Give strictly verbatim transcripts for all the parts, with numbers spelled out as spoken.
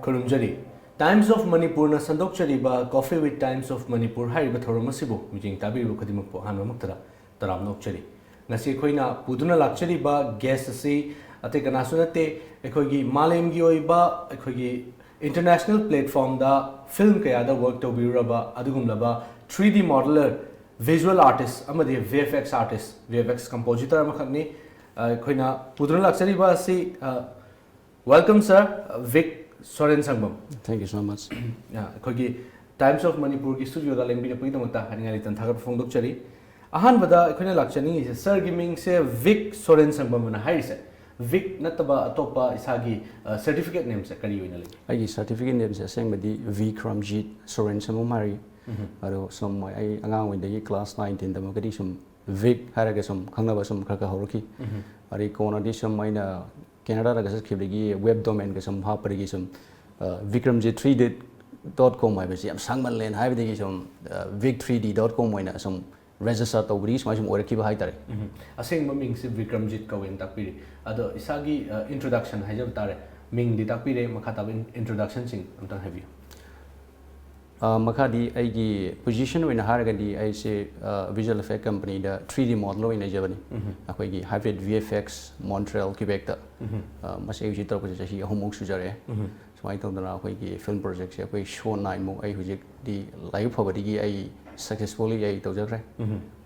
ꯈꯨꯔꯨꯝꯖꯔꯤ꯫ Times of Manipurꯅ ꯁꯟꯗꯣꯛꯆꯔꯤꯕ Coffee with Times of Manipur ꯍꯥꯏꯔꯤꯕ ꯊꯧꯔꯝ ꯑꯁꯤꯕꯨ ꯃꯤꯠꯌꯦꯡ ꯇꯥꯕꯤꯔꯤꯕ ꯈꯨꯗꯤꯡꯃꯛꯄꯨ ꯑꯍꯥꯟꯕꯃꯛꯇꯗ ꯇꯔꯥꯝꯅ ꯑꯣꯛꯆꯔꯤ꯫ ꯉꯁꯤ ꯑꯩꯈꯣꯏꯅ ꯄꯨꯗꯨꯅ ꯂꯥꯛꯆꯔꯤꯕ guest ꯑꯁꯤ ꯑꯇꯩ ꯀꯅꯥꯁꯨ ꯅꯠꯇꯦ, ꯑꯩꯈꯣꯏꯒꯤ ꯃꯥꯂꯦꯝꯒꯤ ꯑꯣꯏꯕ, ꯑꯩꯈꯣꯏꯒꯤ international platformꯗ film ꯀꯌꯥꯗ work ꯇꯧꯕꯤꯔꯨꯔꯕ ꯑꯗꯨꯒꯨꯝꯂꯕ three D modeler, visual artist ꯑꯃꯗꯤ V F X artist, V F X compositor ꯑꯃꯈꯛꯅꯤ꯫ ꯑ, ꯑꯩꯈꯣꯏꯅ ꯄꯨꯗꯨꯅ ꯂꯥꯛꯆꯔꯤꯕ ꯑꯁꯤ, ꯑ, welcome sir, ꯚꯤꯛ ꯁꯣꯔꯦꯟ ꯁꯪꯕꯝ꯫ Thank you so much. ꯑ, ꯑꯩꯈꯣꯏꯒꯤ Times of Manipurꯒꯤ studioꯗ ꯂꯦꯡꯕꯤꯔꯛꯄꯒꯤꯗꯃꯛꯇ ꯍꯥꯏꯅꯤꯡꯉꯥꯏ ꯂꯩꯇꯅ ꯊꯥꯒꯠꯄ ꯐꯣꯡꯗꯣꯛꯆꯔꯤ꯫ ꯑꯍꯥꯟꯕꯗ ꯑꯩꯈꯣꯏꯅ ꯂꯥꯛꯆꯅꯤꯡꯉꯤꯁꯦ, sirꯒꯤ ꯃꯤꯡꯁꯦ ꯚꯤꯛ ꯁꯣꯔꯦꯟ ꯁꯪꯕꯝ ꯑꯅ ꯍꯥꯏꯔꯤꯁꯦ, ꯚꯤꯛ ꯅꯠꯇꯕ ꯑꯇꯣꯞꯄ ꯏꯁꯥꯒꯤ, ꯑ, certificate nameꯁꯦ ꯀꯔꯤ ꯑꯣꯏꯅ ꯂꯩ? ꯑꯩꯒꯤ certificate nameꯁꯦ ꯑꯁꯦꯡꯕꯗꯤ ꯚꯤꯀ꯭ꯔꯝꯖꯤꯠ ꯁꯣꯔꯦꯟ ꯁꯪꯕꯝ ꯍꯥꯏꯔꯤ꯫ ꯑꯗꯣ ꯁꯨꯝ ꯑꯩ ꯑꯉꯥꯡ ꯑꯣꯏꯔꯤꯉꯩꯗꯒꯤ class nine ten ꯇꯝꯃꯒꯗꯤ ꯁꯨꯝ ꯚꯤꯛ ꯍꯥꯏꯔꯒ ꯁꯨꯝ ꯈꯪꯅꯕ ꯁꯨꯝ ꯈꯔ ꯈꯔ ꯍꯧꯔꯛꯈꯤ꯫ ꯑꯗꯩ ꯀꯣꯟꯅꯗꯤ ꯁꯨꯝ ꯑꯩꯅ ꯀꯦꯅꯥꯗꯥꯗꯒ ꯆꯠꯈꯤꯕꯗꯒꯤ web domainꯒ ꯁꯨꯝ ꯍꯥꯞꯄꯗꯒꯤ ꯁꯨꯝ, ꯑ, Bikramjit three D dot com ꯍꯥꯏꯕꯁꯤ ꯌꯥꯝ ꯁꯥꯡꯃꯜꯂꯦꯅ ꯍꯥꯏꯕꯗꯒꯤ ꯁꯨꯝ, ꯑ, ꯚꯤꯛ three D dot com ꯑꯣꯏꯅ ꯁꯨꯝ register ꯇꯧꯕꯗꯒꯤ ꯁꯨꯃꯥꯏ ꯁꯨꯝ ꯑꯣꯏꯔꯛꯈꯤꯕ ꯍꯥꯏꯇꯥꯔꯦ꯫ ꯑꯁꯦꯡꯕ ꯃꯤꯡꯁꯦ ꯚꯤꯀ꯭ꯔꯝꯖꯤꯠ ꯀꯧꯋꯦꯅ ꯇꯥꯛꯄꯤꯔꯤ꯫ ꯑꯗꯣ ꯏꯁꯥꯒꯤ, ꯑ, introduction ꯍꯥꯏꯖꯕ ꯇꯥꯔꯦ, ꯃꯤꯡꯗꯤ ꯇꯥꯛꯄꯤꯔꯦ, ꯃꯈꯥ ꯇꯥꯕ in-, introductionꯁꯤꯡ ꯑꯝꯇꯪ ꯍꯥꯏꯕꯤꯌꯨ꯫ ꯑ, ꯃꯈꯥꯗꯤ ꯑꯩꯒꯤ position ꯑꯣꯏꯅ ꯍꯥꯏꯔꯒꯗꯤ ꯑꯩꯁꯦ, ꯑ, visual effect companyꯗ three D modeler ꯑꯣꯏꯅ ꯂꯩꯖꯕꯅꯤ꯫ ꯑꯩꯈꯣꯏꯒꯤ Hybrid V F X Montreal, Quebecꯇ꯫ ꯑ, ꯃꯁꯤ ꯑꯩ ꯍꯧꯖꯤꯛ ꯇꯧꯔꯛꯄꯁꯦ ꯆꯍꯤ ꯑꯍꯨꯝꯃꯨꯛ ꯁꯨꯖꯔꯛꯑꯦ꯫ ꯁꯨꯃꯥꯏꯅ ꯇꯧꯗꯅ ꯑꯩꯈꯣꯏꯒꯤ film projectꯁꯦ ꯑꯩꯈꯣꯏ show nineꯃꯨꯛ ꯑꯩ ꯍꯧꯖꯤꯛꯇꯤ ꯂꯥꯏꯕꯛ ꯐꯕꯗꯒꯤ ꯑꯩ successfully ꯑꯩ ꯇꯧꯖꯈ꯭ꯔꯦ꯫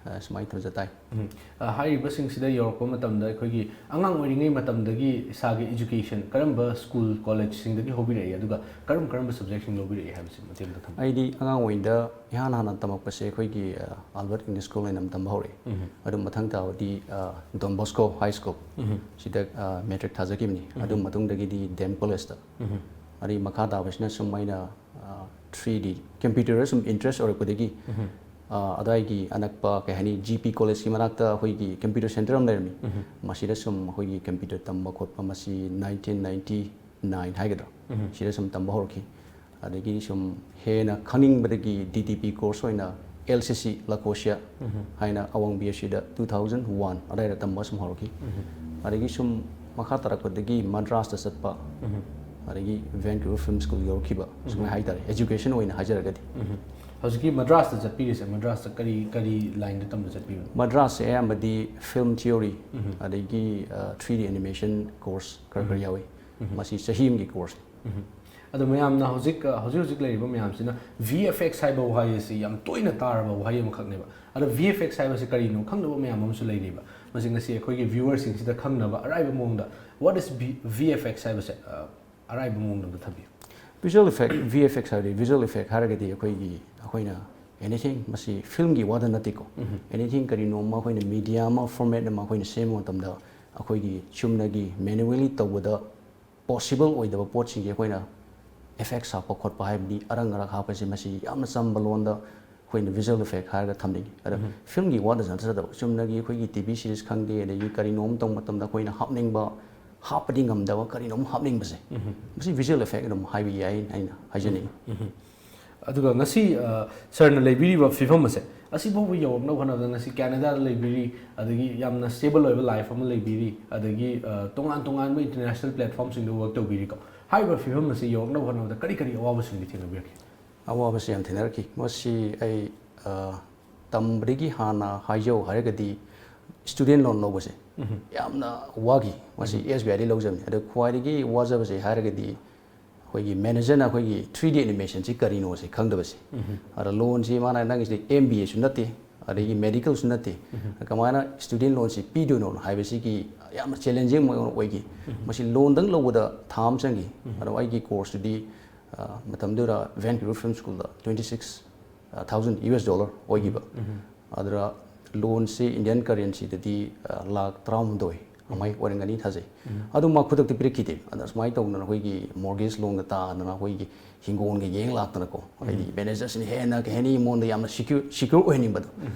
ꯑ, ꯁꯨꯃꯥꯏꯅ ꯇꯧꯖ ꯇꯥꯏ꯫ ꯎꯝ꯫ ꯑ, ꯍꯥꯏꯔꯤꯕꯁꯤꯡꯁꯤꯗ ꯌꯧꯔꯛꯄ ꯃꯇꯝꯗ ꯑꯩꯈꯣꯏꯒꯤ ꯑꯉꯥꯡ ꯑꯣꯏꯔꯤꯉꯩ ꯃꯇꯝꯗꯒꯤ ꯏꯁꯥꯒꯤ education ꯀꯔꯝꯕ school, collegeꯁꯤꯡꯗꯒꯤ ꯍꯧꯕꯤꯔꯛꯏ, ꯑꯗꯨꯒ ꯀꯔꯝ ꯀꯔꯝꯕ subjectꯁꯤꯡ ꯂꯧꯕꯤꯔꯛꯏ ꯍꯥꯏꯕꯁꯤ ꯃꯇꯦꯛ ꯑꯝꯇ ꯊꯝꯕꯤꯌꯨ꯫ ꯑꯩꯗꯤ ꯑꯉꯥꯡ ꯑꯣꯏꯔꯤꯉꯩꯗ ꯏꯍꯥꯟ ꯍꯥꯟꯅ ꯇꯝꯃꯛꯄꯁꯦ ꯑꯩꯈꯣꯏꯒꯤ, ꯑ, Albert English School ꯑꯣꯏꯅ ꯇꯝꯕ ꯍꯧꯔꯛꯑꯦ꯫ ꯑꯗꯨ ꯃꯊꯪ ꯇꯥꯕꯗꯤ, ꯑ, Don Bosco High School ꯁꯤꯗ, ꯑ, matric ꯊꯥꯖꯈꯤꯕꯅꯤ꯫ ꯑꯗꯨ ꯃꯇꯨꯡꯗꯒꯤꯗꯤ ꯗꯦꯝ ꯀꯣꯂꯦꯖꯇ꯫ ꯑꯗꯩ ꯃꯈꯥ ꯇꯥꯕꯁꯤꯅ ꯁꯨꯝ ꯑꯩꯅ, ꯑ, three D computerꯗ ꯁꯨꯝ interest ꯑꯣꯏꯔꯛꯄꯗꯒꯤ, ꯑ, ꯑꯗꯥꯏꯒꯤ ꯑꯅꯛꯄ ꯀꯩ ꯍꯥꯏꯅꯤ, G P collegeꯀꯤ ꯃꯅꯥꯛꯇ ꯑꯩꯈꯣꯏꯒꯤ computer center ꯑꯃ ꯂꯩꯔꯝꯃꯤ꯫ ꯃꯁꯤꯗ ꯁꯨꯝ ꯑꯩꯈꯣꯏꯒꯤ computer ꯇꯝꯕ ꯈꯣꯠꯄ ꯃꯁꯤ nineteen ninety nine ꯍꯥꯏꯒꯗ꯭ꯔꯥ, ꯁꯤꯗ ꯁꯨꯝ ꯇꯝꯕ ꯍꯧꯔꯛꯈꯤ꯫ ꯑꯗꯒꯤ ꯁꯨꯝ ꯍꯦꯟꯅ ꯈꯪꯅꯤꯡꯕꯗꯒꯤ D T P course ꯑꯣꯏꯅ L C C Lacosia ꯍꯥꯏꯅ ꯑꯋꯥꯡ B S Cꯗ two thousand one ꯑꯗꯥꯏꯗ ꯇꯝꯕ ꯁꯨꯝ ꯍꯧꯔꯛꯈꯤ꯫ ꯑꯗꯒꯤ ꯁꯨꯝ ꯃꯈꯥ ꯇꯥꯔꯛꯄꯗꯒꯤ ꯃꯗ꯭ꯔꯥꯁꯇ ꯆꯠꯄ, ꯑꯗꯒꯤ ꯚꯦꯟꯀꯨꯋꯔ ꯐꯤꯜꯝ ꯁ꯭ꯀꯨꯜ ꯌꯧꯔꯛꯈꯤꯕ, ꯁꯨꯃꯥꯏꯅ ꯍꯥꯏꯇꯥꯔꯦ, ꯑꯦꯖꯨꯀꯦꯁꯟ ꯑꯣꯏꯅ ꯍꯥꯏꯖꯔꯒꯗꯤ꯫ ꯍꯧꯖꯤꯛꯀꯤ ꯃꯗ꯭ꯔꯥꯁꯇ ꯆꯠꯄꯤꯔꯤꯁꯦ, ꯃꯗ꯭ꯔꯥꯁꯇ ꯀꯔꯤ ꯀꯔꯤ ꯂꯥꯏꯟꯗ ꯇꯝꯕ ꯆꯠꯄꯤꯕꯅꯣ? ꯃꯗ꯭ꯔꯥꯁꯁꯦ ꯑꯌꯥꯝꯕꯗꯤ ꯐꯤꯜꯝ ꯊꯤꯑꯣꯔꯤ, ꯑꯗꯒꯤ ꯊ꯭ꯔꯤ ꯗꯤ ꯑꯦꯅꯤꯃꯦꯁꯟ ꯀꯣꯔꯁ ꯈꯔ ꯈꯔ ꯌꯥꯎꯏ꯫ ꯃꯁꯤ ꯆꯍꯤ ꯑꯃꯒꯤ ꯀꯣꯔꯁꯅꯤ꯫ ꯑꯗꯣ ꯃꯌꯥꯝꯅ ꯍꯧꯖꯤꯛ ꯍꯧꯖꯤꯛ ꯍꯧꯖꯤꯛ ꯂꯩꯔꯤꯕ ꯃꯌꯥꯝꯁꯤꯅ ꯚꯤ ꯑꯦꯐ ꯑꯦꯛꯁ ꯍꯥꯏꯕ ꯋꯥꯍꯩ ꯑꯁꯤ ꯌꯥꯝ ꯇꯣꯏꯅ ꯇꯥꯔꯕ ꯋꯥꯍꯩ ꯑꯃꯈꯛꯅꯦꯕ꯫ ꯑꯗꯣ ꯚꯤ ꯑꯦꯐ ꯑꯦꯛꯁ ꯍꯥꯏꯕꯁꯤ ꯀꯔꯤꯅꯣ ꯈꯪꯗꯕ ꯃꯌꯥꯝ ꯑꯃꯁꯨ ꯂꯩꯔꯤꯕ꯫ ꯃꯁꯤ ꯉꯁꯤ ꯑꯩꯈꯣꯏꯒꯤ ꯚ꯭ꯌꯨꯋꯔꯁꯤꯡꯁꯤꯗ ꯈꯪꯅꯕ ꯑꯔꯥꯏꯕ ꯃꯑꯣꯡꯗ, what is V V F X ꯍꯥꯏꯕꯁꯦ, ꯑ, ꯑꯔꯥꯏꯕ ꯃꯑꯣꯡꯗ ꯑꯝꯇ ꯊꯝꯕꯤꯌꯨ꯫ Visual effect, V F X ꯍꯥꯏꯕꯗꯤ, ꯚꯤꯖꯨꯋꯦꯜ ꯏꯐꯦꯛ ꯍꯥꯏꯔꯒꯗꯤ ꯑꯩꯈꯣꯏꯒꯤ, ꯑꯩꯈꯣꯏꯅ ꯑꯦꯅꯤꯊꯤꯡ, ꯃꯁꯤ ꯐꯤꯜꯝꯒꯤ ꯋꯥꯗ ꯅꯠꯇꯦꯀꯣ꯫ ꯑꯦꯅꯤꯊꯤꯡ, ꯀꯔꯤꯅꯣꯝꯃ ꯑꯩꯈꯣꯏꯅ ꯃꯤꯗꯤꯌꯥ ꯑꯃ, ꯐꯣꯔꯃꯦꯠ ꯑꯃ ꯑꯩꯈꯣꯏꯅ ꯁꯦꯝꯕ ꯃꯇꯝꯗ, ꯑꯩꯈꯣꯏꯒꯤ ꯆꯨꯝꯅꯒꯤ ꯃꯦꯅꯨꯋꯦꯂꯤ ꯇꯧꯕꯗ ꯄꯣꯁꯤꯕꯜ ꯑꯣꯏꯗꯕ ꯄꯣꯠꯁꯤꯡꯁꯦ ꯑꯩꯈꯣꯏꯅ ꯏꯐꯦꯛꯁ ꯍꯥꯞꯄ ꯈꯣꯠꯄ ꯍꯥꯏꯕꯗꯤ, ꯑꯔꯪ ꯑꯔꯥꯛ ꯍꯥꯞꯄꯁꯦ, ꯃꯁꯤ ꯌꯥꯝꯅ ꯆꯝꯕ ꯂꯣꯟꯗ ꯑꯩꯈꯣꯏꯅ ꯚꯤꯖꯨꯋꯦꯜ ꯏꯐꯦꯛ ꯍꯥꯏꯔꯒ ꯊꯝꯅꯤꯡꯉꯤ꯫ ꯑꯗ ꯐꯤꯜꯝꯒꯤ ꯋꯥꯗꯁꯨ ꯅꯠꯆꯗꯕ, ꯆꯨꯝꯅꯒꯤ ꯑꯩꯈꯣꯏꯒꯤ ꯇꯤ ꯚꯤ ꯁꯤꯔꯤꯁ ꯈꯪꯗꯦ, ꯑꯗꯒꯤ ꯀꯔꯤꯅꯣꯝ ꯇꯧꯕ ꯃꯇꯝꯗ ꯑꯩꯈꯣꯏꯅ ꯍꯥꯞꯅꯤꯡꯕ, ꯍꯥꯞꯄꯗꯤ ꯉꯝꯗꯕ ꯀꯔꯤꯅꯣꯝ ꯍꯥꯞꯅꯤꯡꯕꯁꯦ, ꯃꯁꯤ ꯚꯤꯖꯨꯋꯦꯜ ꯏꯐꯦꯛ ꯑꯗꯨꯝ ꯍꯥꯏꯕ ꯌꯥꯏ ꯍꯥꯏꯅ ꯍꯥꯏꯖꯅꯤꯡꯉꯤ꯫ ꯑꯗꯨꯒ ꯉꯁꯤ, ꯑ, ꯁꯥꯔꯅ ꯂꯩꯕꯤꯔꯤꯕ ꯐꯤꯕꯝ ꯑꯁꯦ, ꯑꯁꯤꯐꯥꯎꯕ ꯌꯧꯔꯛꯅꯕ ꯍꯣꯠꯅꯕꯗ ꯉꯁꯤ ꯀꯦꯅꯥꯗꯥꯗ ꯂꯩꯕꯤꯔꯤ, ꯑꯗꯒꯤ ꯌꯥꯝꯅ ꯁ꯭ꯇꯦꯕꯜ ꯑꯣꯏꯕ ꯂꯥꯏꯐ ꯑꯃ ꯂꯩꯕꯤꯔꯤ, ꯑꯗꯒꯤ, ꯑ, ꯇꯣꯉꯥꯟ ꯇꯣꯉꯥꯟꯕ ꯏꯟꯇꯔꯅꯦꯁꯅꯦꯜ ꯄ꯭ꯂꯦꯠꯐꯣꯔꯝꯁꯤꯡꯗ ꯋꯔꯛ ꯇꯧꯕꯤꯔꯤꯀꯣ꯫ ꯍꯥꯏꯔꯤꯕ ꯐꯤꯕꯝ ꯑꯁꯤ ꯌꯧꯔꯛꯅꯕ ꯍꯣꯠꯅꯕꯗ ꯀꯔꯤ ꯀꯔꯤ ꯑꯋꯥꯕꯁꯤꯡꯗꯤ ꯊꯦꯡꯅꯕꯤꯔꯛꯈꯤ? ꯑꯋꯥꯕꯁꯤ ꯌꯥꯝ ꯊꯦꯡꯅꯔꯛꯈꯤ꯫ ꯃꯁꯤ ꯑꯩ, ꯑ, ꯇꯝꯕꯗꯒꯤ ꯍꯥꯟꯅ ꯍꯥꯏꯖꯧ ꯍꯥꯏꯔꯒꯗꯤ, ꯁ꯭ꯇꯨꯗꯦꯟ ꯂꯣꯟ ꯂꯧꯕꯁꯦ ꯌꯥꯝꯅ ꯋꯥꯈꯤ꯫ ꯃꯁꯤ ꯑꯦꯁ ꯕꯤ ꯑꯥꯏꯗꯒꯤ ꯂꯧꯖꯕꯅꯤ꯫ ꯑꯗꯣ ꯈ꯭ꯋꯥꯏꯗꯒꯤ ꯋꯥꯖꯕꯁꯦ ꯍꯥꯏꯔꯒꯗꯤ, ꯑꯩꯈꯣꯏꯒꯤ ꯃꯦꯅꯦꯖꯔꯅ ꯑꯩꯈꯣꯏꯒꯤ ꯊ꯭ꯔꯤ ꯗꯤ ꯑꯦꯅꯤꯃꯦꯁꯟꯁꯤ ꯀꯔꯤꯅꯣꯁꯦ ꯈꯪꯗꯕꯁꯦ꯫ ꯑꯗ ꯂꯣꯟꯁꯤ ꯃꯥꯅ, "ꯅꯪꯒꯤꯁꯤꯗꯤ ꯑꯦꯝ ꯕꯤ ꯑꯦꯁꯨ ꯅꯠꯇꯦ, ꯑꯗꯒꯤ ꯃꯦꯗꯤꯀꯦꯜꯁꯨ ꯅꯠꯇꯦ, ꯀꯃꯥꯏꯅ ꯁ꯭ꯇꯨꯗꯦꯟ ꯂꯣꯟꯁꯤ ꯄꯤꯗꯣꯏꯅꯣ?" ꯍꯥꯏꯕꯁꯤꯒꯤ ꯌꯥꯝꯅ ꯆꯦꯂꯦꯟꯖꯤꯡ ꯑꯃ ꯑꯣꯏꯈꯤ꯫ ꯃꯁꯤ ꯂꯣꯟꯗꯪ ꯂꯧꯕꯗ ꯊꯥ ꯑꯃ ꯆꯪꯈꯤ꯫ ꯑꯗꯣ ꯑꯩꯒꯤ ꯀꯣꯔꯁꯇꯨꯗꯤ, ꯑ, ꯃꯇꯝꯗꯨꯗ ꯚꯦꯟꯀꯨꯋꯔ ꯐꯤꯜꯝ ꯁ꯭ꯀꯨꯜꯗ twenty six thousand U S dollar ꯑꯣꯏꯈꯤꯕ꯫ ꯑꯗꯨꯗ ꯂꯣꯟꯁꯤ ꯏꯟꯗꯤꯌꯟ ꯀꯔꯦꯟꯁꯤꯗꯗꯤ, ꯑ, ꯂꯥꯈ ꯇꯔꯥꯍꯨꯝꯗꯣꯏ ꯑꯗꯨꯃꯥꯏꯅ ꯑꯣꯏꯔꯝꯒꯅꯤ ꯊꯥꯖꯩ꯫ ꯑꯗꯨ ꯃꯥ ꯈꯨꯗꯛꯇ ꯄꯤꯔꯛꯈꯤꯗꯦ꯫ ꯑꯗ ꯁꯨꯃꯥꯏꯅ ꯇꯧꯗꯅ ꯑꯩꯈꯣꯏꯒꯤ ꯃꯣꯔꯒꯦꯖ ꯂꯣꯟꯒ ꯇꯥꯗꯅ, ꯑꯩꯈꯣꯏꯒꯤ ꯍꯤꯡꯒꯣꯜꯒ ꯌꯦꯡ ꯂꯥꯛꯇꯅꯀꯣ, ꯍꯥꯏꯗꯤ ꯃꯦꯅꯦꯖꯔꯁꯤꯅ ꯍꯦꯟꯅ ꯀꯩ ꯍꯥꯏꯅꯤ, ꯃꯉꯣꯟꯗ ꯌꯥꯝꯅ ꯁꯤꯀ꯭ꯌꯨꯔ, ꯁꯤꯀ꯭ꯌꯨꯔ ꯑꯣꯏꯍꯟꯅꯤꯡꯕꯗꯣ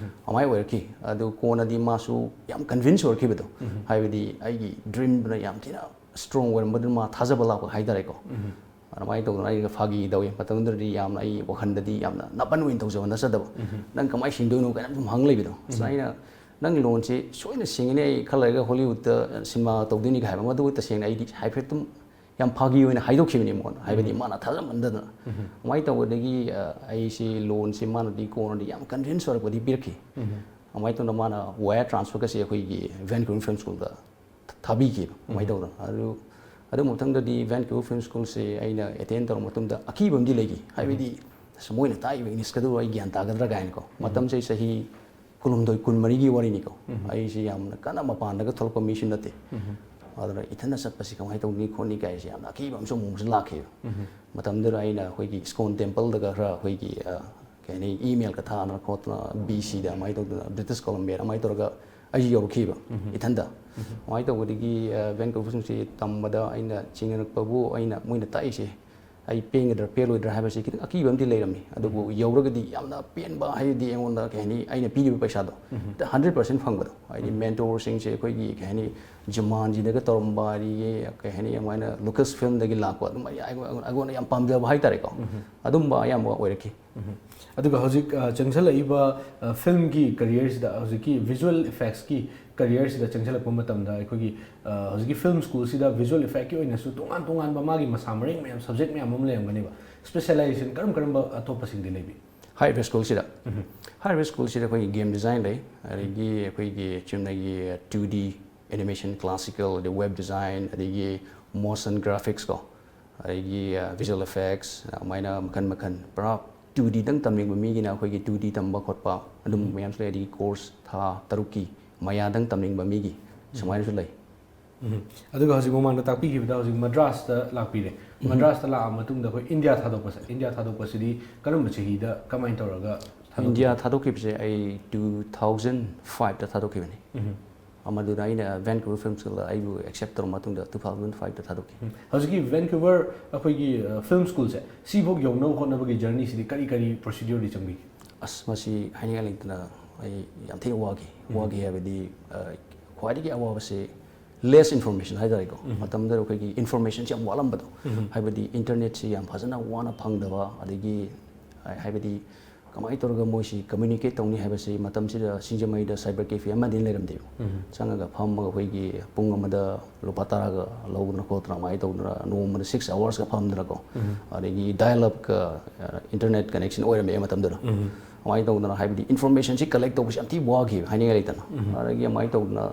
ꯑꯗꯨꯃꯥꯏꯅ ꯑꯣꯏꯔꯛꯈꯤ꯫ ꯑꯗꯨ ꯀꯣꯟꯅꯗꯤ ꯃꯥꯁꯨ ꯌꯥꯝ ꯀꯟꯚꯤꯟꯁ ꯑꯣꯏꯔꯛꯈꯤꯕꯗꯣ, ꯍꯥꯏꯕꯗꯤ ꯑꯩꯒꯤ ꯗ꯭ꯔꯤꯝꯗꯨꯅ ꯌꯥꯝ ꯊꯤꯅ ꯁ꯭ꯇ꯭ꯔꯣꯡ ꯑꯣꯏꯔꯝꯕꯗꯨꯅ ꯃꯥ ꯊꯥꯖꯕ ꯂꯥꯛꯄ ꯍꯥꯏꯇꯥꯔꯦꯀꯣ꯫ ꯑꯗꯨꯃꯥꯏꯅ ꯇꯧꯗꯅ ꯑꯩꯒ ꯐꯥꯒꯤ ꯇꯧꯋꯤ꯫ ꯃꯇꯝꯗꯨꯗꯗꯤ ꯌꯥꯝꯅ ꯑꯩ ꯋꯥꯈꯜꯗꯗꯤ ꯌꯥꯝꯅ ꯅꯥꯄꯟ ꯑꯣꯏꯅ ꯇꯧꯖꯕ ꯅꯠꯆꯗꯕ, "ꯅꯪ ꯀꯃꯥꯏꯅ ꯁꯤꯡꯗꯣꯏꯅꯣ?" ꯀꯥꯏꯅ ꯑꯗꯨꯝ ꯍꯪ ꯂꯩꯕꯗꯣ꯫ ꯑꯁ, ꯑꯩꯅ, "ꯅꯪ ꯂꯣꯟꯁꯦ ꯁꯣꯏꯅ ꯁꯤꯡꯒꯅꯤ, ꯑꯩ ꯈꯔ ꯂꯩꯔꯒ ꯍꯣꯂꯤꯋꯨꯗꯇ ꯁꯤꯅꯦꯃꯥ ꯇꯧꯗꯣꯏꯅꯤ" ꯀꯥꯏ ꯍꯥꯏꯕ꯫ ꯃꯗꯨ ꯇꯁꯦꯡꯅ ꯑꯩꯗꯤ ꯍꯥꯏꯐꯦꯠ ꯑꯗꯨꯝ ꯌꯥꯝ ꯐꯥꯒꯤ ꯑꯣꯏꯅ ꯍꯥꯏꯗꯣꯛꯈꯤꯕꯅꯤ ꯃꯉꯣꯟꯗ, ꯍꯥꯏꯕꯗꯤ ꯃꯥꯅ ꯊꯥꯖꯃꯟꯗꯗꯅ꯫ ꯑꯗꯨꯃꯥꯏꯅ ꯇꯧꯕꯗꯒꯤ ꯑ, ꯑꯩꯁꯤ ꯂꯣꯟꯁꯤ ꯃꯥꯅꯗꯤ ꯀꯣꯟꯅꯗꯤ ꯌꯥꯝ ꯀꯟꯚꯤꯟꯁ ꯑꯣꯏꯔꯛꯄꯗꯤ ꯄꯤꯔꯛꯈꯤ꯫ ꯑꯗꯨꯃꯥꯏꯅ ꯇꯧꯗꯅ ꯃꯥꯅ ꯋꯥꯌꯔ ꯇ꯭ꯔꯥꯟꯁꯐꯔꯒꯁꯦ ꯑꯩꯈꯣꯏꯒꯤ ꯚꯦꯟꯀꯨꯋꯔ ꯐꯤꯂꯝ ꯁ꯭ꯀꯨꯜꯗ ꯊꯥꯕꯤꯈꯤꯕ, ꯑꯗꯨꯃꯥꯏꯅ ꯇꯧꯗꯅ꯫ ꯑꯗꯨ ꯑꯗꯨ ꯃꯊꯪꯗꯗꯤ ꯚꯦꯟꯀꯨꯋꯔ ꯐꯤꯂꯝ ꯁ꯭ꯀꯨꯜꯁꯦ ꯑꯩꯅ ꯑꯦꯇꯦꯟ ꯇꯧꯔ ꯃꯇꯨꯡꯗ ꯑꯀꯤꯕ ꯑꯃꯗꯤ ꯂꯩꯈꯤ, ꯍꯥꯏꯕꯗꯤ ꯑꯁ, ꯃꯣꯏꯅ ꯇꯥꯛꯏꯕ ꯏꯪꯂꯤꯁꯀꯗꯨ ꯑꯩ ꯒ꯭ꯌꯥꯟ ꯇꯥꯒꯗ꯭ꯔꯥ ꯀꯥꯏꯅꯀꯣ꯫ ꯃꯇꯝꯁꯦ ꯆꯍꯤ ꯀꯨꯟꯍꯨꯝꯗꯣꯏ ꯀꯨꯟꯃꯔꯤꯒꯤ ꯋꯥꯔꯤꯅꯤꯀꯣ꯫ ꯑꯩꯁꯦ ꯌꯥꯝꯅ ꯀꯟꯅ ꯃꯄꯥꯟꯗꯒ ꯊꯣꯛꯂꯛꯄ ꯃꯤꯁꯨ ꯅꯠꯇꯦ꯫ ꯑꯗꯨꯅ ꯏꯊꯟꯗ ꯆꯠꯄꯁꯤ ꯀꯃꯥꯏꯅ ꯇꯧꯅꯤ ꯈꯣꯠꯅꯤ ꯀꯥꯏꯁꯦ ꯌꯥꯝꯅ ꯑꯀꯤꯕ ꯑꯃꯁꯨ ꯑꯃꯨꯛꯁꯨ ꯂꯥꯛꯈꯤꯕ꯫ ꯃꯇꯝꯗꯨꯗ ꯑꯩꯅ ꯑꯩꯈꯣꯏꯒꯤ ꯏꯁꯀꯣꯟ ꯇꯦꯝꯄꯜꯗꯒ ꯈꯔ ꯑꯩꯈꯣꯏꯒꯤ, ꯑ, ꯀꯩ ꯍꯥꯏꯅꯤ, ꯏꯃꯦꯜꯒ ꯊꯥꯗꯅ ꯈꯣꯠꯇꯅ, ꯕꯤ ꯁꯤꯗ ꯑꯗꯨꯃꯥꯏꯅ ꯇꯧꯗꯅ, ꯕ꯭ꯔꯤꯇꯤꯁ ꯀꯣꯂꯝꯕꯤꯌꯥꯗ ꯑꯗꯨꯃꯥꯏꯅ ꯇꯧꯔꯒ ꯑꯩꯁꯨ ꯌꯧꯔꯛꯈꯤꯕ ꯏꯊꯟꯗ꯫ ꯑꯗꯨꯃꯥꯏꯅ ꯇꯧꯕꯗꯒꯤ, ꯑ, ꯚꯦꯟꯀꯨꯋꯔ ꯐꯤꯂꯝ ꯁ꯭ꯀꯨꯜꯁꯤ ꯇꯝꯕꯗ ꯑꯩꯅ ꯆꯤꯡꯅꯔꯛꯄꯕꯨ ꯑꯩꯅ ꯃꯣꯏꯅ ꯇꯥꯛꯏꯁꯦ ꯑꯩ ꯄꯦꯟꯒꯗ꯭ꯔꯥ ꯄꯦꯜꯂꯣꯏꯗ꯭ꯔꯥ ꯍꯥꯏꯕꯁꯤ ꯈꯤꯇꯪ ꯑꯀꯤꯕ ꯑꯃꯗꯤ ꯂꯩꯔꯝꯃꯤ꯫ ꯑꯗꯨꯕꯨ ꯌꯧꯔꯒꯗꯤ ꯌꯥꯝꯅ ꯄꯦꯟꯕ, ꯍꯥꯏꯗꯤ ꯑꯩꯉꯣꯟꯗ ꯀꯩ ꯍꯥꯏꯅꯤ, ꯑꯩꯅ ꯄꯤꯔꯤꯕ ꯄꯩꯁꯥꯗꯣ ꯍꯟꯗ꯭ꯔꯦꯠ ꯄꯥꯔꯁꯦꯟ ꯐꯪꯕꯗꯣ, ꯍꯥꯏꯗꯤ ꯃꯦꯟꯇꯣꯔꯁꯤꯡꯁꯦ ꯑꯩꯈꯣꯏꯒꯤ ꯀꯩ ꯍꯥꯏꯅꯤ, ꯖꯨꯃꯥꯟꯖꯤꯗꯒ ꯇꯧꯔꯝꯕ, ꯑꯗꯒꯤ ꯀꯩ ꯍꯥꯏꯅꯤ, ꯑꯗꯨꯃꯥꯏꯅ ꯂꯨꯀꯁ ꯐꯤꯂꯝꯗꯒꯤ ꯂꯥꯛꯄ ꯑꯗꯨꯝ ꯑꯩ-, ꯑꯩꯉꯣꯟꯗ ꯌꯥꯝ ꯄꯥꯝꯖꯕ ꯍꯥꯏꯇꯥꯔꯦꯀꯣ꯫ ꯑꯗꯨꯝꯕ ꯑꯌꯥꯝꯕ ꯑꯣꯏꯔꯛꯈꯤ꯫ ꯑꯗꯨꯒ ꯍꯧꯖꯤꯛ, ꯑ, ꯆꯪꯁꯜꯂꯛꯏꯕ, ꯑ, ꯐꯤꯂꯝꯒꯤ ꯀꯔꯤꯌꯔꯁꯤꯗ, ꯍꯧꯖꯤꯛꯀꯤ ꯚꯤꯖꯨꯋꯦꯜ ꯏꯐꯦꯛꯁꯀꯤ ꯀꯔꯤꯌꯔꯁꯤꯗ ꯆꯪꯁꯜꯂꯛꯄ ꯃꯇꯝꯗ ꯑꯩꯈꯣꯏꯒꯤ, ꯑ, ꯍꯧꯖꯤꯛꯀꯤ ꯐꯤꯂꯝ ꯁ꯭ꯀꯨꯜꯁꯤꯗ ꯚꯤꯖꯨꯋꯦꯜ ꯏꯐꯦꯛꯀꯤ ꯑꯣꯏꯅꯁꯨ ꯇꯣꯉꯥꯟ ꯇꯣꯉꯥꯟꯕ ꯃꯥꯒꯤ ꯃꯁꯥ ꯃꯔꯦꯡ ꯃꯌꯥꯝ, ꯁꯕꯖꯦꯛ ꯃꯌꯥꯝ ꯑꯃ ꯂꯩꯔꯝꯒꯅꯦꯕ꯫ ꯁ꯭ꯄꯦꯁꯦꯂꯥꯏꯖꯦꯁꯟ ꯀꯔꯝ ꯀꯔꯝꯕ ꯑꯇꯣꯞꯄꯁꯤꯡꯗꯤ ꯂꯩꯕꯤ? ꯍꯥꯏꯔꯤꯕ ꯁ꯭ꯀꯨꯜꯁꯤꯗ, ꯍꯥꯏꯔꯤꯕ ꯁ꯭ꯀꯨꯜꯁꯤꯗ ꯑꯩꯈꯣꯏꯒꯤ ꯒꯦꯝ ꯗꯤꯖꯥꯏꯟ ꯂꯩ, ꯑꯗꯒꯤ ꯑꯩꯈꯣꯏꯒꯤ ꯆꯨꯝꯅꯒꯤ ꯇꯨ ꯗꯤ ꯑꯦꯅꯤꯃꯦꯁꯟ, ꯀ꯭ꯂꯥꯁꯤꯀꯦꯜ, ꯑꯗꯩ ꯋꯦꯕ ꯗꯤꯖꯥꯏꯟ, ꯑꯗꯒꯤ ꯃꯣꯁꯟ ꯒ꯭ꯔꯥꯐꯤꯛꯁ ꯀꯣ, ꯑꯗꯒꯤ, ꯑ, ꯚꯤꯖꯨꯋꯦꯜ ꯏꯐꯦꯛꯁ, ꯑꯗꯨꯃꯥꯏꯅ ꯃꯈꯜ ꯃꯈꯜ꯫ ꯄꯨꯔꯥ ꯇꯨ ꯗꯤꯗꯪ ꯇꯝꯅꯤꯡꯕ ꯃꯤꯒꯤꯅ ꯑꯩꯈꯣꯏꯒꯤ ꯇꯨ ꯗꯤ ꯇꯝꯕ ꯈꯣꯠꯄ ꯑꯗꯨꯝ ꯃꯌꯥꯝꯁꯨ ꯂꯩ꯫ ꯑꯗꯒꯤ ꯀꯣꯔꯁ ꯊꯥ ꯇꯔꯨꯛꯀꯤ ꯃꯌꯥꯗꯪ ꯇꯝꯅꯤꯡꯕ ꯃꯤꯒꯤ ꯁꯨꯃꯥꯏꯅꯁꯨ ꯂꯩ꯫ ꯎꯝ꯫ ꯑꯗꯨꯒ ꯍꯧꯖꯤꯛ ꯃꯃꯥꯡꯗ ꯇꯥꯛꯄꯤꯈꯤꯕꯗ ꯍꯧꯖꯤꯛ ꯃꯗ꯭ꯔꯥꯁꯇ ꯂꯥꯛꯄꯤꯔꯦ꯫ ꯃꯗ꯭ꯔꯥꯁꯇ ꯂꯥꯛꯑ ꯃꯇꯨꯡꯗ ꯑꯩꯈꯣꯏ ꯏꯟꯗꯤꯌꯥ ꯊꯥꯗꯣꯛꯄꯁꯦ, ꯏꯟꯗꯤꯌꯥ ꯊꯥꯗꯣꯛꯄꯁꯤꯗꯤ ꯀꯔꯝꯕ ꯆꯍꯤꯗ ꯀꯃꯥꯏꯅ ꯇꯧꯔꯒ ꯊꯥꯗꯣꯛꯈꯤꯕ? ꯏꯟꯗꯤꯌꯥ ꯊꯥꯗꯣꯛꯈꯤꯕꯁꯦ ꯑꯩ ꯇꯨ ꯊꯥꯎꯖꯟ ꯐꯥꯏꯚꯇ ꯊꯥꯗꯣꯛꯈꯤꯕꯅꯤ꯫ ꯃꯗꯨꯗ ꯑꯩꯅ ꯚꯦꯟꯀꯨꯋꯔ ꯐꯤꯂꯝ ꯁ꯭ꯀꯨꯜꯗ ꯑꯩꯕꯨ ꯑꯦꯛꯁꯦꯞ ꯇꯧꯔ ꯃꯇꯨꯡꯗ ꯇꯨ ꯊꯥꯎꯖꯟ ꯐꯥꯏꯚꯇ ꯊꯥꯗꯣꯛꯈꯤ꯫ ꯎꯝ꯫ ꯍꯧꯖꯤꯛꯀꯤ ꯚꯦꯟꯀꯨꯋꯔ ꯑꯩꯈꯣꯏꯒꯤ, ꯑ, ꯐꯤꯂꯝ ꯁ꯭ꯀꯨꯜꯁꯦ, ꯁꯤꯐꯥꯎ ꯌꯧꯅꯕ ꯍꯣꯠꯅꯕꯒꯤ ꯖꯔꯅꯤꯁꯤꯗꯤ ꯀꯔꯤ ꯀꯔꯤ ꯄ꯭ꯔꯣꯁꯤꯗ꯭ꯌꯨꯔꯗꯤ ꯆꯪꯕꯤꯒꯦ? ꯑꯁ, ꯃꯁꯤ ꯍꯥꯏꯅꯤꯡꯉꯥꯏ ꯂꯩꯇꯅ ꯑꯩ ꯌꯥꯝ ꯊꯤꯅ ꯋꯥꯈꯤ꯫ ꯋꯥꯈꯤ ꯍꯥꯏꯕꯗꯤ, ꯑ, ꯈ꯭ꯋꯥꯏꯗꯒꯤ ꯑꯋꯥꯕꯁꯤ ꯂꯦꯁ ꯏꯟꯐꯣꯔꯃꯦꯁꯟ ꯍꯥꯏꯇꯥꯔꯦꯀꯣ꯫ ꯃꯇꯝꯗꯨꯗ ꯑꯩꯈꯣꯏꯒꯤ ꯏꯟꯐꯣꯔꯃꯦꯁꯟꯁꯤ ꯌꯥꯝ ꯋꯥꯠꯂꯝꯕꯗꯣ, ꯍꯥꯏꯕꯗꯤ ꯏꯟꯇꯔꯅꯦꯠꯁꯤ ꯌꯥꯝ ꯐꯖꯅ ꯋꯥꯅ ꯐꯪꯗꯕ, ꯑꯗꯒꯤ, ꯑ, ꯍꯥꯏꯕꯗꯤ ꯀꯃꯥꯏꯅ ꯇꯧꯔꯒ ꯃꯣꯏꯁꯤ communicate ꯇꯧꯅꯤ ꯍꯥꯏꯕꯁꯤ ꯃꯇꯝꯁꯤꯗ ꯁꯤꯡꯖꯃꯩꯗ cyber cafe ꯑꯃꯗꯤ ꯂꯩꯔꯝꯗꯦꯕ꯫ ꯆꯪꯉꯒ ꯐꯝꯃꯒ ꯑꯩꯈꯣꯏꯒꯤ ꯄꯨꯡ ꯑꯃꯗ ꯂꯨꯄꯥ ꯇꯔꯥꯒ ꯂꯧꯗꯅ ꯈꯣꯠꯇꯅ ꯑꯗꯨꯃꯥꯏꯅ ꯇꯧꯗꯅ ꯅꯣꯡꯃꯗ six hours ꯐꯝꯗꯅꯀꯣ, ꯑꯗꯒꯤ dial up ꯀ internet connection ꯑꯣꯏꯔꯝꯃꯦ ꯃꯇꯝꯗꯨꯗ꯫ ꯑꯗꯨꯃꯥꯏꯅ ꯇꯧꯗꯅ ꯍꯥꯏꯕꯗꯤ information ꯁꯤ collect ꯇꯧꯕꯁꯤ ꯌꯥꯝ ꯊꯤ ꯋꯥꯈꯤꯕ ꯍꯥꯏꯅꯤꯡꯉꯥꯏ ꯂꯩꯇꯅ꯫ ꯑꯗꯒꯤ ꯑꯗꯨꯃꯥꯏꯅ ꯇꯧꯗꯅ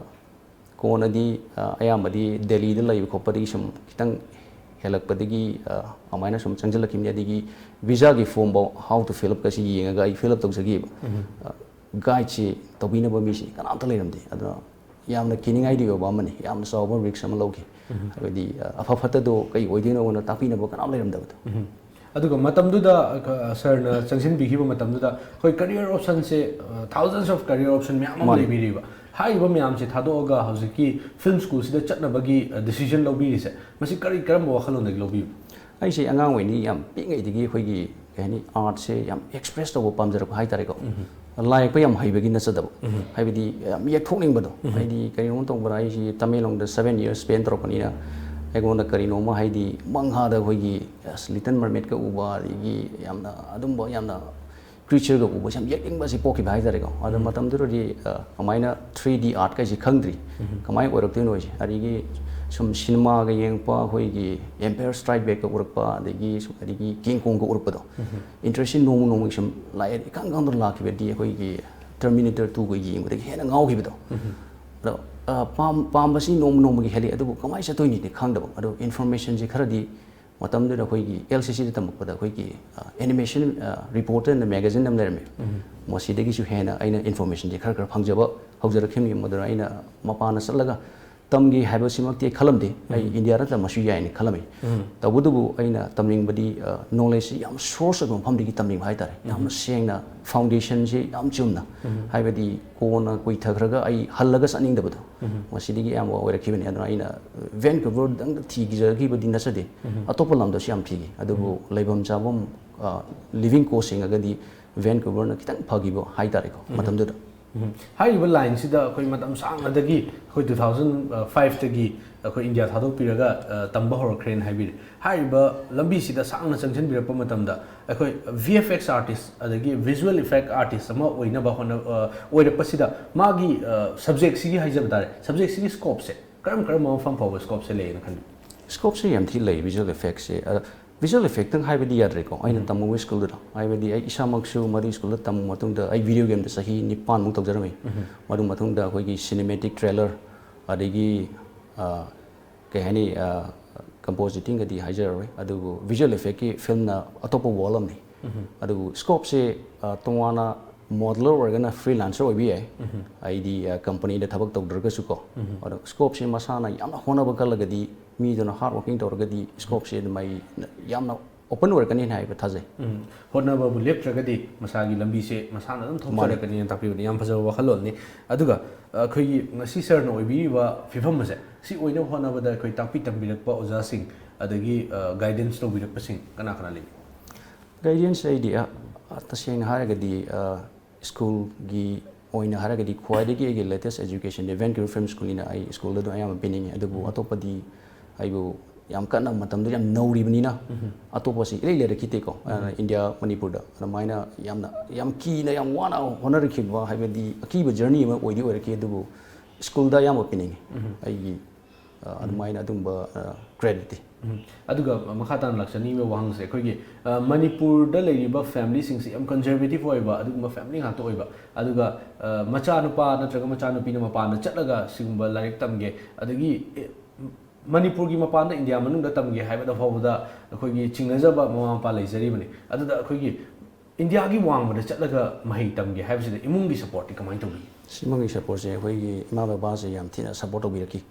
ꯀꯣꯟꯅꯗꯤ ꯑ, ꯑꯌꯥꯝꯕꯗꯤ ꯗꯦꯜꯂꯤꯗ ꯂꯩꯕ ꯈꯣꯠꯄꯗꯒꯤ ꯁꯨꯝ ꯈꯤꯇꯪ ꯍꯦꯜꯂꯛꯄꯗꯒꯤ ꯑ, ꯑꯗꯨꯃꯥꯏꯅ ꯁꯨꯝ ꯆꯪꯁꯤꯜꯂꯛꯈꯤꯕꯅꯤ꯫ ꯑꯗꯒꯤ visa ꯒꯤ form ꯐꯥꯎ how to fill up ꯀꯁꯤ ꯌꯦꯡꯉꯒ ꯑꯩ fill up ꯇꯧꯖꯈꯤꯕ꯫ ꯑ, guide ꯁꯤ ꯇꯧꯕꯤꯅꯕ ꯃꯤꯁꯤ ꯀꯅꯥꯝꯇ ꯂꯩꯔꯝꯗꯦ꯫ ꯑꯗꯨꯅ ꯌꯥꯝꯅ ꯀꯤꯅꯤꯡꯉꯥꯏꯗꯤ ꯑꯣꯏꯕ ꯑꯃꯅꯤ, ꯌꯥꯝꯅ ꯆꯥꯎꯕ risk ꯑꯃ ꯂꯧꯈꯤ꯫ ꯍꯥꯏꯕꯗꯤ ꯑ, ꯑꯐ ꯐꯠꯇꯗꯣ ꯀꯩ ꯑꯣꯏꯗꯣꯏꯅꯣꯅ ꯇꯥꯛꯄꯤꯅꯕ ꯀꯅꯥꯝ ꯂꯩꯔꯝꯗꯕꯗꯣ꯫ ꯑꯗꯨꯒ ꯃꯇꯝꯗꯨꯗ ꯁꯔꯅ ꯆꯪꯁꯤꯟꯕꯤꯈꯤꯕ ꯃꯇꯝꯗꯨꯗ ꯑꯩꯈꯣꯏ career option say thousands of career option ꯃꯌꯥꯝ ꯑꯃ ꯃꯥꯅꯤ꯫ ꯂꯩꯕꯤꯔꯤꯕ꯫ ꯍꯥꯏꯔꯤꯕ ꯃꯌꯥꯝꯁꯦ ꯊꯥꯗꯣꯛꯑꯒ ꯍꯧꯖꯤꯛꯀꯤ film school ꯁꯤꯗ ꯆꯠꯅꯕꯒꯤ decision ꯂꯧꯕꯤꯔꯤꯁꯦ, ꯃꯁꯤ ꯀꯔꯤ, ꯀꯔꯝꯕ ꯋꯥꯈꯜꯂꯣꯟꯗꯒꯤ ꯂꯧꯕꯤꯕ? ꯑꯩꯁꯦ ꯑꯉꯥꯡ ꯑꯣꯏꯔꯤꯉꯩ ꯌꯥꯝ ꯄꯤꯛꯉꯩꯗꯒꯤ ꯑꯩꯈꯣꯏꯒꯤ ꯀꯩ ꯍꯥꯏꯅꯤ, art ꯁꯦ ꯌꯥꯝ express ꯇꯧꯕ ꯄꯥꯝꯖꯔꯛꯄ ꯍꯥꯏꯇꯥꯔꯦꯀꯣ꯫ ꯂꯥꯏ ꯌꯦꯛꯄ ꯌꯥꯝ ꯍꯩꯕꯒꯤ ꯅꯠꯆꯗꯕ, ꯍꯥꯏꯕꯗꯤ ꯌꯥꯝ ꯌꯦꯛꯊꯣꯛꯅꯤꯡꯕꯗꯣ꯫ ꯍꯥꯏꯗꯤ ꯀꯔꯤꯒꯨꯝꯕ ꯇꯧꯕꯗ ꯑꯩꯁꯤ ꯇꯃꯦꯡꯂꯣꯡꯗ seven years spend ꯇꯧꯔꯛꯄꯅꯤꯅ ꯑꯩꯉꯣꯟꯗ ꯀꯔꯤꯅꯣꯃ ꯍꯥꯏꯗꯤ ꯃꯪꯍꯥꯗ ꯑꯩꯈꯣꯏꯒꯤ ꯑꯁ, Little Mermaid ꯀ ꯎꯕ, ꯑꯗꯒꯤ ꯌꯥꯝꯅ ꯑꯗꯨꯝꯕ ꯌꯥꯝꯅ creature ꯒ ꯎꯕꯁꯦ ꯌꯥꯝ ꯌꯦꯛꯅꯤꯡꯕꯁꯦ ꯄꯣꯛꯈꯤꯕ ꯍꯥꯏꯇꯥꯔꯦꯀꯣ꯫ ꯑꯗꯣ ꯃꯇꯝꯗꯨꯗꯗꯤ ꯑ, ꯀꯃꯥꯏꯅ three D art ꯀꯁꯦ ꯈꯪꯗ꯭ꯔꯤ꯫ ꯀꯃꯥꯏꯅ ꯑꯣꯏꯔꯛꯇꯣꯏꯅꯣ ꯍꯥꯏꯁꯦ꯫ ꯑꯗꯒꯤ ꯁꯨꯝ cinema ꯒ ꯌꯦꯡꯉꯛꯄ, ꯑꯩꯈꯣꯏꯒꯤ Empire Strike Back ꯀ ꯎꯔꯛꯄ, ꯑꯗꯒꯤ ꯁꯨꯝ ꯑꯗꯒꯤ King Kong ꯒ ꯎꯔꯛꯄꯗꯣ, interest ꯁꯤ ꯅꯣꯡꯃ ꯅꯣꯡꯃꯒꯤ ꯁꯨꯝ ꯂꯥꯛꯑꯦ, ꯏꯈꯪ ꯈꯪꯗꯅ ꯂꯥꯛꯈꯤꯕꯗꯤ ꯑꯩꯈꯣꯏꯒꯤ Terminator two ꯒ ꯌꯦꯡꯕꯗꯒꯤ ꯍꯦꯟꯅ ꯉꯥꯎꯈꯤꯕꯗꯣ꯫ ꯑꯗꯣ ꯑ, ꯄꯥꯝ- ꯄꯥꯝꯕꯁꯤ ꯅꯣꯡꯃ ꯅꯣꯡꯃꯒꯤ ꯍꯦꯜꯂꯤ, ꯑꯗꯨꯕꯨ ꯀꯃꯥꯏꯅ ꯆꯠꯇꯣꯏꯅꯣꯗꯤ ꯈꯪꯗꯕ꯫ ꯑꯗꯣ information ꯁꯦ ꯈꯔꯗꯤ ꯃꯇꯝꯗꯨꯗ ꯑꯩꯈꯣꯏꯒꯤ L C C ꯗ ꯇꯝꯃꯛꯄꯗ ꯑꯩꯈꯣꯏꯒꯤ ꯑ, animation ꯑ, reporter ꯅ magazine ꯑꯃ ꯂꯩꯔꯝꯃꯦ꯫ ꯃꯁꯤꯗꯒꯤꯁꯨ ꯍꯦꯟꯅ ꯑꯩꯅ information ꯁꯦ ꯈꯔ ꯈꯔ ꯐꯪꯖꯕ ꯍꯧꯖꯔꯛꯈꯤꯕꯅꯤ꯫ ꯃꯗꯨꯅ ꯑꯩꯅ ꯃꯄꯥꯟꯗ ꯆꯠꯂꯒ ꯇꯝꯒꯦ ꯍꯥꯏꯕꯁꯤꯃꯛꯇꯤ ꯑꯩ ꯈꯜꯂꯝꯗꯦ꯫ ꯑꯩ ꯏꯟꯗꯤꯌꯥꯗ ꯇꯝꯃꯁꯨ ꯌꯥꯏꯅ ꯈꯜꯂꯝꯃꯤ꯫ ꯇꯧꯕꯇꯕꯨ ꯑꯩꯅ ꯇꯝꯅꯤꯡꯕꯗꯤ ꯑ, knowledge ꯁꯤ ꯌꯥꯝ source ꯑꯣꯏꯕ ꯃꯐꯝꯗꯒꯤ ꯇꯝꯅꯤꯡꯕ ꯍꯥꯏꯇꯥꯔꯦ꯫ ꯌꯥꯝꯅ ꯁꯦꯡꯅ foundation ꯁꯤ ꯌꯥꯝ ꯆꯨꯝꯅ, ꯍꯥꯏꯕꯗꯤ ꯀꯣꯟꯅ ꯀꯨꯏꯊꯈ꯭ꯔꯒ ꯑꯩ ꯍꯜꯂꯒ ꯆꯠꯅꯤꯡꯗꯕꯗꯣ, ꯃꯁꯤꯗꯒꯤ ꯑꯌꯥꯝꯕ ꯑꯣꯏꯔꯛꯈꯤꯕꯅꯤ꯫ ꯑꯗꯨꯅ ꯑꯩꯅ Vancouver ꯗꯪ ꯊꯤꯖꯈꯤꯕꯗꯤ ꯅꯠꯆꯗꯦ, ꯑꯇꯣꯞꯄ ꯂꯝꯗꯁꯨ ꯌꯥꯝ ꯊꯤꯈꯤ꯫ ꯑꯗꯨꯕꯨ ꯂꯩꯐꯝ ꯆꯥꯐꯝ, ꯑ, living cost ꯌꯦꯡꯉꯒꯗꯤ Vancouver ꯅ ꯈꯤꯇꯪ ꯐꯈꯤꯕ ꯍꯥꯏꯇꯥꯔꯦꯀꯣ ꯃꯇꯝꯗꯨꯗ꯫ ꯎꯝ꯫ ꯍꯥꯏꯔꯤꯕ ꯂꯥꯏꯟꯁꯤꯗ ꯑꯩꯈꯣꯏ ꯃꯇꯝ ꯁꯥꯡꯅꯗꯒꯤ, ꯑꯩꯈꯣꯏ ꯇꯨ ꯊꯥꯎꯖꯟ ꯐꯥꯏꯚꯇꯒꯤ ꯑꯩꯈꯣꯏ ꯏꯟꯗꯤꯌꯥ ꯊꯥꯗꯣꯛꯄꯤꯔꯒ, ꯑ, ꯇꯝꯕ ꯍꯧꯔꯛꯈ꯭ꯔꯦꯅ ꯍꯥꯏꯕꯤꯔꯦ꯫ ꯍꯥꯏꯔꯤꯕ ꯂꯝꯕꯤꯁꯤꯗ ꯁꯥꯡꯅ ꯆꯪꯁꯤꯟꯕꯤꯔꯛꯄ ꯃꯇꯝꯗ ꯑꯩꯈꯣꯏ V F X artist ꯑꯗꯒꯤ visual effect artist ꯑꯃ ꯑꯣꯏꯅꯕ ꯍꯣꯠꯅ-, ꯑ, ꯑꯣꯏꯔꯛꯄꯁꯤꯗ ꯃꯥꯒꯤ, ꯑ, subjectꯁꯤꯒꯤ ꯍꯥꯏꯖꯕ ꯇꯥꯔꯦ, subjectꯁꯤꯒꯤ scopeꯁꯦ ꯀꯔꯝ ꯀꯔꯝꯕ ꯃꯐꯝ ꯐꯥꯎꯕ scopeꯁꯦ ꯂꯩꯌꯦꯅ ꯈꯟꯕꯤ? Scopeꯁꯦ ꯌꯥꯝ ꯊꯤ ꯂꯩ visual effectꯁꯦ꯫ ꯑ, visual effectꯇꯪ ꯍꯥꯏꯕꯗꯤ ꯌꯥꯗ꯭ꯔꯦꯀꯣ꯫ ꯑꯩꯅ ꯇꯝꯃꯨꯕ schoolꯗꯨꯗ, ꯍꯥꯏꯕꯗꯤ ꯑꯩ ꯏꯁꯥꯃꯛꯁꯨ ꯃꯗꯨꯒꯤ schoolꯗ ꯇꯝꯕ ꯃꯇꯨꯡꯗ ꯑꯩ video gameꯗ ꯆꯍꯤ ꯅꯤꯄꯥꯟꯃꯨꯛ ꯇꯧꯖꯔꯝꯃꯤ꯫ ꯃꯗꯨ ꯃꯇꯨꯡꯗ ꯑꯩꯈꯣꯏꯒꯤ cinematic trailer, ꯑꯗꯒꯤ, ꯑ, ꯀꯩ ꯍꯥꯏꯅꯤ, ꯑ, compositingꯒꯗꯤ ꯍꯥꯏꯖꯔꯔꯣꯏ, ꯑꯗꯨꯕꯨ visual effectꯀꯤ filmꯅ ꯑꯇꯣꯞꯄ world ꯑꯃꯅꯤ꯫ ꯑꯗꯨꯕꯨ scopeꯁꯦ, ꯑ, ꯇꯣꯉꯥꯟꯅ modeler ꯑꯣꯏꯔꯒꯅ freelancer ꯑꯣꯏꯕ ꯌꯥꯏ꯫ ꯑꯩꯗꯤ, ꯑ, companyꯗ ꯊꯕꯛ ꯇꯧꯗ꯭ꯔꯒꯁꯨꯀꯣ꯫ ꯑꯗꯣ scopeꯁꯦ ꯃꯁꯥꯅ ꯌꯥꯝꯅ ꯍꯣꯠꯅꯕ ꯀꯜꯂꯒꯗꯤ, ꯃꯤꯗꯨꯅ hard working ꯇꯧꯔꯒꯗꯤ scopeꯁꯦ ꯑꯗꯨꯝ ꯑꯩ ꯌꯥꯝꯅ open ꯑꯣꯏꯔꯛꯀꯅꯤꯅ ꯍꯥꯏꯕ ꯊꯥꯖꯩ꯫ ꯎꯝ, ꯍꯣꯠꯅꯕꯕꯨ ꯂꯦꯞꯇ꯭ꯔꯒꯗꯤ ꯃꯁꯥꯒꯤ ꯂꯝꯕꯤꯁꯦ ꯃꯁꯥꯅ ꯑꯗꯨꯝ ꯊꯣꯛꯆꯔꯛꯀꯅꯤꯅ ꯇꯥꯛꯄꯤꯕꯅꯤ꯫ ꯌꯥꯝ ꯐꯖꯕ ꯋꯥꯈꯜꯂꯣꯟꯅꯤ꯫ ꯑꯗꯨꯒ, ꯑ, ꯑꯩꯈꯣꯏꯒꯤ ꯉꯁꯤ sirꯅ ꯑꯣꯏꯕꯤꯔꯤꯕ ꯐꯤꯕꯝ ꯑꯁꯦ ꯁꯤ ꯑꯣꯏꯅꯕ ꯍꯣꯠꯅꯕꯗ ꯑꯩꯈꯣꯏ ꯇꯥꯛꯄꯤ ꯇꯝꯕꯤꯔꯛꯄ ꯑꯣꯖꯥꯁꯤꯡ ꯑꯗꯒꯤ, ꯑ, guidance ꯇꯧꯕꯤꯔꯛꯄꯁꯤꯡ ꯀꯅꯥ ꯀꯅꯥ ꯂꯩꯕꯤ? Guidance ꯑꯩꯗꯤ, ꯑ, ꯑ, ꯇꯁꯦꯡꯅ ꯍꯥꯏꯔꯒꯗꯤ, ꯑ, schoolꯒꯤ ꯑꯣꯏꯅ ꯍꯥꯏꯔꯒꯗꯤ ꯈ꯭ꯋꯥꯏꯗꯒꯤ ꯑꯩꯒꯤ latest educationꯗꯤ Vancouver Film Schoolꯅꯤꯅ ꯑꯩ schoolꯗ ꯑꯗꯨꯝ ꯑꯌꯥꯝꯕ ꯄꯤꯅꯤꯡꯉꯤ꯫ ꯑꯗꯨꯕꯨ ꯑꯇꯣꯞꯄꯗꯤ ꯑꯩꯕꯨ ꯌꯥꯝ ꯀꯟꯅ ꯃꯇꯝꯗꯨ ꯌꯥꯝ ꯅꯧꯔꯤꯕꯅꯤꯅ ꯑꯇꯣꯞꯄꯁꯤ ꯏꯂꯩ ꯂꯩꯔꯛꯈꯤꯗꯦꯀꯣ꯫ ꯑ, ꯏꯟꯗꯤꯌꯥ, ꯃꯅꯤꯄꯨꯔꯗ ꯑꯗꯨꯃꯥꯏꯅ ꯌꯥꯝꯅ, ꯌꯥꯝ ꯀꯤꯅ, ꯌꯥꯝ ꯋꯥꯅ ꯍꯣꯠꯅꯔꯛꯈꯤꯕ, ꯍꯥꯏꯕꯗꯤ ꯑꯀꯤꯕ journey ꯑꯃ ꯑꯣꯏꯗꯤ ꯑꯣꯏꯔꯛꯈꯤ꯫ ꯑꯗꯨꯕꯨ schoolꯗ ꯑꯌꯥꯝꯕ ꯄꯤꯅꯤꯡꯉꯤ ꯑꯩꯒꯤ, ꯑ, ꯑꯗꯨꯃꯥꯏꯅ ꯑꯗꯨꯝꯕ, ꯑ, creditꯇꯤ꯫ ꯎꯝ꯫ ꯑꯗꯨꯒ ꯃꯈꯥ ꯇꯥꯅ ꯂꯥꯛꯆꯅꯤꯡꯉꯤꯕ ꯋꯥꯍꯪꯁꯦ ꯑꯩꯈꯣꯏꯒꯤ, ꯑ, ꯃꯅꯤꯄꯨꯔꯗ ꯂꯩꯔꯤꯕ familyꯁꯤꯡꯁꯤ ꯌꯥꯝ conservative ꯑꯣꯏꯕ ꯑꯗꯨꯒꯨꯝꯕ family ꯉꯥꯛꯇ ꯑꯣꯏꯕ, ꯑꯗꯨꯒ, ꯑ, ꯃꯆꯥꯅꯨꯄꯥ ꯅꯠꯇ꯭ꯔꯒ ꯃꯆꯥꯅꯨꯄꯤꯅ ꯃꯄꯥꯟꯗ ꯆꯠꯂꯒ ꯁꯤꯒꯨꯝꯕ ꯂꯥꯏꯔꯤꯛ ꯇꯝꯒꯦ, ꯑꯗꯒꯤ, ꯑꯦ, ꯃꯅꯤꯄꯨꯔꯒꯤ ꯃꯄꯥꯟꯗ ꯏꯟꯗꯤꯌꯥ ꯃꯅꯨꯡꯗ ꯇꯝꯒꯦ ꯍꯥꯏꯕꯗ ꯐꯥꯎꯕꯗ ꯑꯩꯈꯣꯏꯒꯤ ꯆꯤꯡꯅꯖꯕ ꯃꯃꯥ ꯃꯄꯥ ꯂꯩꯖꯔꯤꯕꯅꯤ꯫ ꯑꯗꯨꯗ ꯑꯩꯈꯣꯏꯒꯤ ꯏꯟꯗꯤꯌꯥꯒꯤ ꯋꯥꯡꯃꯗ ꯆꯠꯂꯒ ꯃꯍꯩ ꯇꯝꯒꯦ ꯍꯥꯏꯕꯁꯤꯗ ꯏꯃꯨꯡꯒꯤ supportꯇꯤ ꯀꯃꯥꯏꯅ ꯇꯧꯕꯤ? ꯁꯤꯃꯒꯤ supportꯁꯦ ꯑꯩꯈꯣꯏꯒꯤ ꯏꯃꯥ ꯕꯕꯥꯁꯦ ꯌꯥꯝ ꯊꯤꯅ support ꯇꯧꯕꯤꯔꯛꯈꯤ꯫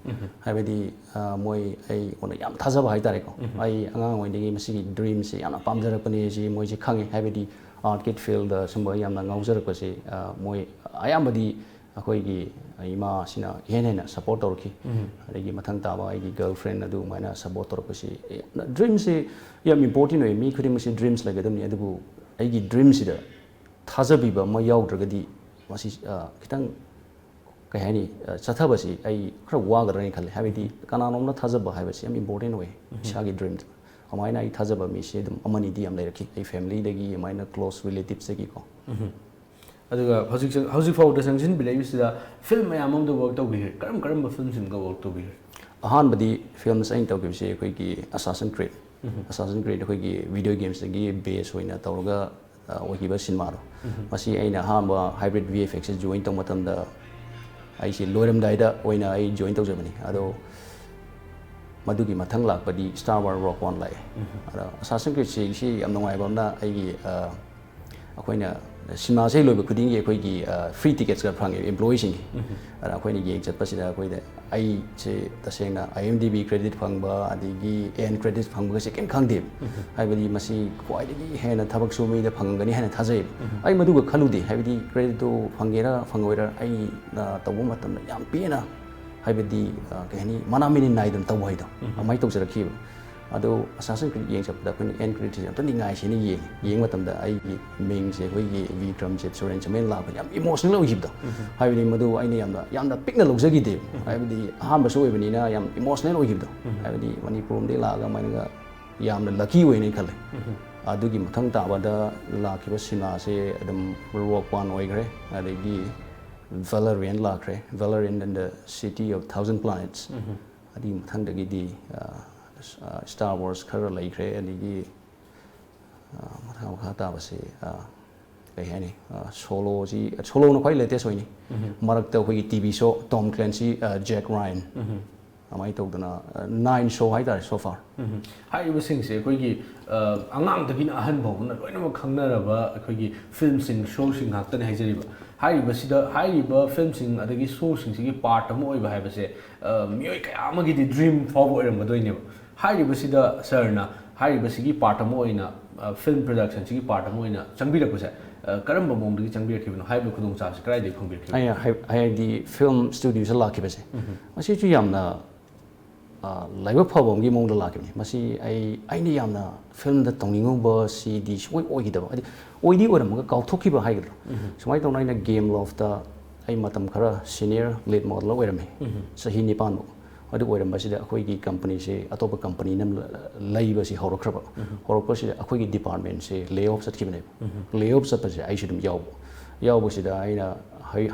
ꯍꯥꯏꯕꯗꯤ, ꯑ, ꯃꯣꯏ ꯑꯩꯉꯣꯟꯗ ꯌꯥꯝ ꯊꯥꯖꯕ ꯍꯥꯏꯇꯥꯔꯦꯀꯣ꯫ ꯑꯩ ꯑꯉꯥꯡ ꯑꯣꯏꯔꯤꯉꯩꯗꯒꯤ ꯃꯁꯤꯒꯤ dreamꯁꯦ ꯌꯥꯝꯅ ꯄꯥꯝꯖꯔꯛꯄꯅꯦ ꯁꯤ ꯃꯣꯏꯁꯦ ꯈꯪꯉꯦ꯫ ꯍꯥꯏꯕꯗꯤ artꯀꯤ fieldꯗ ꯁꯨꯝꯕ ꯌꯥꯝꯅ ꯉꯥꯎꯖꯔꯛꯄꯁꯦ, ꯑ, ꯃꯣꯏ ꯑꯌꯥꯝꯕꯗꯤ ꯑꯩꯈꯣꯏꯒꯤ ꯏꯃꯥꯁꯤꯅ ꯏꯍꯦꯟ ꯍꯦꯟꯅ support ꯇꯧꯔꯛꯈꯤ꯫ ꯑꯗꯒꯤ ꯃꯊꯪ ꯇꯥꯕ ꯑꯩꯒꯤ girlfriend ꯑꯗꯨꯃꯥꯏꯅ support ꯇꯧꯔꯛꯄꯁꯤ ꯌꯥꯝꯅ, dreamꯁꯤ ꯌꯥꯝ important ꯑꯣꯏ꯫ ꯃꯤ ꯈꯨꯗꯤꯡꯃꯛꯁꯤ dreams ꯂꯩꯒꯗꯕꯅꯤ꯫ ꯑꯗꯨꯕꯨ ꯑꯩꯒꯤ dreamꯁꯤꯗ ꯊꯥꯖꯕꯤꯕ ꯑꯃ ꯌꯥꯎꯗ꯭ꯔꯒꯗꯤ ꯃꯁꯤ ꯑ, ꯈꯤꯇꯪ ꯀꯩ ꯍꯥꯏꯅꯤ, ꯑ, ꯆꯠꯊꯕꯁꯤ ꯑꯩ ꯈꯔ ꯋꯥꯒꯗ꯭ꯔꯥꯅ ꯈꯜꯂꯦ꯫ ꯍꯥꯏꯕꯗꯤ ꯀꯅꯥꯅꯣꯝꯅ ꯊꯥꯖꯕ ꯍꯥꯏꯕꯁꯤ ꯌꯥꯝ important ꯑꯣꯏ ꯏꯁꯥꯒꯤ ꯗ꯭ꯔꯤꯝꯗ꯫ ꯑꯗꯨꯃꯥꯏꯅ ꯑꯩ ꯊꯥꯖꯕ ꯃꯤꯁꯦ ꯑꯗꯨꯝ ꯑꯃꯅꯤꯗꯤ ꯌꯥꯝ ꯂꯩꯔꯛꯈꯤ, ꯑꯩ ꯐꯦꯃꯤꯂꯤꯗꯒꯤ, ꯑꯗꯨꯃꯥꯏꯅ ꯀ꯭ꯂꯣꯁ ꯔꯤꯂꯦꯇꯤꯞꯁꯇꯒꯤꯀꯣ꯫ ꯑꯗꯨꯒ ꯍꯧꯖꯤꯛ ꯍꯧꯖꯤꯛ ꯐꯥꯎꯗ ꯆꯪꯁꯤꯟꯕꯤꯔꯛꯏꯕꯁꯤꯗ ꯐꯤꯂꯝ ꯃꯌꯥꯝ ꯑꯃꯗ ꯋꯔꯛ ꯇꯧꯕꯤꯈ꯭ꯔꯦ꯫ ꯀꯔꯝ ꯀꯔꯝꯕ ꯐꯤꯂꯝꯁꯤꯡꯒ ꯋꯔꯛ ꯇꯧꯕꯤꯈ꯭ꯔꯦ? ꯑꯍꯥꯟꯕꯗꯤ ꯐꯤꯂꯝꯁ ꯑꯩꯅ ꯇꯧꯈꯤꯕꯁꯦ ꯑꯩꯈꯣꯏꯒꯤ Assassin's Creed꯫ Assassin's Creed ꯑꯩꯈꯣꯏꯒꯤ ꯚꯤꯗꯤꯑꯣ ꯒꯦꯝꯁꯇꯒꯤ ꯕꯦꯁ ꯑꯣꯏꯅ ꯇꯧꯔꯒ ꯑ, ꯑꯣꯏꯈꯤꯕ ꯁꯤꯅꯦꯃꯥꯗꯣ꯫ ꯃꯁꯤ ꯑꯩꯅ ꯑꯍꯥꯟꯕ ꯍꯥꯏꯕ꯭ꯔꯤꯠ ꯚꯤ ꯑꯦꯐ ꯑꯦꯛꯁꯁꯦ ꯖꯣꯏꯟ ꯇꯧꯕ ꯃꯇꯝꯗ ꯑꯩꯁꯦ ꯂꯣꯏꯔꯝꯗꯥꯏꯗ ꯑꯣꯏꯅ ꯑꯩ ꯖꯣꯏꯟ ꯇꯧꯖꯕꯅꯤ꯫ ꯑꯗꯣ ꯃꯗꯨꯒꯤ ꯃꯊꯪ ꯂꯥꯛꯄꯗꯤ Star Wars Rogue One ꯂꯥꯛꯑꯦ꯫ ꯑꯗ Assassin's Creedꯁꯤ ꯁꯤ ꯌꯥꯝ ꯅꯨꯡꯉꯥꯏꯕ ꯑꯃꯅ ꯑꯩꯒꯤ ꯑ, ꯑꯩꯈꯣꯏꯅ ꯁꯤꯅꯦꯃꯥꯁꯦ ꯂꯣꯏꯕ ꯈꯨꯗꯤꯡꯒꯤ ꯑꯩꯈꯣꯏꯒꯤ ꯐ꯭ꯔꯤ ꯇꯤꯀꯦꯠꯁꯀ ꯐꯪꯉꯦꯕ ꯑꯦꯝꯄ꯭ꯂꯣꯌꯤꯁꯤꯡꯒꯤ꯫ ꯑꯗ ꯑꯩꯈꯣꯏꯅ ꯌꯦꯡ ꯆꯠꯄꯁꯤꯗ ꯑꯩꯈꯣꯏꯗ ꯑꯩꯁꯦ ꯇꯁꯦꯡꯅ ꯑꯥꯏ ꯑꯦꯝ ꯗꯤ ꯕꯤ ꯀ꯭ꯔꯦꯗꯤꯠ ꯐꯪꯕ ꯑꯗꯒꯤ ꯑꯦꯟ ꯀ꯭ꯔꯦꯗꯤꯠ ꯐꯪꯕꯒꯁꯦ ꯀꯩꯝ ꯈꯪꯗꯦꯕ꯫ ꯍꯥꯏꯕꯗꯤ ꯃꯁꯤ ꯈ꯭ꯋꯥꯏꯗꯒꯤ ꯍꯦꯟꯅ ꯊꯕꯛ ꯁꯨꯕ ꯃꯤꯗ ꯐꯪꯉꯝꯒꯅꯤ ꯍꯥꯏꯅ ꯊꯥꯖꯩꯕ꯫ ꯑꯩ ꯃꯗꯨꯒ ꯈꯜꯂꯨꯗꯦ꯫ ꯍꯥꯏꯕꯗꯤ ꯀ꯭ꯔꯦꯗꯤꯠꯇꯨ ꯐꯪꯒꯦꯔꯥ ꯐꯪꯉꯣꯏꯔꯥ ꯑꯩꯅ ꯇꯧꯕ ꯃꯇꯝꯗ ꯌꯥꯝ ꯄꯦꯟꯅ, ꯍꯥꯏꯕꯗꯤ ꯑ, ꯀꯩ ꯍꯥꯏꯅꯤ, ꯃꯅꯥ ꯃꯤꯅꯤꯠ ꯅꯥꯏꯗꯅ ꯇꯧꯕ ꯍꯥꯏꯗꯣ ꯑꯗꯨꯃꯥꯏꯅ ꯇꯧꯖꯔꯛꯈꯤꯕ꯫ ꯑꯗꯣ Assassin's Creed ꯌꯦꯡ ꯆꯠꯄꯗ ꯑꯩꯈꯣꯏꯅ ꯑꯦꯟ ꯀ꯭ꯔꯦꯗꯤꯠꯁꯦ ꯑꯝꯇ ꯅꯤꯡꯉꯥꯏꯁꯤꯅ ꯌꯦꯡꯉꯤ꯫ ꯌꯦꯡꯕ ꯃꯇꯝꯗ ꯑꯩꯒꯤ ꯃꯤꯡꯁꯦ ꯑꯩꯈꯣꯏꯒꯤ ꯕꯤꯀ꯭ꯔꯝꯖꯤꯠ ꯁꯨꯔꯦꯟ ꯆꯃꯦꯟ ꯂꯥꯛꯄꯗ ꯌꯥꯝ ꯏꯃꯣꯁꯅꯦꯜ ꯑꯣꯏꯈꯤꯕꯗꯣ꯫ ꯍꯥꯏꯕꯗꯤ ꯃꯗꯨ ꯑꯩꯅ ꯌꯥꯝꯅ ꯌꯥꯝꯅ ꯄꯤꯛꯅ ꯂꯧꯖꯈꯤꯗꯦꯕ꯫ ꯍꯥꯏꯕꯗꯤ ꯑꯍꯥꯟꯕꯁꯨ ꯑꯣꯏꯕꯅꯤꯅ ꯌꯥꯝ ꯏꯃꯣꯁꯅꯦꯜ ꯑꯣꯏꯈꯤꯕꯗꯣ꯫ ꯍꯥꯏꯕꯗꯤ ꯃꯅꯤꯄꯨꯔ ꯂꯣꯝꯗꯒꯤ ꯂꯥꯛꯑꯒ ꯑꯗꯨꯃꯥꯏꯅꯒ ꯌꯥꯝꯅ ꯂꯛꯀꯤ ꯑꯣꯏꯅ ꯈꯜꯂꯦ꯫ ꯑꯗꯨꯒꯤ ꯃꯊꯪ ꯇꯥꯕꯗ ꯂꯥꯛꯈꯤꯕ ꯁꯤꯅꯦꯃꯥꯁꯦ ꯑꯗꯨꯝ Rogue One ꯑꯣꯏꯈ꯭ꯔꯦ꯫ ꯑꯗꯒꯤ Valerian ꯂꯥꯛꯈ꯭ꯔꯦ, Valerian and the City of Thousand Planets꯫ ꯑꯗꯨꯒꯤ ꯃꯊꯪꯗꯒꯤꯗꯤ ꯑ, ꯑ, Star Wars ꯈꯔ ꯂꯩꯈ꯭ꯔꯦ꯫ ꯑꯗꯒꯤ ꯑ, ꯃꯈꯥ ꯃꯈꯥ ꯇꯥꯕꯁꯤ ꯑ, ꯀꯩ ꯍꯥꯏꯅꯤ, Soloꯁꯤ, Soloꯅ ꯈ꯭ꯋꯥꯏ latest ꯑꯣꯏꯅꯤ꯫ ꯃꯔꯛꯇ ꯑꯩꯈꯣꯏꯒꯤ ꯇꯤ ꯚꯤ ꯁꯣ Tom Clancy, ꯑ, Jack Ryan, ꯑꯗꯨꯃꯥꯏꯅ ꯇꯧꯗꯅ nine show ꯍꯥꯏꯇꯥꯔꯦ so far꯫ ꯍꯥꯏꯔꯤꯕꯁꯤꯡꯁꯦ ꯑꯩꯈꯣꯏꯒꯤ ꯑ, ꯑꯉꯥꯡꯗꯒꯤꯅ ꯑꯍꯟ ꯐꯥꯎꯕꯅ ꯂꯣꯏꯅꯃꯛ ꯈꯪꯅꯔꯕ ꯑꯩꯈꯣꯏꯒꯤ ꯐꯤꯂꯝꯁꯤꯡ, ꯁꯣꯁꯤꯡ ꯉꯥꯛꯇꯅꯤ ꯍꯥꯏꯖꯔꯤꯕ꯫ ꯍꯥꯏꯔꯤꯕꯁꯤꯗ ꯍꯥꯏꯔꯤꯕ ꯐꯤꯂꯝꯁꯤꯡ ꯑꯗꯒꯤ ꯁꯣꯁꯤꯡꯁꯤꯒꯤ ꯄꯥꯔꯠ ꯑꯃ ꯑꯣꯏꯕ ꯍꯥꯏꯕꯁꯦ ꯑ, ꯃꯤꯑꯣꯏ ꯀꯌꯥ ꯑꯃꯒꯤꯗꯤ ꯗ꯭ꯔꯤꯝ ꯐꯥꯎꯕ ꯑꯣꯏꯔꯝꯒꯗꯣꯏꯅꯦꯕ꯫ ꯍꯥꯏꯔꯤꯕꯁꯤꯗ ꯁꯥꯔꯅ ꯍꯥꯏꯔꯤꯕꯁꯤꯒꯤ ꯄꯥꯔꯠ ꯑꯃ ꯑꯣꯏꯅ, ꯑ, ꯐꯤꯂꯝ ꯄ꯭ꯔꯗꯛꯁꯟꯁꯤꯒꯤ ꯄꯥꯔꯠ ꯑꯃ ꯑꯣꯏꯅ ꯆꯪꯕꯤꯔꯛꯄꯁꯦ, ꯑ, ꯀꯔꯝꯕ ꯃꯑꯣꯡꯗꯒꯤ ꯆꯪꯕꯤꯔꯛꯈꯤꯕꯅꯣ? ꯍꯥꯏꯕꯒꯤ ꯈꯨꯗꯣꯡꯆꯥꯕꯁꯤ ꯀꯗꯥꯏꯗꯒꯤ ꯐꯪꯕꯤꯔꯛꯈꯤꯕꯅꯣ? ꯑꯩꯅ ꯍꯥꯏ-, ꯍꯥꯏꯗꯤ ꯐꯤꯂꯝ ꯁ꯭ꯇꯨꯗꯤꯑꯣꯁꯤꯗ ꯂꯥꯛꯈꯤꯕꯁꯦ, ꯃꯁꯤꯁꯨ ꯌꯥꯝꯅ ꯂꯥꯏꯕꯛ ꯐꯕ ꯑꯃꯒꯤ ꯃꯑꯣꯡꯗ ꯂꯥꯛꯈꯤꯕꯅꯤ꯫ ꯃꯁꯤ ꯑꯩ ꯑꯩꯅ ꯌꯥꯝꯅ ꯐꯤꯂꯝꯗ ꯇꯧꯅꯤꯡꯉꯨꯕꯁꯤꯗꯤ ꯁꯨꯡꯑꯣꯏ ꯑꯣꯏꯈꯤꯗꯕ, ꯍꯥꯏꯗꯤ ꯑꯣꯏꯗꯤ ꯑꯣꯏꯔꯝꯃꯒ ꯀꯥꯎꯊꯣꯛꯈꯤꯕ ꯍꯥꯏꯒꯗ꯭ꯔꯥ꯫ ꯁꯨꯃꯥꯏꯅ ꯇꯧꯅ ꯑꯩꯅ ꯒꯦꯝ ꯂꯣꯐꯇ ꯑꯩ ꯃꯇꯝ ꯈꯔ ꯁꯤꯅꯤꯌꯔ ꯂꯤꯗ ꯃꯣꯗꯦꯂꯔ ꯑꯣꯏꯔꯝꯃꯤ, ꯆꯍꯤ ꯅꯤꯄꯥꯟꯃꯨꯛ꯫ ꯑꯗꯨ ꯑꯣꯏꯔꯝꯕꯁꯤꯗ ꯑꯩꯈꯣꯏꯒꯤ ꯀꯝꯄꯅꯤꯁꯦ ꯑꯇꯣꯞꯄ ꯀꯝꯄꯅꯤꯅ ꯂꯩꯕꯁꯤ ꯍꯧꯔꯛꯈ꯭ꯔꯕ꯫ ꯍꯧꯔꯛꯄꯁꯤꯗ ꯑꯩꯈꯣꯏꯒꯤ ꯗꯤꯄꯥꯔꯠꯃꯦꯟꯁꯦ ꯂꯦ ꯑꯣꯐ ꯆꯠꯈꯤꯕꯅꯦꯕ꯫ ꯂꯦ ꯑꯣꯐ ꯆꯠꯄꯁꯦ ꯑꯩꯁꯨ ꯑꯗꯨꯝ ꯌꯥꯎꯕ꯫ ꯌꯥꯎꯕꯁꯤꯗ ꯑꯩꯅ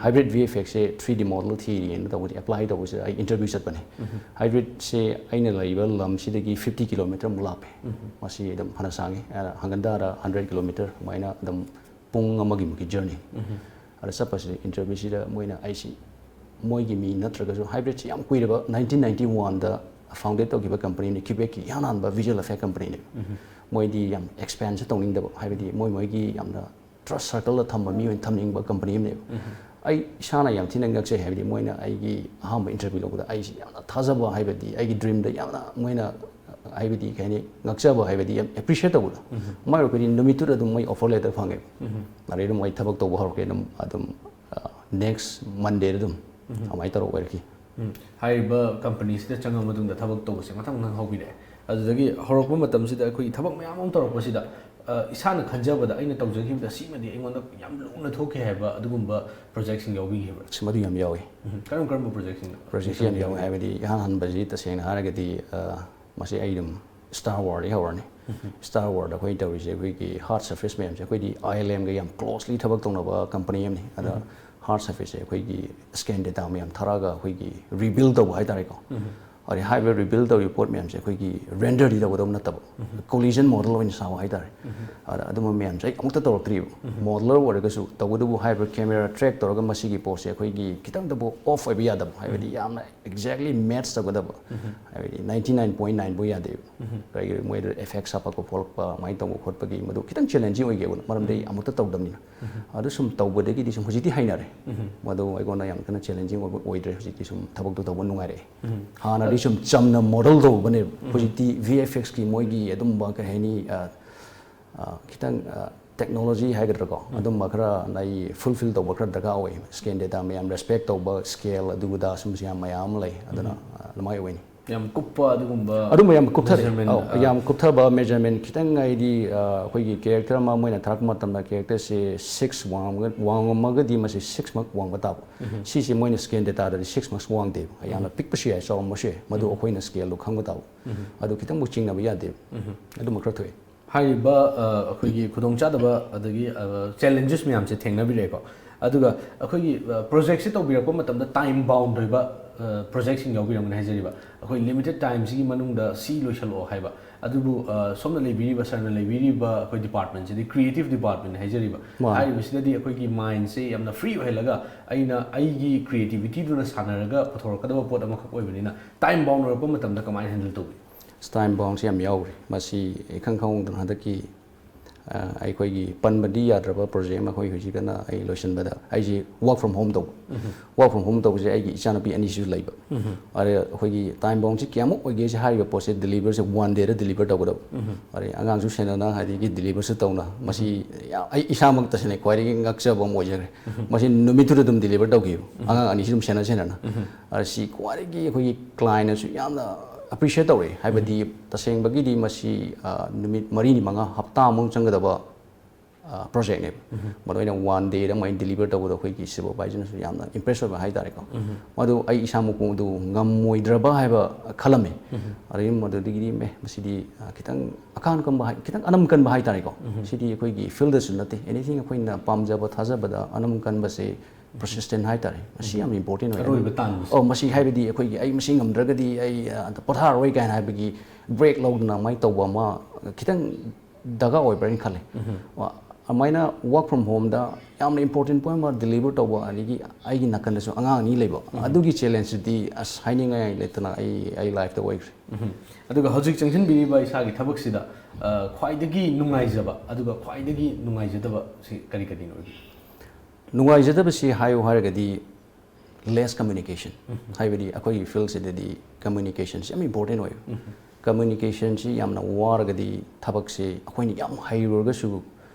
ꯍꯥꯏꯕ꯭ꯔꯤꯠ ꯚꯤ ꯑꯦꯐ ꯑꯦꯛꯁꯁꯦ ꯊ꯭ꯔꯤ ꯗꯤ ꯃꯣꯗꯦꯜ ꯊꯤꯔꯤꯅ ꯇꯧꯕꯗꯤ ꯑꯦꯄ꯭ꯂꯥꯏ ꯇꯧꯕꯁꯤꯗ ꯑꯩ ꯏꯟꯇꯔꯚ꯭ꯌꯨ ꯆꯠꯄꯅꯦ꯫ ꯍꯥꯏꯕ꯭ꯔꯤꯠꯁꯦ ꯑꯩꯅ ꯂꯩꯕ ꯂꯝꯁꯤꯗꯒꯤ ꯐꯤꯐꯇꯤ ꯀꯤꯂꯣꯃꯤꯇꯔꯃꯨꯛ ꯂꯥꯞꯄꯦ꯫ ꯃꯁꯤ ꯑꯗꯨꯝ ꯐꯅ ꯁꯥꯡꯉꯤ꯫ ꯑ, ꯍꯪꯒꯟꯗꯥꯗ ꯍꯟꯗ꯭ꯔꯦꯠ ꯀꯤꯂꯣꯃꯤꯇꯔ ꯑꯗꯨꯃꯥꯏꯅ ꯑꯗꯨꯝ ꯄꯨꯡ ꯑꯃꯒꯤ ꯃꯨꯛꯀꯤ ꯖꯔꯅꯤ꯫ ꯑꯗ ꯆꯠꯄꯁꯤꯗ ꯏꯟꯇꯔꯚ꯭ꯌꯨꯁꯤꯗ ꯃꯣꯏꯅ ꯑꯩꯁꯤ ꯃꯣꯏꯒꯤ ꯃꯤ ꯅꯠꯇ꯭ꯔꯒꯁꯨ ꯍꯥꯏꯕ꯭ꯔꯤꯠꯁꯤ ꯌꯥꯝ ꯀꯨꯏꯔꯕ ꯅꯥꯏꯟꯇꯤꯟ ꯅꯥꯏꯟꯇꯤ ꯋꯥꯟꯗ ꯐꯥꯎꯟꯗꯦꯠ ꯇꯧꯈꯤꯕ ꯀꯝꯄꯅꯤꯅꯤ, ꯀ꯭ꯌꯨꯕꯦꯛꯀꯤ ꯏꯍꯥꯟ ꯍꯥꯟꯕ ꯚꯤꯖꯨꯑꯦꯜ ꯏꯐꯦꯛ ꯀꯝꯄꯅꯤꯅꯤ꯫ ꯃꯣꯏꯗꯤ ꯌꯥꯝ ꯑꯦꯛꯁꯄꯦꯟꯁꯨ ꯇꯧꯅꯤꯡꯗꯕ, ꯍꯥꯏꯕꯗꯤ ꯃꯣꯏ ꯃꯣꯏꯒꯤ ꯌꯥꯝꯅ ꯇ꯭ꯔꯁ ꯁꯔꯀꯜꯗ ꯊꯝꯕ ꯃꯤ ꯑꯣꯏꯅ ꯊꯝꯅꯤꯡꯕ ꯀꯝꯄꯅꯤ ꯑꯃꯅꯦꯕ꯫ ꯑꯩ ꯏꯁꯥꯅ ꯌꯥꯝ ꯊꯤꯅ ꯉꯛꯆꯩ, ꯍꯥꯏꯕꯗꯤ ꯃꯣꯏꯅ ꯑꯩꯒꯤ ꯑꯍꯥꯟꯕ ꯏꯟꯇꯔꯚ꯭ꯌꯨ ꯂꯧꯕꯗ ꯑꯩꯁꯤ ꯌꯥꯝꯅ ꯊꯥꯖꯕ, ꯍꯥꯏꯕꯗꯤ ꯑꯩꯒꯤ ꯗ꯭ꯔꯤꯝꯗ ꯌꯥꯝꯅ ꯃꯣꯏꯅ, ꯍꯥꯏꯕꯗꯤ ꯀꯩ ꯍꯥꯏꯅꯤ, ꯉꯛꯆꯕ, ꯍꯥꯏꯕꯗꯤ ꯌꯥꯝ ꯑꯦꯄ꯭ꯔꯤꯁꯤꯌꯦꯠ ꯇꯧꯕꯗꯣ꯫ ꯃꯥꯏ ꯑꯣꯏꯔꯒꯗꯤ ꯅꯨꯃꯤꯠꯇꯨꯗ ꯑꯗꯨꯝ ꯃꯣꯏ ꯑꯣꯐꯔ ꯂꯦꯇꯔ ꯐꯪꯉꯦꯕ꯫ ꯑꯗꯩ ꯑꯗꯨꯝ ꯑꯩ ꯊꯕꯛ ꯇꯧꯕ ꯍꯧꯔꯛꯀꯦ ꯑꯗꯨꯝ, ꯑꯗꯨꯝ ꯅꯦꯛꯁ ꯃꯟꯗꯦꯗ ꯑꯗꯨꯝ ꯑꯗꯨꯃꯥꯏꯅ ꯇꯧꯔ ꯑꯣꯏꯔꯛꯈꯤ꯫ ꯎꯝ꯫ ꯍꯥꯏꯔꯤꯕ ꯀꯝꯄꯅꯤꯁꯤꯗ ꯆꯪꯉ ꯃꯇꯨꯡꯗ ꯊꯕꯛ ꯇꯧꯕꯁꯦ ꯃꯊꯪ ꯃꯊꯪ ꯍꯧꯕꯤꯔꯛꯑꯦ꯫ ꯑꯗꯨꯗꯒꯤ ꯍꯧꯔꯛꯄ ꯃꯇꯝꯁꯤꯗ ꯑꯩꯈꯣꯏꯒꯤ ꯊꯕꯛ ꯃꯌꯥꯝ ꯑꯃ ꯇꯧꯔꯛꯄꯁꯤꯗ, ꯑ, ꯏꯁꯥꯅ ꯈꯟꯖꯕꯗ ꯑꯩꯅ ꯇꯧꯖꯈꯤꯕꯗ ꯁꯤꯃꯗꯤ ꯑꯩꯉꯣꯟꯗ ꯌꯥꯝ ꯂꯨꯅ ꯊꯣꯛꯈꯤ ꯍꯥꯏꯕ ꯑꯗꯨꯒꯨꯝꯕ ꯄ꯭ꯔꯣꯖꯦꯛꯁꯤꯡ ꯌꯥꯎꯕꯤꯈꯤꯕ꯭ꯔꯥ? ꯑꯁ, ꯃꯗꯨ ꯌꯥꯝ ꯌꯥꯎꯏ꯫ ꯎꯝ꯫ ꯀꯔꯝ ꯀꯔꯝꯕ ꯄ꯭ꯔꯣꯖꯦꯛꯁꯤꯡꯅꯣ? ꯄ꯭ꯔꯣꯖꯦꯛꯁꯤ ꯌꯥꯝ ꯌꯥꯎꯏ, ꯍꯥꯏꯕꯗꯤ ꯏꯍꯥꯟ ꯍꯥꯟꯕꯁꯤ ꯇꯁꯦꯡꯅ ꯍꯥꯏꯔꯒꯗꯤ, ꯑ, ꯃꯁꯤ ꯑꯩ ꯑꯗꯨꯝ ꯁ꯭ꯇꯥꯔ ꯋꯥꯔꯗꯒꯤ ꯍꯧꯔꯅꯤ꯫ ꯁ꯭ꯇꯥꯔ ꯋꯥꯔꯗ ꯑꯩꯈꯣꯏꯅ ꯇꯧꯔꯤꯁꯦ ꯑꯩꯈꯣꯏꯒꯤ ꯍꯥꯔꯠ ꯁꯔꯐꯦꯁ ꯃꯌꯥꯝꯁꯦ, ꯑꯩꯈꯣꯏꯗꯤ ꯑꯥꯏ ꯑꯦꯜ ꯑꯦꯝꯒ ꯌꯥꯝ ꯀ꯭ꯂꯣꯁꯂꯤ ꯊꯕꯛ ꯇꯧꯅꯕ ꯀꯝꯄꯅꯤ ꯑꯃꯅꯤ꯫ ꯑꯗ ꯍꯥꯔꯠ ꯁꯔꯐꯦꯁꯁꯦ ꯑꯩꯈꯣꯏꯒꯤ ꯁ꯭ꯀꯦꯟ ꯗꯦꯇꯥ ꯃꯌꯥꯝ ꯊꯥꯔꯛꯑꯒ ꯑꯩꯈꯣꯏꯒꯤ ꯔꯤꯕꯤꯜ ꯇꯧꯕ ꯍꯥꯏꯇꯥꯔꯦꯀꯣ꯫ ꯑꯗꯩ ꯍꯥꯏꯔꯤꯕ ꯔꯤꯕꯤꯜ ꯇꯧꯔꯤꯕ ꯄꯣꯠ ꯃꯌꯥꯝꯁꯦ ꯑꯩꯈꯣꯏꯒꯤ ꯔꯦꯟꯗꯔꯗꯤ ꯇꯧꯒꯗꯕ ꯅꯠꯇꯕ, ꯀꯣꯂꯤꯖꯟ ꯃꯣꯗꯦꯜ ꯑꯣꯏꯅ ꯁꯥꯎ ꯍꯥꯏꯇꯥꯔꯦ꯫ ꯑꯗ ꯑꯗꯨꯝꯕ ꯃꯌꯥꯝꯁꯦ ꯑꯩ ꯑꯃꯨꯛꯇ ꯇꯧꯔꯛꯇ꯭ꯔꯤꯕ꯫ ꯃꯣꯗꯦꯂꯔ ꯑꯣꯏꯔꯒꯁꯨ ꯇꯧꯕꯇꯕꯨ ꯍꯥꯏꯔꯤꯕ ꯀꯦꯃꯦꯔꯥ ꯇ꯭ꯔꯦꯛ ꯇꯧꯔꯒ ꯃꯁꯤꯒꯤ ꯄꯣꯠꯁꯦ ꯑꯩꯈꯣꯏꯒꯤ ꯈꯤꯇꯪꯗꯕꯨ ꯑꯣꯐ ꯑꯣꯏꯕ ꯌꯥꯗꯕ, ꯍꯥꯏꯕꯗꯤ ꯌꯥꯝꯅ ꯑꯦꯛꯖꯦꯛꯂꯤ ꯃꯦꯠꯆ ꯇꯧꯒꯗꯕ, ꯍꯥꯏꯕꯗꯤ ꯅꯥꯏꯟꯇꯤ ꯅꯥꯏꯟ ꯄꯣꯏꯟ ꯅꯥꯏꯟ ꯐꯥꯎ ꯌꯥꯗꯦꯕ꯫ ꯀꯔꯤꯒꯤꯅꯣ, ꯃꯣꯏꯗ ꯏꯐꯦꯛꯁ ꯍꯥꯞꯄꯛꯄ ꯈꯣꯠꯂꯛꯄ ꯑꯗꯨꯃꯥꯏꯅ ꯇꯧꯕ ꯈꯣꯠꯄꯒꯤ ꯃꯗꯨ ꯈꯤꯇꯪ ꯆꯦꯂꯦꯟꯖꯤꯡ ꯑꯣꯏꯒꯦꯕ, ꯃꯔꯝꯗꯤ ꯑꯩ ꯑꯃꯨꯛꯇ ꯇꯧꯗꯕꯅꯤꯅ꯫ ꯑꯗꯨ ꯁꯨꯝ ꯇꯧꯕꯗꯒꯤꯗꯤ ꯁꯨꯝ ꯍꯧꯖꯤꯛꯇꯤ ꯍꯩꯅꯔꯦ꯫ ꯃꯗꯨ ꯑꯩꯉꯣꯟꯗ ꯌꯥꯝ ꯀꯟꯅ ꯆꯦꯂꯦꯟꯖꯤꯡ ꯑꯣꯏꯕ ꯑꯣꯏꯗ꯭ꯔꯦ꯫ ꯍꯧꯖꯤꯛꯇꯤ ꯁꯨꯝ ꯊꯕꯛꯇꯣ ꯇꯧꯕ ꯅꯨꯡꯉꯥꯏꯔꯛꯑꯦ꯫ ꯍꯥꯟꯅꯗꯤ ꯁꯨꯝ ꯆꯝꯅ ꯃꯣꯗꯦꯜ ꯇꯧꯕꯅꯦꯕ꯫ ꯍꯧꯖꯤꯛꯇꯤ ꯚꯤ ꯑꯦꯐ ꯑꯦꯛꯁꯀꯤ ꯃꯣꯏꯒꯤ ꯑꯗꯨꯝꯕ ꯀꯩ ꯍꯥꯏꯅꯤ, ꯑ, ꯑ, ꯈꯤꯇꯪ, ꯑ, ꯇꯦꯛꯅꯣꯂꯣꯖꯤ ꯍꯥꯏꯒꯗ꯭ꯔꯥꯀꯣ, ꯑꯗꯨꯝꯕ ꯈꯔ ꯑꯩ ꯐꯨꯜꯐꯤꯜ ꯇꯧꯕ ꯈꯔ ꯗꯔꯀꯥꯔ ꯑꯣꯏ꯫ ꯁ꯭ꯀꯦꯟ ꯗꯦꯇꯥ ꯃꯌꯥꯝ ꯔꯦꯁꯄꯦꯛ ꯇꯧꯕ, ꯁ꯭ꯀꯦꯜ ꯑꯗꯨ ꯑꯗꯥ ꯁꯨꯝꯕꯁꯤ ꯌꯥꯝ ꯃꯌꯥꯝ ꯑꯃ ꯂꯩ꯫ ꯑꯗꯨꯅ, ꯑ, ꯑꯗꯨꯃꯥꯏꯅ ꯑꯣꯏꯅꯤ꯫ ꯌꯥꯝ ꯀꯨꯞꯄ ꯑꯗꯨꯒꯨꯝꯕ ꯑꯗꯨꯝꯕ ꯌꯥꯝ ꯀꯨꯞꯊꯔꯦ꯫ measurement, ꯑꯧ, ꯑ, ꯌꯥꯝ ꯀꯨꯞꯊꯕ measurement ꯈꯤꯇꯪ, ꯍꯥꯏꯗꯤ, ꯑ, ꯑꯩꯈꯣꯏꯒꯤ character ꯑꯃ ꯃꯣꯏꯅ ꯊꯥꯔꯛꯄ ꯃꯇꯝꯗ characterꯁꯦ six ꯋꯥꯡꯉꯝꯃꯒ-, ꯋꯥꯡꯉꯝꯃꯒꯗꯤ ꯃꯁꯤ six ꯃꯛ ꯋꯥꯡꯕ ꯇꯥꯕ꯫ ꯁꯤꯁꯦ ꯃꯣꯏꯅ scale dataꯗꯗꯤ six ꯃꯛ ꯋꯥꯡꯗꯦꯕ꯫ ꯌꯥꯝꯅ ꯄꯤꯛꯄꯁꯨ ꯌꯥꯏ, ꯆꯥꯎꯔꯝꯕꯁꯨ ꯌꯥꯏ꯫ ꯃꯗꯨ ꯑꯩꯈꯣꯏꯅ scaleꯗꯣ ꯈꯪꯕ ꯇꯥꯕ꯫ ꯑꯗꯨ ꯈꯤꯇꯪꯕꯨ ꯆꯤꯡꯅꯕ ꯌꯥꯗꯦꯕ꯫ ꯑꯗꯨꯃ ꯈꯔ ꯊꯣꯛꯑꯦ꯫ ꯍꯥꯏꯔꯤꯕ, ꯑ, ꯑꯩꯈꯣꯏꯒꯤ ꯈꯨꯗꯣꯡꯆꯥꯗꯕ ꯑꯗꯒꯤ, ꯑ, challenges ꯃꯌꯥꯝꯁꯦ ꯊꯦꯡꯅꯕꯤꯔꯛꯑꯦꯀꯣ꯫ ꯑꯗꯨꯒ ꯑꯩꯈꯣꯏꯒꯤ, ꯑ, projectꯁꯦ ꯇꯧꯕꯤꯔꯛꯄ ꯃꯇꯝꯗ time bound ꯑꯣꯏꯕ, ꯑ, projectꯁꯤꯡ ꯌꯥꯎꯕꯤꯔꯝꯒꯅꯤ ꯍꯥꯏꯖꯔꯤꯕ꯫ ꯑꯩꯈꯣꯏ limited timeꯁꯤꯒꯤ ꯃꯅꯨꯡꯗ ꯁꯤ ꯂꯣꯏꯁꯤꯜꯂꯛꯑꯣ ꯍꯥꯏꯕ꯫ ꯑꯗꯨꯕꯨ, ꯑ, ꯁꯣꯝꯅ ꯂꯩꯕꯤꯔꯤꯕ, ꯁꯥꯔꯅ ꯂꯩꯕꯤꯔꯤꯕ ꯑꯩꯈꯣꯏ departmentꯁꯤꯗꯤ creative department ꯍꯥꯏꯖꯔꯤꯕ꯫ ꯃꯥꯅꯤ꯫ ꯍꯥꯏꯔꯤꯕꯁꯤꯗꯗꯤ ꯑꯩꯈꯣꯏꯒꯤ mindꯁꯦ ꯌꯥꯝꯅ free ꯑꯣꯏꯍꯜꯂꯒ ꯑꯩꯅ ꯑꯩꯒꯤ creativityꯗꯨꯅ ꯁꯥꯟꯅꯔꯒ ꯄꯨꯊꯣꯔꯛꯀꯗꯕ ꯄꯣꯠ ꯑꯃꯈꯛ ꯑꯣꯏꯕꯅꯤꯅ time bound ꯑꯣꯏꯔꯛꯄ ꯃꯇꯝꯗ ꯀꯃꯥꯏꯅ handle ꯇꯧꯕꯤ? Time boundꯁꯦ ꯌꯥꯝ ꯌꯥꯎꯔꯤ꯫ ꯃꯁꯤ ꯏꯈꯪ ꯈꯪꯍꯧꯗꯅ ꯍꯟꯗꯛꯀꯤ, ꯑ, ꯑꯩꯈꯣꯏꯒꯤ ꯄꯟꯕꯗꯤ ꯌꯥꯗ꯭ꯔꯕ project ꯑꯃ ꯑꯩꯈꯣꯏ ꯍꯧꯖꯤꯛ ꯀꯟꯅ ꯑꯩ ꯂꯣꯏꯁꯤꯟꯕꯗ, ꯑꯩꯁꯤ work from home ꯇꯧꯕ꯫ Work from home ꯇꯧꯕꯁꯦ ꯑꯩꯒꯤ ꯏꯆꯥꯅꯨꯄꯤ ꯑꯅꯤꯁꯨ ꯂꯩꯕ꯫ ꯑꯗ ꯑꯩꯈꯣꯏꯒꯤ time boundꯁꯤ ꯀꯌꯥꯃꯨꯛ ꯑꯣꯏꯒꯦꯁꯦ, ꯍꯥꯏꯔꯤꯕ ꯄꯣꯠꯁꯦ deliverꯁꯦ one dayꯗ deliver ꯇꯧꯒꯗꯕ꯫ ꯑꯗꯩ ꯑꯉꯥꯡꯁꯨ ꯁꯦꯟꯅꯅꯉꯥꯏꯒꯤ deliverꯁꯨ ꯇꯧꯅ꯫ ꯃꯁꯤ ꯌꯥꯝ-, ꯑꯩ ꯏꯁꯥꯃꯛꯇꯁꯨꯅꯦ ꯈ꯭ꯋꯥꯏꯗꯒꯤ ꯉꯛꯆꯕ ꯑꯃ ꯑꯣꯏꯖꯈ꯭ꯔꯦ꯫ ꯃꯁꯤ ꯅꯨꯃꯤꯠꯇꯨꯗ ꯑꯗꯨꯝ deliver ꯇꯧꯈꯤꯕ꯫ ꯑꯉꯥꯡ ꯑꯅꯤꯁꯤ ꯑꯗꯨꯝ ꯁꯦꯟꯅ ꯁꯦꯟꯅꯅ꯫ ꯑꯗ ꯁꯤ ꯈ꯭ꯋꯥꯏꯗꯒꯤ ꯑꯩꯈꯣꯏꯒꯤ clientꯅꯁꯨ ꯌꯥꯝꯅ appreciate ꯇꯧꯔꯛꯑꯦ꯫ ꯍꯥꯏꯕꯗꯤ ꯇꯁꯦꯡꯕꯒꯤꯗꯤ ꯃꯁꯤ, ꯑ, ꯅꯨꯃꯤꯠ ꯃꯔꯤꯅꯤ ꯃꯉꯥ ꯍꯞꯇꯥꯃꯨꯛ ꯆꯪꯒꯗꯕ, ꯑ, projectꯅꯦꯕ꯫ ꯃꯗꯨ ꯑꯩꯅ one dayꯗ ꯑꯗꯨꯃꯥꯏꯅ deliver ꯇꯧꯕꯗꯣ ꯑꯩꯈꯣꯏꯒꯤ supervisorꯅꯁꯨ ꯌꯥꯝꯅ impress ꯑꯣꯏꯕ ꯍꯥꯏꯇꯥꯔꯦꯀꯣ꯫ ꯃꯗꯨ ꯑꯩ ꯏꯁꯥꯃꯛꯄꯨ ꯑꯗꯨ ꯉꯝꯃꯣꯏꯗ꯭ꯔꯕ ꯍꯥꯏꯕ ꯈꯜꯂꯝꯃꯤ꯫ ꯑꯗꯒꯤ ꯃꯗꯨꯗꯒꯤꯗꯤ, "ꯃꯦ, ꯃꯁꯤꯗꯤ, ꯑ, ꯈꯤꯇꯪ ꯑꯀꯥꯟ ꯀꯟꯕ ꯍꯥꯏ-, ꯈꯤꯇꯪ ꯑꯅꯝ ꯀꯟꯕ ꯍꯥꯏꯇꯥꯔꯦꯀꯣ꯫ ꯁꯤꯗꯤ ꯑꯩꯈꯣꯏꯒꯤ fieldꯗꯁꯨ ꯅꯠꯇꯦ꯫ Anything ꯑꯩꯈꯣꯏꯅ ꯄꯥꯝꯖꯕ, ꯊꯥꯖꯕꯗ ꯑꯅꯝ ꯀꯟꯕꯁꯦ persistent ꯍꯥꯏꯇꯥꯔꯦ꯫ ꯃꯁꯤ ꯌꯥꯝ important ꯑꯣꯏ"꯫ ꯑꯔꯣꯏꯕ ꯇꯥꯟꯕꯁꯦ꯫ ꯑꯣ, ꯃꯁꯤ ꯍꯥꯏꯕꯗꯤ ꯑꯩꯈꯣꯏꯒꯤ "ꯑꯩ ꯃꯁꯤ ꯉꯝꯗ꯭ꯔꯒꯗꯤ ꯑꯩ, ꯑ, ꯄꯣꯊꯥꯔꯔꯣꯏ" ꯀꯥꯏꯅ ꯍꯥꯏꯕꯒꯤ break ꯂꯧꯗꯅ ꯑꯗꯨꯃꯥꯏꯅ ꯇꯧꯕ ꯑꯃ ꯈꯤꯇꯪ ꯗꯔꯀꯥꯔ ꯑꯣꯏꯕ꯭ꯔꯥ ꯍꯥꯏꯅ ꯈꯜꯂꯦ꯫ ꯑꯗꯨꯃꯥꯏꯅ work from homeꯗ ꯌꯥꯝꯅ important point ꯑꯃ deliver ꯇꯧꯕ, ꯑꯗꯒꯤ ꯑꯩꯒꯤ ꯅꯥꯀꯟꯗꯁꯨ ꯑꯉꯥꯡ ꯑꯅꯤ ꯂꯩꯕ, ꯑꯗꯨꯒꯤ challengeꯁꯤꯗꯤ ꯑꯁ ꯍꯥꯏꯅꯤꯡꯉꯥꯏ ꯂꯩꯇꯅ ꯑꯩ, ꯑꯩ lifeꯇ ꯑꯣꯏꯈ꯭ꯔꯦ꯫ ꯑꯗꯨꯒ ꯍꯧꯖꯤꯛ ꯆꯪꯁꯤꯟꯕꯤꯔꯤꯕ ꯏꯁꯥꯒꯤ ꯊꯕꯛꯁꯤꯗ, ꯑ, ꯈ꯭ꯋꯥꯏꯗꯒꯤ ꯅꯨꯡꯉꯥꯏꯖꯕ ꯑꯗꯨꯒ ꯈ꯭ꯋꯥꯏꯗꯒꯤ ꯅꯨꯡꯉꯥꯏꯖꯗꯕ ꯁꯤ ꯀꯔꯤ ꯀꯔꯤꯅꯣ ꯑꯣꯏꯕꯤꯕ? ꯅꯨꯡꯉꯥꯏꯖꯗꯕꯁꯤ ꯍꯥꯏꯌꯨ ꯍꯥꯏꯔꯒꯗꯤ less communication꯫ ꯍꯥꯏꯕꯗꯤ ꯑꯩꯈꯣꯏꯒꯤ fieldꯁꯤꯗꯗꯤ communicationꯁꯤ ꯌꯥꯝ important ꯑꯣꯏꯌꯦ꯫ Communicationꯁꯤ ꯌꯥꯝꯅ ꯋꯥꯔꯒꯗꯤ ꯊꯕꯛꯁꯦ ꯑꯩꯈꯣꯏꯅ ꯌꯥꯝ ꯍꯩꯔꯨꯔꯒꯁꯨ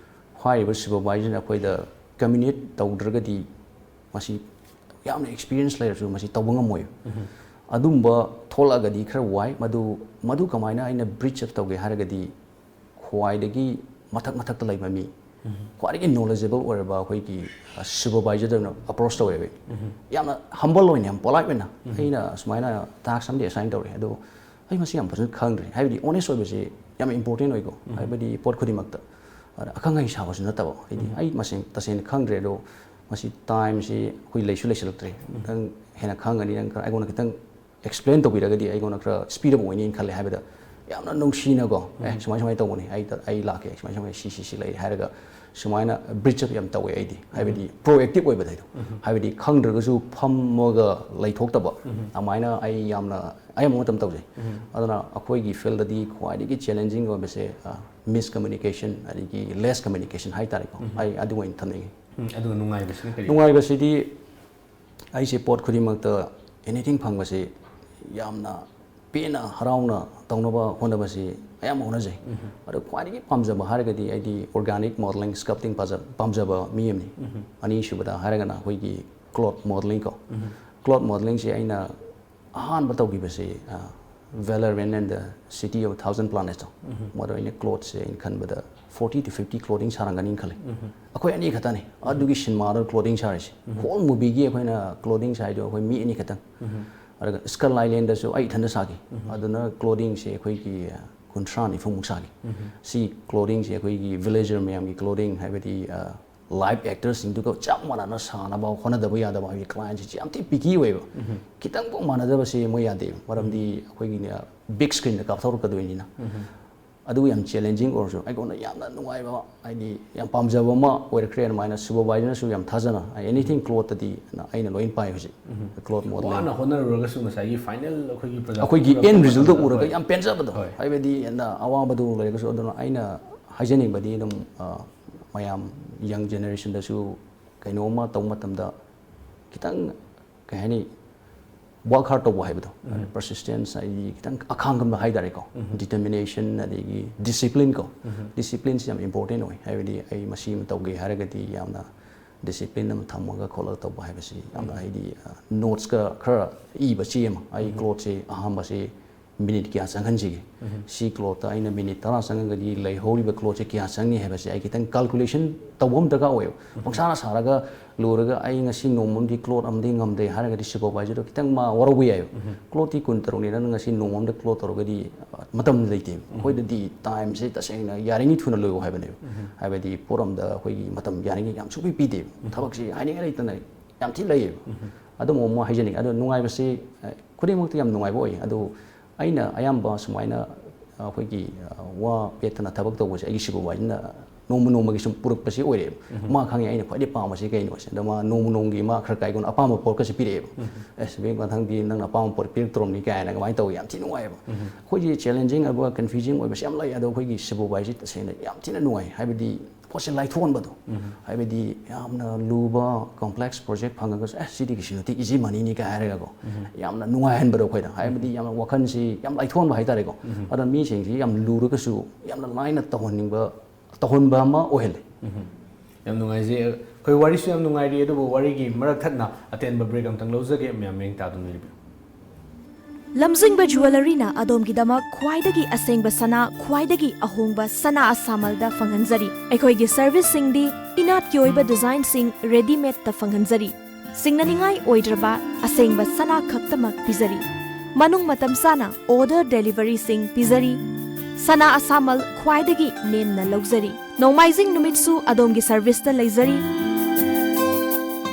ꯍꯥꯏꯔꯤꯕ supervisorꯅ ꯑꯩꯈꯣꯏꯗ communicate ꯇꯧꯗ꯭ꯔꯒꯗꯤ ꯃꯁꯤ ꯌꯥꯝꯅ experience ꯂꯩꯔꯁꯨ ꯃꯁꯤ ꯇꯧꯕ ꯉꯝꯃꯣꯏ꯫ ꯑꯗꯨꯝꯕ ꯊꯣꯛꯂꯛꯑꯒꯗꯤ ꯈꯔ ꯋꯥꯏ꯫ ꯃꯗꯨ ꯃꯗꯨ ꯀꯃꯥꯏꯅ ꯑꯩꯅ ꯕ꯭ꯔꯤꯆ ꯑꯞ ꯇꯧꯒꯦ ꯍꯥꯏꯔꯒꯗꯤ, ꯈ꯭ꯋꯥꯏꯗꯒꯤ ꯃꯊꯛ ꯃꯊꯛꯇ ꯂꯩꯕ ꯃꯤ, ꯈ꯭ꯋꯥꯏꯗꯒꯤ ꯅꯣꯂꯦꯖꯦꯕꯜ ꯑꯣꯏꯔꯕ ꯑꯩꯈꯣꯏꯒꯤ ꯁꯨꯄꯔꯚꯥꯏꯖꯔꯗ ꯑꯣꯏꯅ ꯑꯦꯄ꯭ꯔꯣꯆ ꯇꯧꯋꯦꯕ꯫ ꯌꯥꯝꯅ ꯍꯝꯕꯜ ꯑꯣꯏꯅ, ꯌꯥꯝ ꯄꯣꯂꯥꯏꯠ ꯑꯣꯏꯅ, "ꯑꯩꯅ ꯁꯨꯃꯥꯏꯅ ꯇꯥꯛꯁ ꯑꯃꯗꯤ ꯑꯦꯁꯥꯏꯟ ꯇꯧꯔꯦ, ꯑꯗꯣ ꯑꯩ ꯃꯁꯤ ꯌꯥꯝ ꯐꯖꯅ ꯈꯪꯗ꯭ꯔꯦ"꯫ ꯍꯥꯏꯕꯗꯤ ꯑꯣꯅꯦꯁ ꯑꯣꯏꯕꯁꯤ ꯌꯥꯝ ꯏꯝꯄꯣꯔꯇꯦꯟ ꯑꯣꯏꯀꯣ꯫ ꯍꯥꯏꯕꯗꯤ ꯄꯣꯠ ꯈꯨꯗꯤꯡꯃꯛꯇ꯫ ꯑꯗ ꯑꯈꯪ ꯑꯍꯩ ꯁꯥꯕꯁꯨ ꯅꯠꯇꯕ꯫ ꯍꯥꯏꯗꯤ ꯑꯩ ꯃꯁꯦꯡ ꯇꯁꯦꯡꯅ ꯈꯪꯗ꯭ꯔꯦ, ꯑꯗꯣ ꯃꯁꯤ ꯇꯥꯏꯝꯁꯤ ꯑꯩꯈꯣꯏ ꯂꯩꯁꯨ ꯂꯩꯁꯤꯜꯂꯛꯇ꯭ꯔꯦ꯫ ꯅꯪ ꯍꯦꯟꯅ ꯈꯪꯒꯅꯤ, ꯅꯪ ꯈꯔ ꯑꯩꯉꯣꯟꯗ ꯈꯤꯇꯪ ꯑꯦꯛꯁꯄ꯭ꯂꯦꯟ ꯇꯧꯕꯤꯔꯒꯗꯤ ꯑꯩꯉꯣꯟꯗ ꯈꯔ ꯁ꯭ꯄꯤꯗ ꯑꯞ ꯑꯣꯏꯅꯤꯅ ꯈꯜꯂꯦ꯫ ꯍꯥꯏꯕꯗ ꯌꯥꯝꯅ ꯅꯨꯡꯁꯤꯅꯀꯣ, "ꯑꯦ, ꯁꯨꯃꯥꯏ ꯁꯨꯃꯥꯏꯅ ꯇꯧꯕꯅꯤ, ꯑꯩ ꯇ-, ꯑꯩ ꯂꯥꯛꯀꯦ, ꯁꯨꯃꯥꯏ ꯁꯨꯃꯥꯏꯅ ꯁꯤ ꯁꯤ ꯁꯤ ꯂꯩꯔꯦ" ꯍꯥꯏꯔꯒ ꯁꯨꯃꯥꯏꯅ ꯕ꯭ꯔꯤꯆ ꯑꯞ ꯌꯥꯝ ꯇꯧꯋꯦ ꯑꯩꯗꯤ꯫ ꯍꯥꯏꯕꯗꯤ ꯄ꯭ꯔꯣꯑꯦꯛꯇꯤꯞ ꯑꯣꯏꯕꯗ ꯍꯥꯏꯗꯣ꯫ ꯍꯥꯏꯕꯗꯤ ꯈꯪꯗ꯭ꯔꯒꯁꯨ ꯐꯝꯃꯒ ꯂꯩꯊꯣꯛꯇꯕ, ꯑꯗꯨꯃꯥꯏꯅ ꯑꯩ ꯌꯥꯝꯅ ꯑꯌꯥꯝꯕ ꯃꯇꯝ ꯇꯧꯖꯩ꯫ ꯑꯗꯨꯅ ꯑꯩꯈꯣꯏꯒꯤ ꯐꯤꯜꯗꯗꯤ ꯈ꯭ꯋꯥꯏꯗꯒꯤ ꯆꯦꯂꯦꯟꯖꯤꯡ ꯑꯣꯏꯕꯁꯦ, ꯑ, ꯃꯤꯁ ꯀꯝꯃ꯭ꯌꯨꯅꯤꯀꯦꯁꯟ ꯑꯗꯒꯤ ꯂꯦꯁ ꯀꯝꯃ꯭ꯌꯨꯅꯤꯀꯦꯁꯟ ꯍꯥꯏꯇꯥꯔꯦꯀꯣ꯫ ꯑꯩ ꯑꯗꯨ ꯑꯣꯏꯅ ꯊꯝꯅꯤꯡꯉꯤ꯫ ꯎꯝ, ꯑꯗꯨꯒ ꯅꯨꯡꯉꯥꯏꯕꯁꯤꯅ ꯀꯔꯤ? ꯅꯨꯡꯉꯥꯏꯕꯁꯤꯗꯤ ꯑꯩꯁꯦ ꯄꯣꯠ ꯈꯨꯗꯤꯡꯃꯛꯇ ꯑꯦꯅꯤꯊꯤꯡ ꯐꯪꯕꯁꯤ ꯌꯥꯝꯅ ꯄꯦꯟꯅ ꯍꯔꯥꯎꯅ ꯇꯧꯅꯕ ꯍꯣꯠꯅꯕꯁꯤ ꯑꯌꯥꯝꯕ ꯍꯣꯠꯅꯖꯩ꯫ ꯑꯗꯣ ꯈ꯭ꯋꯥꯏꯗꯒꯤ ꯄꯥꯝꯖꯕ ꯍꯥꯏꯔꯒꯗꯤ ꯑꯩꯗꯤ ꯑꯣꯔꯒꯥꯅꯤꯛ ꯃꯣꯗꯦꯂꯤꯡ, ꯁ꯭ꯀꯜꯞꯇꯤꯡ ꯄꯥꯖ-, ꯄꯥꯝꯖꯕ ꯃꯤ ꯑꯃꯅꯤ꯫ ꯑꯅꯤꯁꯨꯕꯗ ꯍꯥꯏꯔꯒꯅ ꯑꯩꯈꯣꯏꯒꯤ ꯀ꯭ꯂꯣꯠ ꯃꯣꯗꯦꯂꯤꯡ ꯀꯣ꯫ ꯀ꯭ꯂꯣꯠ ꯃꯣꯗꯦꯂꯤꯡꯁꯤ ꯑꯩꯅ ꯑꯍꯥꯟꯕ ꯇꯧꯈꯤꯕꯁꯤ, ꯑ, Valorant and the City of Thousand Planets ꯇꯣ꯫ ꯃꯗꯣ ꯑꯩꯅ ꯀ꯭ꯂꯣꯠꯁꯦ ꯑꯩꯅ ꯈꯟꯕꯗ forty to fifty ꯀ꯭ꯂꯣꯗꯤꯡ ꯁꯥꯔꯝꯒꯅꯤꯅ ꯈꯜꯂꯤ꯫ ꯑꯩꯈꯣꯏ ꯑꯅꯤ ꯈꯛꯇꯅꯤ ꯑꯗꯨꯒꯤ ꯁꯤꯅꯦꯃꯥꯗ ꯀ꯭ꯂꯣꯗꯤꯡ ꯁꯥꯔꯤꯁꯦ꯫ ꯍꯣꯜ ꯃꯨꯚꯤꯒꯤ ꯑꯩꯈꯣꯏꯅ ꯀ꯭ꯂꯣꯗꯤꯡ ꯁꯥꯏꯗꯣ ꯑꯩꯈꯣꯏ ꯃꯤ ꯑꯅꯤ ꯈꯛꯇꯪ꯫ ꯑꯗꯨꯒ ꯁ꯭ꯀꯜ ꯑꯥꯏꯂꯦꯟꯗꯁꯨ ꯑꯩ ꯏꯊꯟꯇ ꯁꯥꯈꯤ꯫ ꯑꯗꯨꯅ ꯀ꯭ꯂꯣꯗꯤꯡꯁꯦ ꯑꯩꯈꯣꯏꯒꯤ, ꯑ, ꯀꯨꯟꯊ꯭ꯔꯥ ꯅꯤꯐꯨꯃꯨꯛ ꯁꯥꯈꯤ꯫ ꯁꯤ ꯀ꯭ꯂꯣꯗꯤꯡꯁꯦ ꯑꯩꯈꯣꯏꯒꯤ ꯚꯤꯂꯦꯖꯔ ꯃꯌꯥꯝꯒꯤ ꯀ꯭ꯂꯣꯗꯤꯡ, ꯍꯥꯏꯕꯗꯤ, ꯑ, ꯂꯥꯏꯚ ꯑꯦꯛꯇꯔꯁꯤꯡꯗꯨꯒ ꯆꯞ ꯃꯥꯟꯅꯅ ꯁꯥꯅꯕ ꯍꯣꯠꯅꯗꯕ ꯌꯥꯗꯕ, ꯍꯥꯏꯕꯗꯤ ꯀ꯭ꯂꯥꯏꯟꯁꯤꯡꯁꯤ ꯌꯥꯝ ꯊꯤ ꯄꯤꯀꯤ ꯑꯣꯏꯌꯦꯕ꯫ ꯈꯤꯇꯪꯐꯥꯎ ꯃꯥꯟꯅꯗꯕꯁꯦ ꯃꯣꯏ ꯌꯥꯗꯦꯕ, ꯃꯔꯝꯗꯤ ꯑꯩꯈꯣꯏꯒꯤꯅꯦ ꯕꯤꯛ ꯁ꯭ꯀ꯭ꯔꯤꯟꯗ ꯀꯥꯞꯊꯣꯔꯛꯀꯗꯣꯏꯅꯤꯅ꯫ ꯑꯗꯨ ꯌꯥꯝ ꯆꯦꯂꯦꯟꯖꯤꯡ ꯑꯣꯏꯔꯁꯨ ꯑꯩꯉꯣꯟꯗ ꯌꯥꯝꯅ ꯅꯨꯡꯉꯥꯏꯕ, ꯍꯥꯏꯗꯤ ꯌꯥꯝ ꯄꯥꯝꯖꯕ ꯑꯃ ꯑꯣꯏꯔꯛꯈ꯭ꯔꯦ꯫ ꯑꯗꯨꯃꯥꯏꯅ ꯁꯨꯄꯔꯚꯥꯏꯖꯔꯅꯁꯨ ꯌꯥꯝ ꯊꯥꯖꯅ, ꯑꯦꯅꯤꯊꯤꯡ ꯀ꯭ꯂꯣꯠꯇꯗꯤ ꯑꯩꯅ ꯂꯣꯏꯅ ꯄꯥꯏ ꯍꯧꯖꯤꯛ꯫ Cloth modelling. ꯋꯥꯅ ꯍꯣꯠꯅꯔꯨꯔꯒꯁꯨ ꯉꯁꯥꯏꯒꯤ ꯐꯥꯏꯅꯦꯜ ꯑꯩꯈꯣꯏꯒꯤ ꯄ꯭ꯔꯗꯛ ꯑꯩꯈꯣꯏꯒꯤ ꯎꯔꯛꯄ ꯑꯦꯟ ꯔꯤꯖꯜꯗꯣ ꯃꯇꯝꯗ, ꯎꯔꯒ ꯍꯣꯏ꯫ ꯌꯥꯝ ꯄꯦꯟꯖꯕꯗꯣ꯫ ꯍꯣꯏ꯫ ꯍꯥꯏꯕꯗꯤ ꯌꯥꯝꯅ ꯑꯋꯥꯕꯗꯣ ꯂꯩꯔꯒꯁꯨ꯫ ꯑꯗꯨꯅ ꯑꯩꯅ ꯍꯥꯏꯖꯅꯤꯡꯕꯗꯤ ꯑꯗꯨꯝ, ꯑ, ꯃꯌꯥꯝ ꯌꯪ ꯖꯦꯅꯦꯔꯦꯁꯟꯗꯁꯨ ꯀꯩꯅꯣꯝꯃ ꯇꯧꯕ ꯃꯇꯝꯗ ꯈꯤꯇꯪ, ꯀꯩ ꯍꯥꯏꯅꯤ, ꯋꯥꯔꯛ ꯍꯥꯔꯗ ꯇꯧꯕ ꯍꯥꯏꯕꯗꯣ, ꯄꯔꯁꯤꯁꯇꯦꯟꯁ ꯍꯥꯏꯗꯤ ꯈꯤꯇꯪ ꯑꯈꯥꯡꯀꯟꯕ ꯍꯥꯏꯇꯥꯔꯦꯀꯣ꯫ ꯗꯤꯇꯔꯃꯤꯅꯦꯁꯟ ꯑꯗꯒꯤ ꯗꯤꯁꯤꯄ꯭ꯂꯤꯟ ꯀꯣ꯫ ꯗꯤꯁꯤꯄ꯭ꯂꯤꯟꯁꯤ ꯌꯥꯝ ꯏꯝꯄꯣꯔꯇꯦꯟ ꯑꯣꯏ꯫ ꯍꯥꯏꯕꯗꯤ ꯑꯩ ꯃꯁꯤ ꯑꯃ ꯇꯧꯒꯦ ꯍꯥꯏꯔꯒꯗꯤ ꯌꯥꯝꯅ ꯗꯤꯁꯤꯄ꯭ꯂꯤꯟ ꯑꯃ ꯊꯝꯃꯒ ꯈꯣꯠꯂꯒ ꯇꯧꯕ ꯍꯥꯏꯕꯁꯤ ꯌꯥꯝꯅ, ꯍꯥꯏꯗꯤ, ꯅꯣꯠꯁꯀ ꯈꯔ ꯏꯕ ꯆꯦ ꯑꯃ, ꯑꯩ ꯀ꯭ꯂꯣꯠꯁꯦ ꯑꯍꯥꯟꯕꯁꯤ ꯃꯤꯅꯤꯠ ꯀꯌꯥ ꯆꯪꯍꯟꯁꯤꯒꯦ, ꯁꯤ ꯀ꯭ꯂꯣꯠꯇ ꯑꯩꯅ ꯃꯤꯅꯤꯠ ꯇꯔꯥ ꯆꯪꯉꯒꯗꯤ ꯂꯩꯍꯧꯔꯤꯕ ꯀ꯭ꯂꯣꯠꯁꯦ ꯀꯌꯥ ꯆꯪꯉꯤ ꯍꯥꯏꯕꯁꯦ ꯑꯩ ꯈꯤꯇꯪ ꯀꯥꯜꯀꯨꯂꯦꯁꯟ ꯇꯧꯕ ꯑꯃ ꯗꯔꯀꯥꯔ ꯑꯣꯏꯌꯦꯕ꯫ ꯄꯪꯁꯥꯅ ꯁꯥꯔꯒ ꯂꯣꯏꯔꯒ ꯑꯩ ꯉꯁꯤ ꯅꯣꯡꯃ ꯑꯃꯗꯤ ꯀ꯭ꯂꯣꯠ ꯑꯃꯗꯤ ꯉꯝꯗꯦ ꯍꯥꯏꯔꯒꯗꯤ ꯁꯨꯄꯔꯚꯥꯏꯖꯔꯗꯣ ꯈꯤꯇꯪ ꯃꯥ ꯋꯥꯔꯧꯕ ꯌꯥꯏꯌꯦꯕ꯫ ꯀ꯭ꯂꯣꯠꯇꯤ ꯀꯨꯟ ꯇꯔꯨꯛꯅꯤ, ꯅꯪ ꯉꯁꯤ ꯅꯣꯡꯃ ꯑꯃꯗ ꯀ꯭ꯂꯣꯠ ꯇꯧꯔꯒꯗꯤ, ꯑ, ꯃꯇꯝ ꯂꯩꯇꯦꯕ꯫ ꯑꯩꯈꯣꯏꯗꯗꯤ ꯇꯥꯏꯝꯁꯦ ꯇꯁꯦꯡꯅ ꯌꯥꯔꯤꯉꯩ ꯊꯨꯅ ꯂꯣꯏꯌꯣ ꯍꯥꯏꯕꯅꯦꯕ꯫ ꯍꯥꯏꯕꯗꯤ ꯄꯣꯠ ꯑꯃꯗ ꯑꯩꯈꯣꯏꯒꯤ ꯃꯇꯝ ꯌꯥꯔꯤꯉꯩ ꯌꯥꯝ ꯁꯨꯡꯄꯤ ꯄꯤꯗꯦꯕ꯫ ꯊꯕꯛꯁꯤ ꯍꯥꯏꯅꯤꯡꯉꯥꯏ ꯂꯩꯇꯅ ꯌꯥꯝ ꯊꯤ ꯂꯩꯌꯦꯕ꯫ ꯑꯗꯨꯝ ꯑꯃꯨꯛ ꯍꯥꯏꯖꯅꯤꯡꯉꯤ꯫ ꯑꯗꯣ ꯅꯨꯡꯉꯥꯏꯕꯁꯤ, ꯑ, ꯈꯨꯗꯤꯡꯃꯛꯇ ꯌꯥꯝ ꯅꯨꯡꯉꯥꯏꯕ ꯑꯣꯏ꯫ ꯑꯗꯨ ꯑꯩꯅ ꯑꯌꯥꯝꯕ ꯁꯨꯃꯥꯏꯅ ꯑꯩꯈꯣꯏꯒꯤ, ꯑ, ꯋꯥ ꯄꯦꯠꯇꯅ ꯊꯕꯛ ꯇꯧꯕꯁꯦ ꯑꯩꯒꯤ ꯁꯨꯄꯔꯚꯥꯏꯖꯔꯅ ꯅꯣꯡꯃ ꯅꯣꯡꯃꯒꯤ ꯁꯨꯝ ꯄꯨꯔꯛꯄꯁꯤ ꯑꯣꯏꯔꯛꯑꯦꯕ꯫ ꯃꯥ ꯈꯪꯉꯦ ꯑꯩꯅ ꯈ꯭ꯋꯥꯏꯗꯩ ꯄꯥꯝꯕꯁꯤ ꯀꯩꯅꯣꯁꯦ꯫ ꯑꯗꯣ ꯃꯥ ꯅꯣꯡꯃ ꯅꯣꯡꯃꯒꯤ ꯃꯥ ꯈꯔ ꯀꯥꯏꯒꯣꯟ ꯑꯄꯥꯝꯕ ꯄꯣꯠꯀꯁꯦ ꯄꯤꯔꯛꯑꯦꯕ꯫ "ꯑꯦꯁ, ꯕꯦꯡ, ꯃꯊꯪꯗꯤ ꯅꯪꯅ ꯑꯄꯥꯝꯕ ꯄꯣꯠ ꯄꯤꯔꯛꯇꯧꯔꯝꯅꯤ" ꯀꯥꯏꯅꯒ ꯑꯗꯨꯃꯥꯏꯅ ꯇꯧꯋꯤ꯫ ꯌꯥꯝ ꯊꯤ ꯅꯨꯡꯉꯥꯏꯌꯦꯕ꯫ ꯑꯩꯈꯣꯏꯁꯦ ꯆꯦꯂꯦꯟꯖꯤꯡ ꯑꯣꯏꯕ, ꯀꯟꯐ꯭ꯌꯨꯖꯤꯡ ꯑꯣꯏꯕꯁꯦ ꯌꯥꯝ ꯂꯩ, ꯑꯗꯣ ꯑꯩꯈꯣꯏꯒꯤ ꯁꯨꯄꯔꯚꯥꯏꯖꯔꯁꯤ ꯇꯁꯦꯡꯅ ꯌꯥꯝ ꯊꯤꯅ ꯅꯨꯡꯉꯥꯏ꯫ ꯍꯥꯏꯕꯗꯤ ꯄꯣꯠꯁꯦ ꯂꯥꯏꯊꯣꯛꯍꯟꯕꯗꯣ꯫ ꯍꯥꯏꯕꯗꯤ ꯌꯥꯝꯅ ꯂꯨꯕ ꯀꯣꯝꯄ꯭ꯂꯦꯛꯁ ꯄ꯭ꯔꯣꯖꯦꯛ ꯐꯪꯉꯒꯁꯨ, "ꯑꯦ, ꯁꯤꯗꯤ ꯀꯩꯁꯨ ꯅꯠꯇꯦ, ꯏꯖꯤ ꯃꯅꯤꯅꯤ" ꯀꯥꯏ ꯍꯥꯏꯔꯒꯀꯣ, ꯌꯥꯝꯅ ꯅꯨꯡꯉꯥꯏꯍꯟꯕꯗꯣ ꯑꯩꯈꯣꯏꯗ꯫ ꯍꯥꯏꯕꯗꯤ ꯌꯥꯝꯅ ꯋꯥꯈꯜꯁꯤ ꯌꯥꯝ ꯂꯥꯏꯊꯣꯛꯍꯟꯕ ꯍꯥꯏꯇꯥꯔꯦꯀꯣ꯫ ꯑꯗꯣ ꯃꯤꯁꯤꯡꯁꯤ ꯌꯥꯝ ꯂꯨꯔꯒꯁꯨ ꯌꯥꯝꯅ ꯂꯥꯏꯅ ꯇꯧꯍꯟꯅꯤꯡꯕ, ꯇꯧꯍꯟꯕ ꯑꯃ ꯑꯣꯏꯍꯜꯂꯦ꯫ ꯌꯥꯝ ꯅꯨꯡꯉꯥꯏꯖꯩ꯫ ꯑꯩꯈꯣꯏ ꯋꯥꯔꯤꯁꯨ ꯌꯥꯝ ꯅꯨꯡꯉꯥꯏꯔꯤ, ꯑꯗꯨꯕꯨ ꯋꯥꯔꯤꯒꯤ ꯃꯔꯛ ꯊꯠꯅ ꯑꯇꯦꯟꯕ ꯕ꯭ꯔꯦꯛ ꯑꯝꯇꯪ ꯂꯧꯖꯒꯦ, ꯃꯌꯥꯝ ꯃꯤꯠꯌꯦꯡ ꯇꯥꯗꯨꯅ ꯂꯩꯕꯤꯌꯨ꯫ ꯂꯝꯖꯤꯡꯕ ꯖꯨꯋꯦꯂꯔꯤꯅ ꯑꯗꯣꯝꯒꯤꯗꯃꯛ ꯈ꯭ꯋꯥꯏꯗꯒꯤ ꯑꯁꯦꯡꯕ ꯁꯅꯥ, ꯈ꯭ꯋꯥꯏꯗꯒꯤ ꯑꯍꯣꯡꯕ ꯁꯅꯥ ꯑꯁꯥꯃꯜꯗ ꯐꯪꯍꯟꯖꯔꯤ꯫ ꯑꯩꯈꯣꯏꯒꯤ ꯁꯔꯚꯤꯁꯁꯤꯡꯗꯤ ꯏꯅꯥꯠꯀꯤ ꯑꯣꯏꯕ ꯗꯤꯖꯥꯏꯟꯁꯤꯡ ꯔꯦꯗꯤꯃꯦꯗꯇ ꯐꯪꯍꯟꯖꯔꯤ꯫ ꯁꯤꯡꯅꯅꯤꯡꯉꯥꯏ ꯑꯣꯏꯗ꯭ꯔꯕ ꯑꯁꯦꯡꯕ ꯁꯅꯥ ꯈꯛꯇꯃꯛ ꯄꯤꯖꯔꯤ꯫ ꯃꯅꯨꯡ ꯃꯇꯝ ꯆꯥꯅ ꯑꯣꯔꯗꯔ ꯗꯦꯂꯤꯚꯔꯤꯁꯤꯡ ꯄꯤꯖꯔꯤ꯫ ꯁꯅꯥ ꯑꯁꯥꯃꯜ ꯈ꯭ꯋꯥꯏꯗꯒꯤ ꯅꯦꯝꯅ ꯂꯧꯖꯔꯤ꯫ ꯅꯣꯡꯃꯥꯏꯖꯤꯡ ꯅꯨꯃꯤꯠꯁꯨ ꯑꯗꯣꯝꯒꯤ ꯁꯔꯚꯤꯁꯇ ꯂꯩꯖꯔꯤ꯫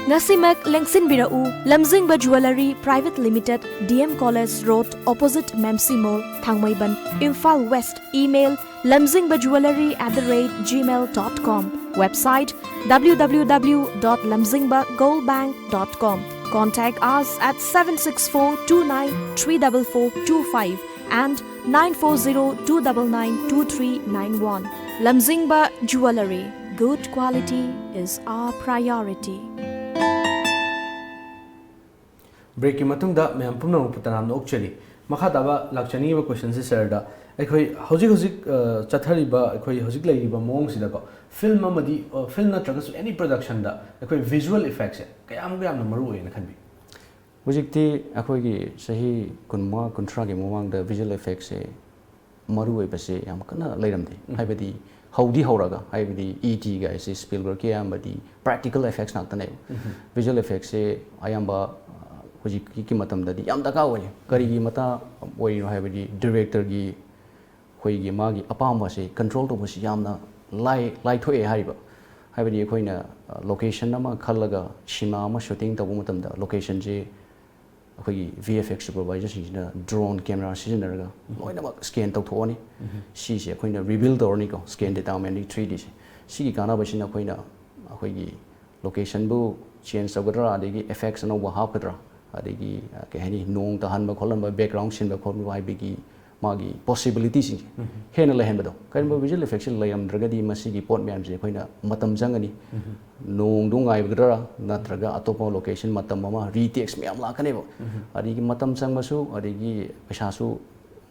ꯉꯁꯤꯃꯛ ꯂꯦꯡꯁꯤꯟꯕꯤꯔꯛꯎ, Lamzingba jewellery private limited, D M college road, opposite ꯃꯦꯝꯁꯤ mall, Thangmeiban, Imphal west. Email, lamzingbajuwellery at the rate gmail dot com. Website, www dot lamzingbagoldbank dot com. Contact us at seven six four two nine three double four two five and nine four zero two double nine two three nine one. Lamzingba Jewellery, good quality is our priority. ꯕ꯭ꯔꯦꯛꯀꯤ ꯃꯇꯨꯡꯗ ꯃꯌꯥꯝ ꯄꯨꯝꯅꯃꯛꯄꯨ ꯇꯔꯥꯝꯅ ꯑꯣꯛꯆꯔꯤ꯫ ꯃꯈꯥ ꯇꯥꯕ ꯂꯥꯛꯆꯅꯤꯡꯉꯤꯕ ꯀꯣꯏꯁꯟꯁꯤ ꯁꯔꯗ, ꯑꯩꯈꯣꯏ ꯍꯧꯖꯤꯛ ꯍꯧꯖꯤꯛ, ꯑ, ꯆꯠꯊꯔꯤꯕ, ꯑꯩꯈꯣꯏ ꯍꯧꯖꯤꯛ ꯂꯩꯔꯤꯕ ꯃꯑꯣꯡꯁꯤꯗꯀꯣ, ꯐꯤꯜꯝ ꯑꯃꯗꯤ ꯐꯤꯜꯝ ꯅꯠꯇ꯭ꯔꯒꯁꯨ ꯑꯦꯅꯤ ꯄ꯭ꯔꯗꯛꯁꯟꯗ ꯑꯩꯈꯣꯏ ꯚꯤꯖꯨꯋꯦꯜ ꯏꯐꯦꯛꯁꯦ ꯀꯌꯥꯝ ꯀꯌꯥꯝꯅ ꯃꯔꯨ ꯑꯣꯏꯌꯦꯅ ꯈꯟꯕꯤ? ꯍꯧꯖꯤꯛꯇꯤ ꯑꯩꯈꯣꯏꯒꯤ ꯆꯍꯤ ꯀꯨꯟꯃꯉꯥ ꯀꯨꯟꯊ꯭ꯔꯥꯒꯤ ꯃꯃꯥꯡꯗ ꯚꯤꯖꯨꯋꯦꯜ ꯏꯐꯦꯛꯁꯦ ꯃꯔꯨ ꯑꯣꯏꯕꯁꯦ ꯌꯥꯝ ꯀꯟꯅ ꯂꯩꯔꯝꯗꯦ꯫ ꯍꯥꯏꯕꯗꯤ ꯍꯧꯗꯤ ꯍꯧꯔꯒ, ꯍꯥꯏꯕꯗꯤ ꯏ ꯇꯤꯒ ꯍꯥꯏꯁꯦ ꯁ꯭ꯄꯤꯜꯕꯔꯒꯀꯤ ꯑꯌꯥꯝꯕꯗꯤ ꯄ꯭ꯔꯦꯛꯇꯤꯀꯦꯜ ꯏꯐꯦꯛꯁ ꯉꯥꯛꯇꯅꯦꯕ꯫ ꯚꯤꯖꯨꯋꯦꯜ ꯏꯐꯦꯛꯁꯦ ꯑꯌꯥꯝꯕ ꯑ, ꯍꯧꯖꯤꯛꯀꯤ ꯃꯇꯝꯗꯗꯤ ꯌꯥꯝ ꯗꯔꯀꯥꯔ ꯑꯣꯏꯌꯦ꯫ ꯀꯔꯤꯒꯤ ꯃꯇꯥꯡ ꯑꯣꯏꯔꯤꯅꯣ ꯍꯥꯏꯕꯗꯤ ꯗꯤꯔꯦꯛꯇꯔꯒꯤ ꯑꯩꯈꯣꯏꯒꯤ ꯃꯥꯒꯤ ꯑꯄꯥꯝꯕꯁꯦ ꯀꯟꯇ꯭ꯔꯣꯜ ꯇꯧꯕꯁꯤ ꯌꯥꯝꯅ ꯂꯥꯏ ꯂꯥꯏꯊꯣꯛꯑꯦ ꯍꯥꯏꯔꯤꯕ꯫ ꯍꯥꯏꯕꯗꯤ ꯑꯩꯈꯣꯏꯅ ꯂꯣꯀꯦꯁꯟ ꯑꯃ ꯈꯜꯂꯒ ꯁꯤꯅꯦꯃꯥ ꯑꯃ ꯁꯨꯇꯤꯡ ꯇꯧꯕ ꯃꯇꯝꯗ ꯂꯣꯀꯦꯁꯟꯁꯦ ꯑꯩꯈꯣꯏꯒꯤ ꯚꯤ ꯑꯦꯐ ꯑꯦꯛꯁ ꯁꯨꯄꯔꯚꯥꯏꯖꯔꯁꯤꯡꯁꯤꯅ ꯗ꯭ꯔꯣꯟ ꯀꯦꯃꯦꯔꯥ ꯁꯤꯖꯤꯟꯅꯔꯒ ꯂꯣꯏꯅꯃꯛ ꯁ꯭ꯀꯦꯟ ꯇꯧꯊꯣꯛꯑꯅꯤ꯫ ꯁꯤꯁꯦ ꯑꯩꯈꯣꯏꯅ ꯔꯤꯕꯤꯜ ꯇꯧꯔꯅꯤꯀꯣ, ꯁ꯭ꯀꯦꯟ ꯗꯦꯇꯥ ꯃꯌꯥꯝꯗꯒꯤ ꯊ꯭ꯔꯤ ꯗꯤꯁꯦ꯫ ꯁꯤꯒꯤ ꯀꯥꯟꯅꯕꯁꯤꯅ ꯑꯩꯈꯣꯏꯅ ꯑꯩꯈꯣꯏꯒꯤ ꯂꯣꯀꯦꯁꯟꯕꯨ ꯆꯦꯟꯖ ꯇꯧꯒꯗ꯭ꯔꯥ, ꯑꯗꯒꯤ ꯏꯐꯦꯛꯁ ꯑꯅꯧꯕ ꯍꯥꯞꯀꯗ꯭ꯔꯥ, ꯑꯗꯒꯤ ꯑ, ꯀꯩ ꯍꯥꯏꯅꯤ, ꯅꯣꯡ ꯇꯥꯍꯟꯕ ꯈꯣꯠꯍꯟꯕ, ꯕꯦꯛꯒ꯭ꯔꯥꯎꯟ ꯁꯤꯟꯕ ꯈꯣꯠꯄ ꯍꯥꯏꯕꯒꯤ ꯃꯥꯒꯤ ꯄꯣꯁꯤꯕꯤꯂꯤꯇꯤꯁꯤꯡꯁꯦ ꯍꯦꯟꯅ ꯂꯩꯍꯟꯕꯗꯣ꯫ ꯀꯔꯤꯒꯨꯝꯕ ꯚꯤꯖꯨꯋꯦꯜ ꯏꯐꯦꯛꯁꯦ ꯂꯩꯔꯝꯗ꯭ꯔꯒꯗꯤ ꯃꯁꯤꯒꯤ ꯄꯣꯠ ꯃꯌꯥꯝꯁꯦ ꯑꯩꯈꯣꯏꯅ ꯃꯇꯝ ꯆꯪꯒꯅꯤ꯫ ꯅꯣꯡꯗꯣ ꯉꯥꯏꯒꯗ꯭ꯔꯥ, ꯅꯠꯇ꯭ꯔꯒ ꯑꯇꯣꯞꯄ ꯂꯣꯀꯦꯁꯟ ꯃꯇꯝ ꯑꯃ ꯔꯤꯇꯦꯛꯁ ꯃꯌꯥꯝ ꯂꯥꯛꯀꯅꯦꯕ꯫ ꯑꯗꯒꯤ ꯃꯇꯝ ꯆꯪꯕꯁꯨ, ꯑꯗꯒꯤ ꯄꯩꯁꯥꯁꯨ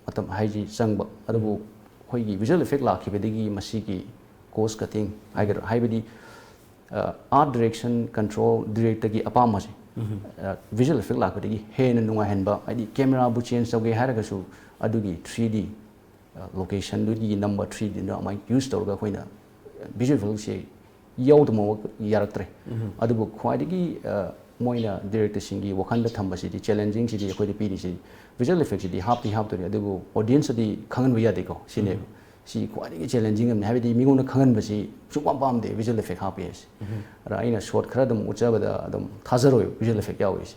ꯃꯇꯝ ꯍꯥꯏꯁꯤ ꯆꯪꯕ꯫ ꯑꯗꯨꯕꯨ ꯑꯩꯈꯣꯏꯒꯤ ꯚꯤꯖꯨꯋꯦꯜ ꯏꯐꯦꯛ ꯂꯥꯛꯈꯤꯕꯗꯒꯤ ꯃꯁꯤꯒꯤ ꯀꯣꯁ ꯀꯠꯇꯤꯡ ꯍꯥꯏꯒꯗ꯭ꯔꯥ, ꯍꯥꯏꯕꯗꯤ ꯑꯥꯔꯠ ꯗꯤꯔꯦꯛꯁꯟ ꯀꯟꯇ꯭ꯔꯣꯜ ꯗꯤꯔꯦꯛꯇꯔꯒꯤ ꯑꯄꯥꯝꯕꯁꯦ ꯚꯤꯖꯨꯋꯦꯜ ꯏꯐꯦꯛ ꯂꯥꯛꯄꯗꯒꯤ ꯍꯦꯟꯅ ꯅꯨꯡꯉꯥꯏꯍꯟꯕ, ꯍꯥꯏꯗꯤ ꯀꯦꯃꯦꯔꯥꯕꯨ ꯆꯦꯟꯖ ꯇꯧꯒꯦ ꯍꯥꯏꯔꯒꯁꯨ ꯑꯗꯨꯒꯤ ꯊ꯭ꯔꯤ ꯗꯤ ꯂꯣꯀꯦꯁꯟꯗꯨꯒꯤ ꯅꯝꯕ ꯊ꯭ꯔꯤ ꯗꯤꯗ ꯑꯗꯨꯃꯥꯏꯅ ꯌꯨꯁ ꯇꯧꯔꯒ ꯑꯩꯈꯣꯏꯅ ꯚꯤꯖꯨꯋꯦꯜ ꯏꯐꯦꯛꯁꯦ ꯌꯥꯎꯗꯕ ꯌꯥꯔꯛꯇ꯭ꯔꯦ꯫ ꯑꯗꯨꯕꯨ ꯈ꯭ꯋꯥꯏꯗꯒꯤ ꯑ, ꯃꯣꯏꯅ ꯗꯤꯔꯦꯛꯇꯔꯁꯤꯡꯒꯤ ꯋꯥꯈꯜꯗ ꯊꯝꯕꯁꯤꯗꯤ, ꯆꯦꯂꯦꯟꯖꯤꯡꯁꯤꯗꯤ ꯑꯩꯈꯣꯏꯗ ꯄꯤꯔꯤꯁꯤ, ꯚꯤꯖꯨꯋꯦꯜ ꯏꯐꯦꯛꯁꯤꯗꯤ ꯍꯥꯞꯇꯤ ꯍꯥꯞꯇꯣꯔꯤ, ꯑꯗꯨꯕꯨ ꯑꯣꯗꯤꯌꯦꯟꯁꯇꯗꯤ ꯈꯪꯍꯟꯕ ꯌꯥꯗꯦꯀꯣ, ꯁꯤꯅꯦꯕ꯫ ꯁꯤ ꯈ꯭ꯋꯥꯏꯗꯒꯤ ꯆꯦꯂꯦꯟꯖꯤꯡ ꯑꯃꯅꯤ, ꯍꯥꯏꯕꯗꯤ ꯃꯤꯉꯣꯟꯗ ꯈꯪꯍꯟꯕꯁꯤ ꯁꯨꯡꯄꯥꯝ ꯄꯥꯝꯗꯦ ꯚꯤꯖꯨꯋꯦꯜ ꯏꯐꯦꯛ ꯍꯥꯞꯄꯦ ꯍꯥꯏꯁꯦ꯫ ꯑꯗ ꯑꯩꯅ ꯁꯣꯠ ꯈꯔ ꯑꯗꯨꯝ ꯎꯠꯆꯕꯗ ꯑꯗꯨꯝ ꯊꯥꯖꯔꯣꯏꯕ ꯚꯤꯖꯨꯋꯦꯜ ꯏꯐꯦꯛ ꯌꯥꯎꯔꯤꯁꯦ꯫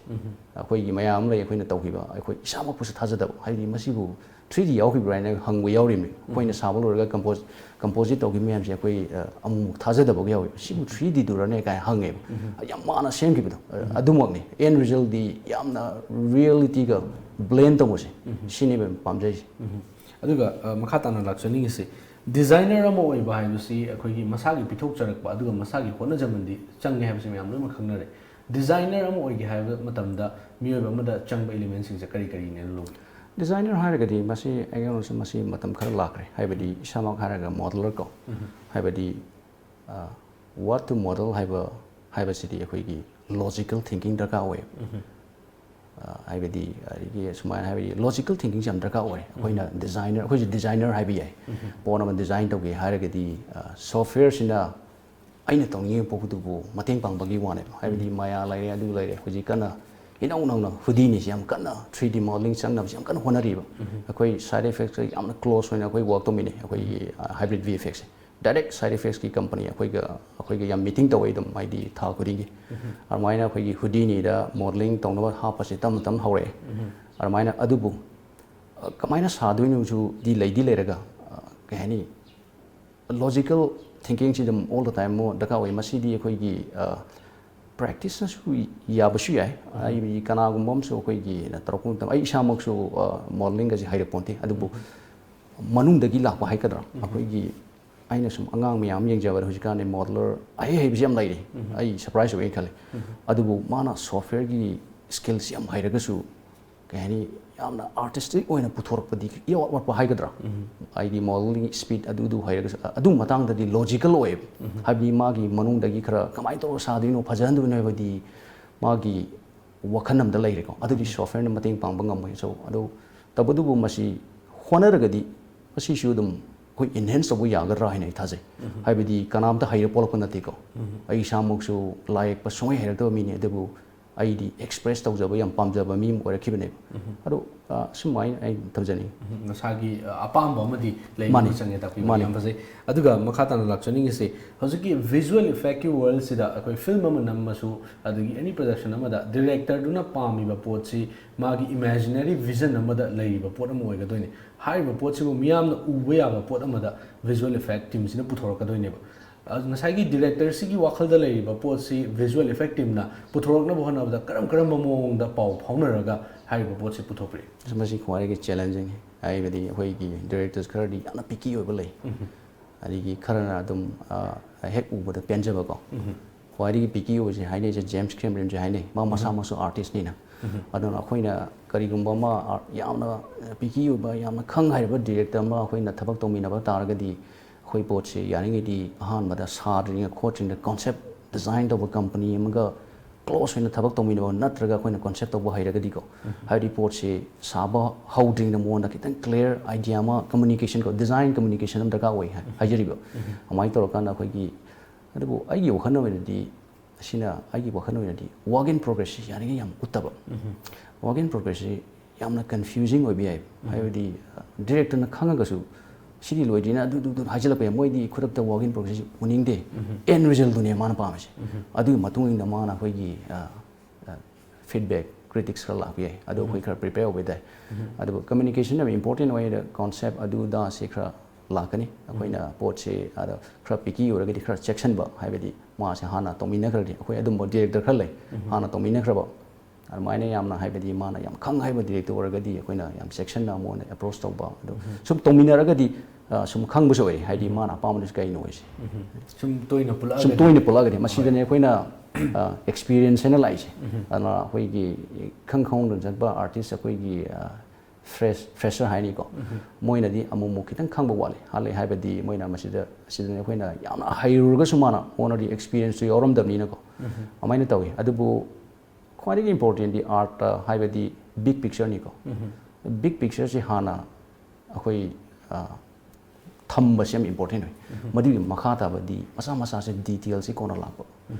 ꯑꯩꯈꯣꯏꯒꯤ ꯃꯌꯥꯝ ꯑꯃ ꯂꯩ, ꯑꯩꯈꯣꯏꯅ ꯇꯧꯈꯤꯕ, ꯑꯩꯈꯣꯏ ꯏꯁꯥꯃꯛꯄꯨꯁꯨ ꯊꯥꯖꯗꯕ, ꯍꯥꯏꯕꯗꯤ ꯃꯁꯤꯕꯨ ꯊ꯭ꯔꯤ ꯗꯤ ꯌꯥꯎꯈꯤꯕ꯭ꯔꯥ ꯍꯥꯏꯅ ꯍꯪꯕ ꯌꯥꯎꯔꯤꯕꯅꯤ꯫ ꯑꯩꯈꯣꯏꯅ ꯁꯥꯕ ꯂꯣꯏꯔꯒ ꯀꯝꯄꯣꯖ ꯀꯝꯄꯣꯖꯤꯠ ꯇꯧꯈꯤꯕ ꯃꯌꯥꯝꯁꯦ ꯑꯩꯈꯣꯏ ꯑ, ꯑꯃꯨꯛ ꯊꯥꯖꯗꯕꯒ ꯌꯥꯎꯋꯦꯕ꯫ "ꯁꯤꯕꯨ ꯊ꯭ꯔꯤ ꯗꯤꯗꯨꯔꯅꯦ?" ꯀꯥꯏꯅ ꯍꯪꯉꯦꯕ꯫ ꯌꯥꯝ ꯃꯥꯅ ꯁꯦꯝꯈꯤꯕꯗꯣ, ꯑ, ꯑꯗꯨꯃꯛꯅꯤ꯫ ꯑꯦꯟ ꯔꯤꯖꯜꯗꯤ ꯌꯥꯝꯅ ꯔꯤꯌꯦꯂꯤꯇꯤꯒ ꯕ꯭ꯂꯦꯟ ꯇꯧꯕꯁꯦ, ꯁꯤꯅꯦꯕ ꯄꯥꯝꯖꯩꯁꯦ꯫ ꯑꯗꯨꯒ ꯑ, ꯃꯈꯥ ꯇꯥꯅ ꯂꯥꯛꯆꯅꯤꯡꯉꯤꯁꯤ, ꯗꯤꯖꯥꯏꯅꯔ ꯑꯃ ꯑꯣꯏꯕ ꯍꯥꯏꯕꯁꯤ ꯑꯩꯈꯣꯏꯒꯤ ꯃꯁꯥꯒꯤ ꯄꯤꯊꯣꯛꯆꯔꯛꯄ ꯑꯗꯨꯒ ꯃꯁꯥꯒꯤ ꯍꯣꯠꯅꯖꯃꯟꯗꯤ ꯆꯪꯉꯦ ꯍꯥꯏꯕꯁꯤ ꯃꯌꯥꯝ ꯂꯣꯏꯅꯃꯛ ꯈꯪꯅꯔꯦ꯫ ꯗꯤꯖꯥꯏꯅꯔ ꯑꯃ ꯑꯣꯏꯒꯦ ꯍꯥꯏꯕ ꯃꯇꯝꯗ ꯃꯤꯑꯣꯏꯕ ꯑꯃꯗ ꯆꯪꯕ ꯏꯂꯤꯃꯦꯟꯁꯤꯡꯁꯦ ꯀꯔꯤ ꯀꯔꯤꯅꯦꯅ ꯂꯧꯏ? ꯗꯤꯖꯥꯏꯅꯔ ꯍꯥꯏꯔꯒꯗꯤ ꯃꯁꯤ ꯑꯩꯉꯣꯟꯗꯁꯨ ꯃꯁꯤ ꯃꯇꯝ ꯈꯔ ꯂꯥꯛꯈ꯭ꯔꯦ꯫ ꯍꯥꯏꯕꯗꯤ ꯏꯁꯥꯃꯛ ꯍꯥꯏꯔꯒ ꯃꯣꯗꯂꯔ ꯀꯣ, ꯍꯥꯏꯕꯗꯤ What to model ꯍꯥꯏꯕ ꯍꯥꯏꯕꯁꯤꯗꯤ ꯑꯩꯈꯣꯏꯒꯤ logical thinking ꯗꯔꯀꯥꯔ ꯑꯣꯏ꯫ ꯑ, ꯍꯥꯏꯕꯗꯤ ꯑꯩꯒꯤ ꯁꯨꯃꯥꯏꯅ ꯍꯥꯏꯕꯗꯤ logical thinking ꯁꯦ ꯌꯥꯝ ꯗꯔꯀꯥꯔ ꯑꯣꯏ꯫ ꯑꯩꯈꯣꯏꯅ ꯗꯤꯖꯥꯏꯅꯔ, ꯑꯩꯈꯣꯏꯁꯦ ꯗꯤꯖꯥꯏꯅꯔ ꯍꯥꯏꯕ ꯌꯥꯏ꯫ ꯄꯣꯠ ꯑꯃ ꯗꯤꯖꯥꯏꯟ ꯇꯧꯒꯦ ꯍꯥꯏꯔꯒꯗꯤ ꯁꯣꯐꯋꯦꯌꯔꯁꯤꯅ ꯑꯩꯅ ꯇꯧꯅꯤꯡꯉꯤꯕ ꯄꯣꯠꯇꯨꯕꯨ ꯃꯇꯦꯡ ꯄꯥꯡꯕꯒꯤ ꯋꯥꯅꯦꯕ꯫ ꯍꯥꯏꯕꯗꯤ ꯃꯌꯥ ꯂꯩꯔꯦ, ꯑꯗꯨ ꯂꯩꯔꯦ, ꯍꯧꯖꯤꯛ ꯀꯟꯅ ꯏꯅꯧ ꯅꯧꯅ ꯍꯨꯗꯤꯅꯤꯁꯤ ꯌꯥꯝ ꯀꯟꯅ ꯊ꯭ꯔꯤ ꯗꯤ ꯃꯣꯗꯦꯂꯤꯡ ꯆꯪꯅꯕꯁꯤ ꯌꯥꯝ ꯀꯟꯅ ꯍꯣꯠꯅꯔꯤꯕ꯫ ꯑꯩꯈꯣꯏ ꯁꯥꯏꯠ ꯏꯐꯦꯛꯁꯀ ꯌꯥꯝꯅ ꯀ꯭ꯂꯣꯖ ꯑꯣꯏꯅ ꯑꯩꯈꯣꯏ ꯋꯥꯛ ꯇꯧꯃꯤꯟꯅꯩ꯫ ꯑꯩꯈꯣꯏꯒꯤ ꯍꯥꯏꯕ꯭ꯔꯤꯠ ꯚꯤ ꯑꯦꯐ ꯑꯦꯛꯁꯁꯦ ꯗꯥꯏꯔꯦꯛ ꯁꯥꯏꯠ ꯏꯐꯦꯛꯁꯀꯤ ꯀꯝꯄꯅꯤ ꯑꯩꯈꯣꯏꯒ ꯑꯩꯈꯣꯏꯒ ꯌꯥꯝ ꯃꯤꯇꯤꯡ ꯇꯧꯋꯦ ꯑꯗꯨꯝ, ꯍꯥꯏꯗꯤ ꯊꯥ ꯈꯨꯗꯤꯡꯒꯤ꯫ ꯑꯗꯨꯃꯥꯏꯅ ꯑꯩꯈꯣꯏꯒꯤ ꯍꯨꯗꯤꯅꯤꯗ ꯃꯣꯗꯦꯂꯤꯡ ꯇꯧꯅꯕ ꯍꯥꯞꯄꯁꯦ ꯇꯞꯅ ꯇꯞꯅ ꯍꯧꯔꯛꯑꯦ꯫ ꯑꯗꯨꯃꯥꯏꯅ ꯑꯗꯨꯕꯨ ꯑ, ꯀꯃꯥꯏꯅ ꯁꯥꯗꯣꯏꯅꯣꯁꯨꯗꯤ ꯂꯩꯗꯤ ꯂꯩꯔꯒ, ꯑ, ꯀꯩ ꯍꯥꯏꯅꯤ, ꯂꯣꯖꯤꯀꯦꯜ ꯊꯤꯡꯀꯤꯡꯁꯤ ꯑꯗꯨꯝ all the time ꯑꯃ ꯗꯔꯀꯥꯔ ꯑꯣꯏ꯫ ꯃꯁꯤꯗꯤ ꯑꯩꯈꯣꯏꯒꯤ, ꯑ, ꯄ꯭ꯔꯦꯛꯇꯤꯁꯅꯁꯨ ꯌꯥꯕꯁꯨ ꯌꯥꯏ꯫ ꯑꯩ ꯀꯅꯥꯒꯨꯝꯕ ꯑꯃꯁꯨ ꯑꯩꯈꯣꯏꯒꯤ ꯇꯧꯔꯛꯄ ꯃꯇꯝ, ꯑꯩ ꯏꯁꯥꯃꯛꯁꯨ, ꯑ, ꯃꯣꯗꯦꯂꯤꯡꯒꯁꯦ ꯍꯩꯔꯛꯄꯣꯟꯇꯦ, ꯑꯗꯨꯕꯨ ꯃꯅꯨꯡꯗꯒꯤ ꯂꯥꯛꯄ ꯍꯥꯏꯒꯗ꯭ꯔꯥ, ꯑꯩꯈꯣꯏꯒꯤ ꯑꯩꯅ ꯁꯨꯝ ꯑꯉꯥꯡ ꯃꯌꯥꯝ ꯑꯃ ꯌꯦꯡꯖꯕꯗ ꯍꯧꯖꯤꯛꯀꯥꯟꯗꯤ ꯃꯣꯗꯦꯂꯔ ꯑꯍꯩ ꯍꯩꯕꯁꯤ ꯌꯥꯝ ꯂꯩꯔꯤ꯫ ꯑꯩ ꯁꯔꯄ꯭ꯔꯥꯏꯁ ꯑꯣꯏꯅ ꯈꯜꯂꯤ꯫ ꯑꯗꯨꯕꯨ ꯃꯥꯅ ꯁꯣꯐꯋꯦꯌꯔꯒꯤ ꯁ꯭ꯀꯤꯜꯁꯤ ꯌꯥꯝ ꯍꯩꯔꯒꯁꯨ, ꯀꯩ ꯍꯥꯏꯅꯤ, ꯌꯥꯝꯅ ꯑꯥꯔꯇꯤꯁꯇꯤꯛ ꯑꯣꯏꯅ ꯄꯨꯊꯣꯔꯛꯄꯗꯤ ꯏꯋꯥꯠ ꯋꯥꯠꯄ ꯍꯥꯏꯒꯗ꯭ꯔꯥ? ꯍꯥꯏꯗꯤ ꯃꯣꯗꯦꯂꯤꯡ ꯁ꯭ꯄꯤꯠ ꯑꯗꯨꯗꯨ ꯍꯩꯔꯒꯁꯨ, ꯑ-, ꯑꯗꯨ ꯃꯇꯥꯡꯗꯗꯤ ꯂꯣꯖꯤꯀꯦꯜ ꯑꯣꯏꯌꯦꯕ꯫ ꯍꯥꯏꯕꯗꯤ ꯃꯥꯒꯤ ꯃꯅꯨꯡꯗꯒꯤ ꯈꯔ ꯀꯃꯥꯏꯅ ꯇꯧꯔꯒ ꯁꯥꯗꯣꯏꯅꯣ, ꯐꯖꯍꯟꯗꯣꯏꯅꯣ ꯍꯥꯏꯕꯗꯤ ꯃꯥꯒꯤ ꯋꯥꯈꯜ ꯑꯃꯗ ꯂꯩꯔꯦꯀꯣ꯫ ꯑꯗꯨꯗꯤ ꯁꯣꯐꯋꯦꯌꯔꯅ ꯃꯇꯦꯡ ꯄꯥꯡꯕ ꯉꯝꯃꯣꯏ꯫ So, ꯑꯗꯣ ꯇꯧꯕꯇꯕꯨ ꯃꯁꯤ ꯍꯣꯠꯅꯔꯒꯗꯤ ꯃꯁꯤꯁꯨ ꯑꯗꯨꯝ ꯑꯩꯈꯣꯏ ꯏꯟꯍꯦꯟꯁ ꯇꯧꯕ ꯌꯥꯒꯗ꯭ꯔꯥ ꯍꯥꯏꯅ ꯑꯩ ꯊꯥꯖꯩ꯫ ꯍꯥꯏꯕꯗꯤ ꯀꯅꯥꯝꯇ ꯍꯩꯔ ꯄꯣꯛꯂꯛꯄ ꯅꯠꯇꯦꯀꯣ꯫ ꯑꯩ ꯏꯁꯥꯃꯛꯁꯨ ꯂꯥꯏ ꯌꯦꯛꯄ ꯁꯨꯡꯍꯩ ꯍꯩꯔꯛꯇꯕ ꯃꯤꯅꯤ, ꯑꯗꯨꯕꯨ ꯑꯩꯗꯤ ꯑꯦꯛꯁꯄ꯭ꯔꯦꯁ ꯇꯧꯖꯕ ꯌꯥꯝ ꯄꯥꯝꯖꯕ ꯃꯤ ꯑꯃ ꯑꯣꯏꯔꯛꯈꯤꯕꯅꯦꯕ꯫ ꯑꯗꯣ, ꯑ, ꯁꯨꯃꯥꯏꯅ ꯑꯩ ꯊꯝꯖꯅꯤꯡꯉꯤ꯫ ꯅꯁꯥꯒꯤ, ꯑ, ꯑꯄꯥꯝꯕ ꯑꯃꯗꯤ ꯂꯩꯕ ꯃꯥꯅꯤ꯫ ꯑꯃ ꯆꯪꯉꯦ ꯇꯥꯛꯄꯤꯕ꯫ ꯃꯥꯅꯤ꯫ ꯌꯥꯝ ꯐꯖꯩ꯫ ꯑꯗꯨꯒ ꯃꯈꯥ ꯇꯥꯅ ꯂꯥꯛꯆꯅꯤꯡꯉꯤꯁꯦ, ꯍꯧꯖꯤꯛꯀꯤ ꯚꯤꯖꯨꯋꯦꯜ ꯏꯐꯦꯛꯀꯤ ꯋꯥꯔꯜꯁꯤꯗ ꯑꯩꯈꯣꯏ ꯐꯤꯂꯝ ꯑꯃ ꯅꯝꯃꯁꯨ, ꯑꯗꯒꯤ ꯑꯦꯅꯤ ꯄ꯭ꯔꯗꯛꯁꯟ ꯑꯃꯗ ꯗꯤꯔꯦꯛꯇꯔꯗꯨꯅ ꯄꯥꯝꯃꯤꯕ ꯄꯣꯠꯁꯤ ꯃꯥꯒꯤ ꯏꯃꯦꯖꯤꯅꯔꯤ ꯚꯤꯖꯟ ꯑꯃꯗ ꯂꯩꯔꯤꯕ ꯄꯣꯠ ꯑꯃ ꯑꯣꯏꯒꯗꯣꯏꯅꯤ꯫ ꯍꯥꯏꯔꯤꯕ ꯄꯣꯠꯁꯤꯕꯨ ꯃꯤꯌꯥꯝꯅ ꯎꯕ ꯌꯥꯕ ꯄꯣꯠ ꯑꯃꯗ ꯚꯤꯖꯨꯋꯦꯜ ꯏꯐꯦꯛ ꯇꯤꯝꯁꯤꯅ ꯄꯨꯊꯣꯔꯛꯀꯗꯣꯏꯅꯦꯕ꯫ ꯑ, ꯉꯁꯥꯏꯒꯤ ꯗꯤꯔꯦꯛꯇꯔꯁꯤꯒꯤ ꯋꯥꯈꯜꯗ ꯂꯩꯔꯤꯕ ꯄꯣꯠꯁꯤ ꯚꯤꯖꯨꯋꯦꯜ ꯏꯐꯦꯛ ꯇꯤꯝꯅ ꯄꯨꯊꯣꯔꯛꯅꯕ ꯍꯣꯠꯅꯕꯗ ꯀꯔꯝ ꯀꯔꯝꯕ ꯃꯑꯣꯡꯗ ꯄꯥꯎ ꯐꯥꯎꯅꯔꯒ ꯍꯥꯏꯔꯤꯕ ꯄꯣꯠꯁꯤ ꯄꯨꯊꯣꯛꯄꯤꯔꯤ? ꯑꯁ, ꯃꯁꯤ ꯈ꯭ꯋꯥꯏꯗꯒꯤ ꯆꯦꯂꯦꯟꯖꯤꯡꯅꯤ꯫ ꯍꯥꯏꯕꯗꯤ ꯑꯩꯈꯣꯏꯒꯤ ꯗꯤꯔꯦꯛꯇꯔꯁ ꯈꯔꯗꯤ ꯌꯥꯝꯅ ꯄꯤꯀꯤ ꯑꯣꯏꯕ ꯂꯩ꯫ ꯑꯗꯒꯤ ꯈꯔꯅ ꯑꯗꯨꯝ, ꯑ, ꯍꯦꯛ ꯎꯕꯗ ꯄꯦꯟꯖꯕꯀꯣ꯫ ꯈ꯭ꯋꯥꯏꯗꯒꯤ ꯄꯤꯀꯤ ꯑꯣꯏꯕꯁꯦ ꯍꯥꯏꯅꯩꯁꯦ ꯖꯦꯝꯁ ꯀꯦꯃꯔꯟꯁꯦ ꯍꯥꯏꯅꯩ꯫ ꯃꯥ ꯃꯁꯥꯃꯛꯁꯨ ꯑꯥꯔꯇꯤꯁꯅꯤꯅ꯫ ꯑꯗꯨꯅ ꯑꯩꯈꯣꯏꯅ ꯀꯔꯤꯒꯨꯝꯕ ꯑꯃ ꯑꯥꯔ-, ꯌꯥꯝꯅ ꯄꯤꯀꯤ ꯑꯣꯏꯕ, ꯌꯥꯝꯅ ꯈꯪ ꯍꯩꯔꯕ ꯗꯤꯔꯦꯛꯇꯔ ꯑꯃ ꯑꯩꯈꯣꯏꯅ ꯊꯕꯛ ꯇꯧꯃꯤꯟꯅꯕ ꯇꯥꯔꯒꯗꯤ, ꯑꯩꯈꯣꯏ ꯄꯣꯠꯁꯦ ꯌꯥꯔꯤꯉꯩꯗꯤ ꯑꯍꯥꯟꯕꯗ ꯁꯥꯗ꯭ꯔꯤꯉꯩ ꯈꯣꯠꯇ꯭ꯔꯤꯉꯩꯗ concept design ꯇꯧꯕ company ꯑꯃꯒ close ꯑꯣꯏꯅ ꯊꯕꯛ ꯇꯧꯃꯤꯟꯅꯕ ꯅꯠꯇ꯭ꯔꯒ ꯑꯩꯈꯣꯏꯅ concept ꯇꯧꯕ ꯍꯩꯔꯒꯗꯤꯀꯣ, ꯍꯥꯏꯕꯗꯤ ꯄꯣꯠꯁꯦ ꯁꯥꯕ ꯍꯧꯗ꯭ꯔꯤꯉꯩꯗ ꯃꯉꯣꯟꯗ ꯈꯤꯇꯪ clear idea ꯑꯃ, communication ꯀꯣ, design communication ꯑꯃ ꯗꯔꯀꯥꯔ ꯑꯣꯏ ꯍꯥꯏ- ꯍꯥꯏꯖꯔꯤꯕ꯫ ꯑꯗꯨꯃꯥꯏꯅ ꯇꯧꯔꯀꯥꯟꯗ ꯑꯩꯈꯣꯏꯒꯤ, ꯑꯗꯨꯕꯨ ꯑꯩꯒꯤ ꯋꯥꯈꯜ ꯑꯣꯏꯅꯗꯤ, ꯑꯁꯤꯅ ꯑꯩꯒꯤ ꯋꯥꯈꯜ ꯑꯣꯏꯅꯗꯤ work in progress ꯁꯤ ꯌꯥꯔꯤꯉꯩ ꯌꯥꯝ ꯎꯠꯇꯕ꯫ Work in progress ꯁꯤ ꯌꯥꯝꯅ confusing ꯑꯣꯏꯕ ꯌꯥꯏ꯫ ꯍꯥꯏꯕꯗꯤ, director ꯅ ꯈꯪꯉꯒꯁꯨ ꯁꯤꯗꯤ ꯂꯣꯏꯗ꯭ꯔꯤꯅ ꯑꯗꯨ, ꯑꯗꯨ, ꯑꯗꯨ ꯍꯥꯏꯖꯤꯜꯂꯛꯄ ꯌꯥꯏ꯫ ꯃꯣꯏꯗꯤ ꯈꯨꯗꯛꯇ work in progress ꯁꯤ ꯎꯅꯤꯡꯗꯦ꯫ End result ꯇꯨꯅꯦ ꯃꯥꯅ ꯄꯥꯝꯃꯤꯁꯦ꯫ ꯑꯗꯨꯒꯤ ꯃꯇꯨꯡ ꯏꯟꯅ ꯃꯥꯅ ꯑꯩꯈꯣꯏꯒꯤ, ꯑ, ꯑ, feedback, critics ꯈꯔ ꯂꯥꯛꯄ ꯌꯥꯏ꯫ ꯑꯗꯨ ꯑꯩꯈꯣꯏ ꯈꯔ prepare ꯑꯣꯏꯕ ꯇꯥꯏ꯫ ꯑꯗꯨꯕꯨ communication ꯌꯥꯝ important ꯑꯣꯏ꯫ ꯑꯗ concept ꯑꯗꯨ ꯑꯗꯥꯁꯦ ꯈꯔ ꯂꯥꯛꯀꯅꯤ꯫ ꯑꯩꯈꯣꯏꯅ ꯄꯣꯠꯁꯦ ꯑꯗ ꯈꯔ picky ꯑꯣꯏꯔꯒꯗꯤ ꯈꯔ ꯆꯦꯛꯁꯤꯟꯕ, ꯍꯥꯏꯕꯗꯤ ꯃꯥꯁꯦ ꯍꯥꯟꯅ ꯇꯧꯃꯤꯟꯅꯈ꯭ꯔꯗꯤ, ꯑꯩꯈꯣꯏ ꯑꯗꯨꯝꯕ director ꯈꯔ ꯂꯩ, ꯍꯥꯟꯅ ꯇꯧꯃꯤꯟꯅꯈ꯭ꯔꯕ꯫ ꯑꯗꯨꯃꯥꯏꯅ ꯌꯥꯝꯅ, ꯍꯥꯏꯕꯗꯤ ꯃꯥꯅ ꯌꯥꯝ ꯈꯪ ꯍꯩꯕ director ꯑꯣꯏꯔꯒꯗꯤ ꯑꯩꯈꯣꯏꯅ ꯌꯥꯝ ꯆꯦꯛꯁꯤꯟꯅ ꯃꯉꯣꯟꯗ approach ꯇꯧꯕ꯫ ꯑꯗꯣ ꯁꯨꯝ ꯇꯧꯃꯤꯟꯅꯔꯒꯗꯤ, ꯑ, ꯁꯨꯝ ꯈꯪꯕꯁꯨ ꯑꯣꯏ, ꯍꯥꯏꯗꯤ ꯃꯥꯅ ꯑꯄꯥꯝꯕꯗꯨꯁꯨ ꯀꯩꯅꯣ ꯑꯣꯏꯁꯦ꯫ ꯁꯨꯝ ꯇꯣꯏꯅ ꯁꯨꯝ ꯄꯨꯜꯂꯛꯑꯒꯗꯤ꯫ ꯇꯣꯏꯅ ꯄꯨꯜꯂꯛꯑꯒꯗꯤ ꯃꯁꯤꯗꯅꯦ ꯑꯩꯈꯣꯏꯅ, ꯑ, experience ꯍꯥꯏꯅ ꯂꯥꯛꯏꯁꯦ꯫ ꯑꯗꯨꯅ ꯑꯩꯈꯣꯏꯒꯤ ꯏꯈꯪ ꯈꯪꯍꯧꯗꯅ ꯆꯠꯄ artist ꯑꯩꯈꯣꯏꯒꯤ, ꯑ, fresh, fresher ꯍꯥꯏꯅꯤꯀꯣ꯫ ꯃꯣꯏꯅꯗꯤ ꯑꯃꯨꯛ ꯑꯃꯨꯛ ꯈꯤꯇꯪ ꯈꯪꯕ ꯋꯥꯠꯂꯤ꯫ ꯍꯥꯠꯂꯤ ꯍꯥꯏꯕꯗꯤ ꯃꯣꯏꯅ ꯃꯁꯤꯗ, ꯑꯁꯤꯗꯅꯦ ꯑꯩꯈꯣꯏꯅ ꯌꯥꯝꯅ ꯍꯩꯔꯨꯔꯒꯁꯨ ꯃꯥꯅ already experience ꯇꯨ ꯌꯥꯎꯔꯝꯗꯕꯅꯤꯅꯀꯣ꯫ ꯑꯗꯨꯃꯥꯏꯅ ꯇꯧꯋꯤ꯫ ꯑꯗꯨꯕꯨ ꯈ꯭ꯋꯥꯏꯗꯒꯤ important ꯗꯤ art ꯇ, ꯍꯥꯏꯕꯗꯤ big picture ꯅꯤꯀꯣ꯫ Big picture ꯁꯤ ꯍꯥꯟꯅ ꯑꯩꯈꯣꯏ, ꯑ, ꯊꯝꯕꯁꯦ ꯌꯥꯝ important ꯑꯣꯏ꯫ ꯃꯗꯨꯒꯤ ꯃꯈꯥ ꯇꯥꯕꯗꯤ ꯃꯆꯥ ꯃꯆꯥꯁꯦ, detail ꯁꯤ ꯀꯣꯟꯅ ꯂꯥꯛꯄ꯫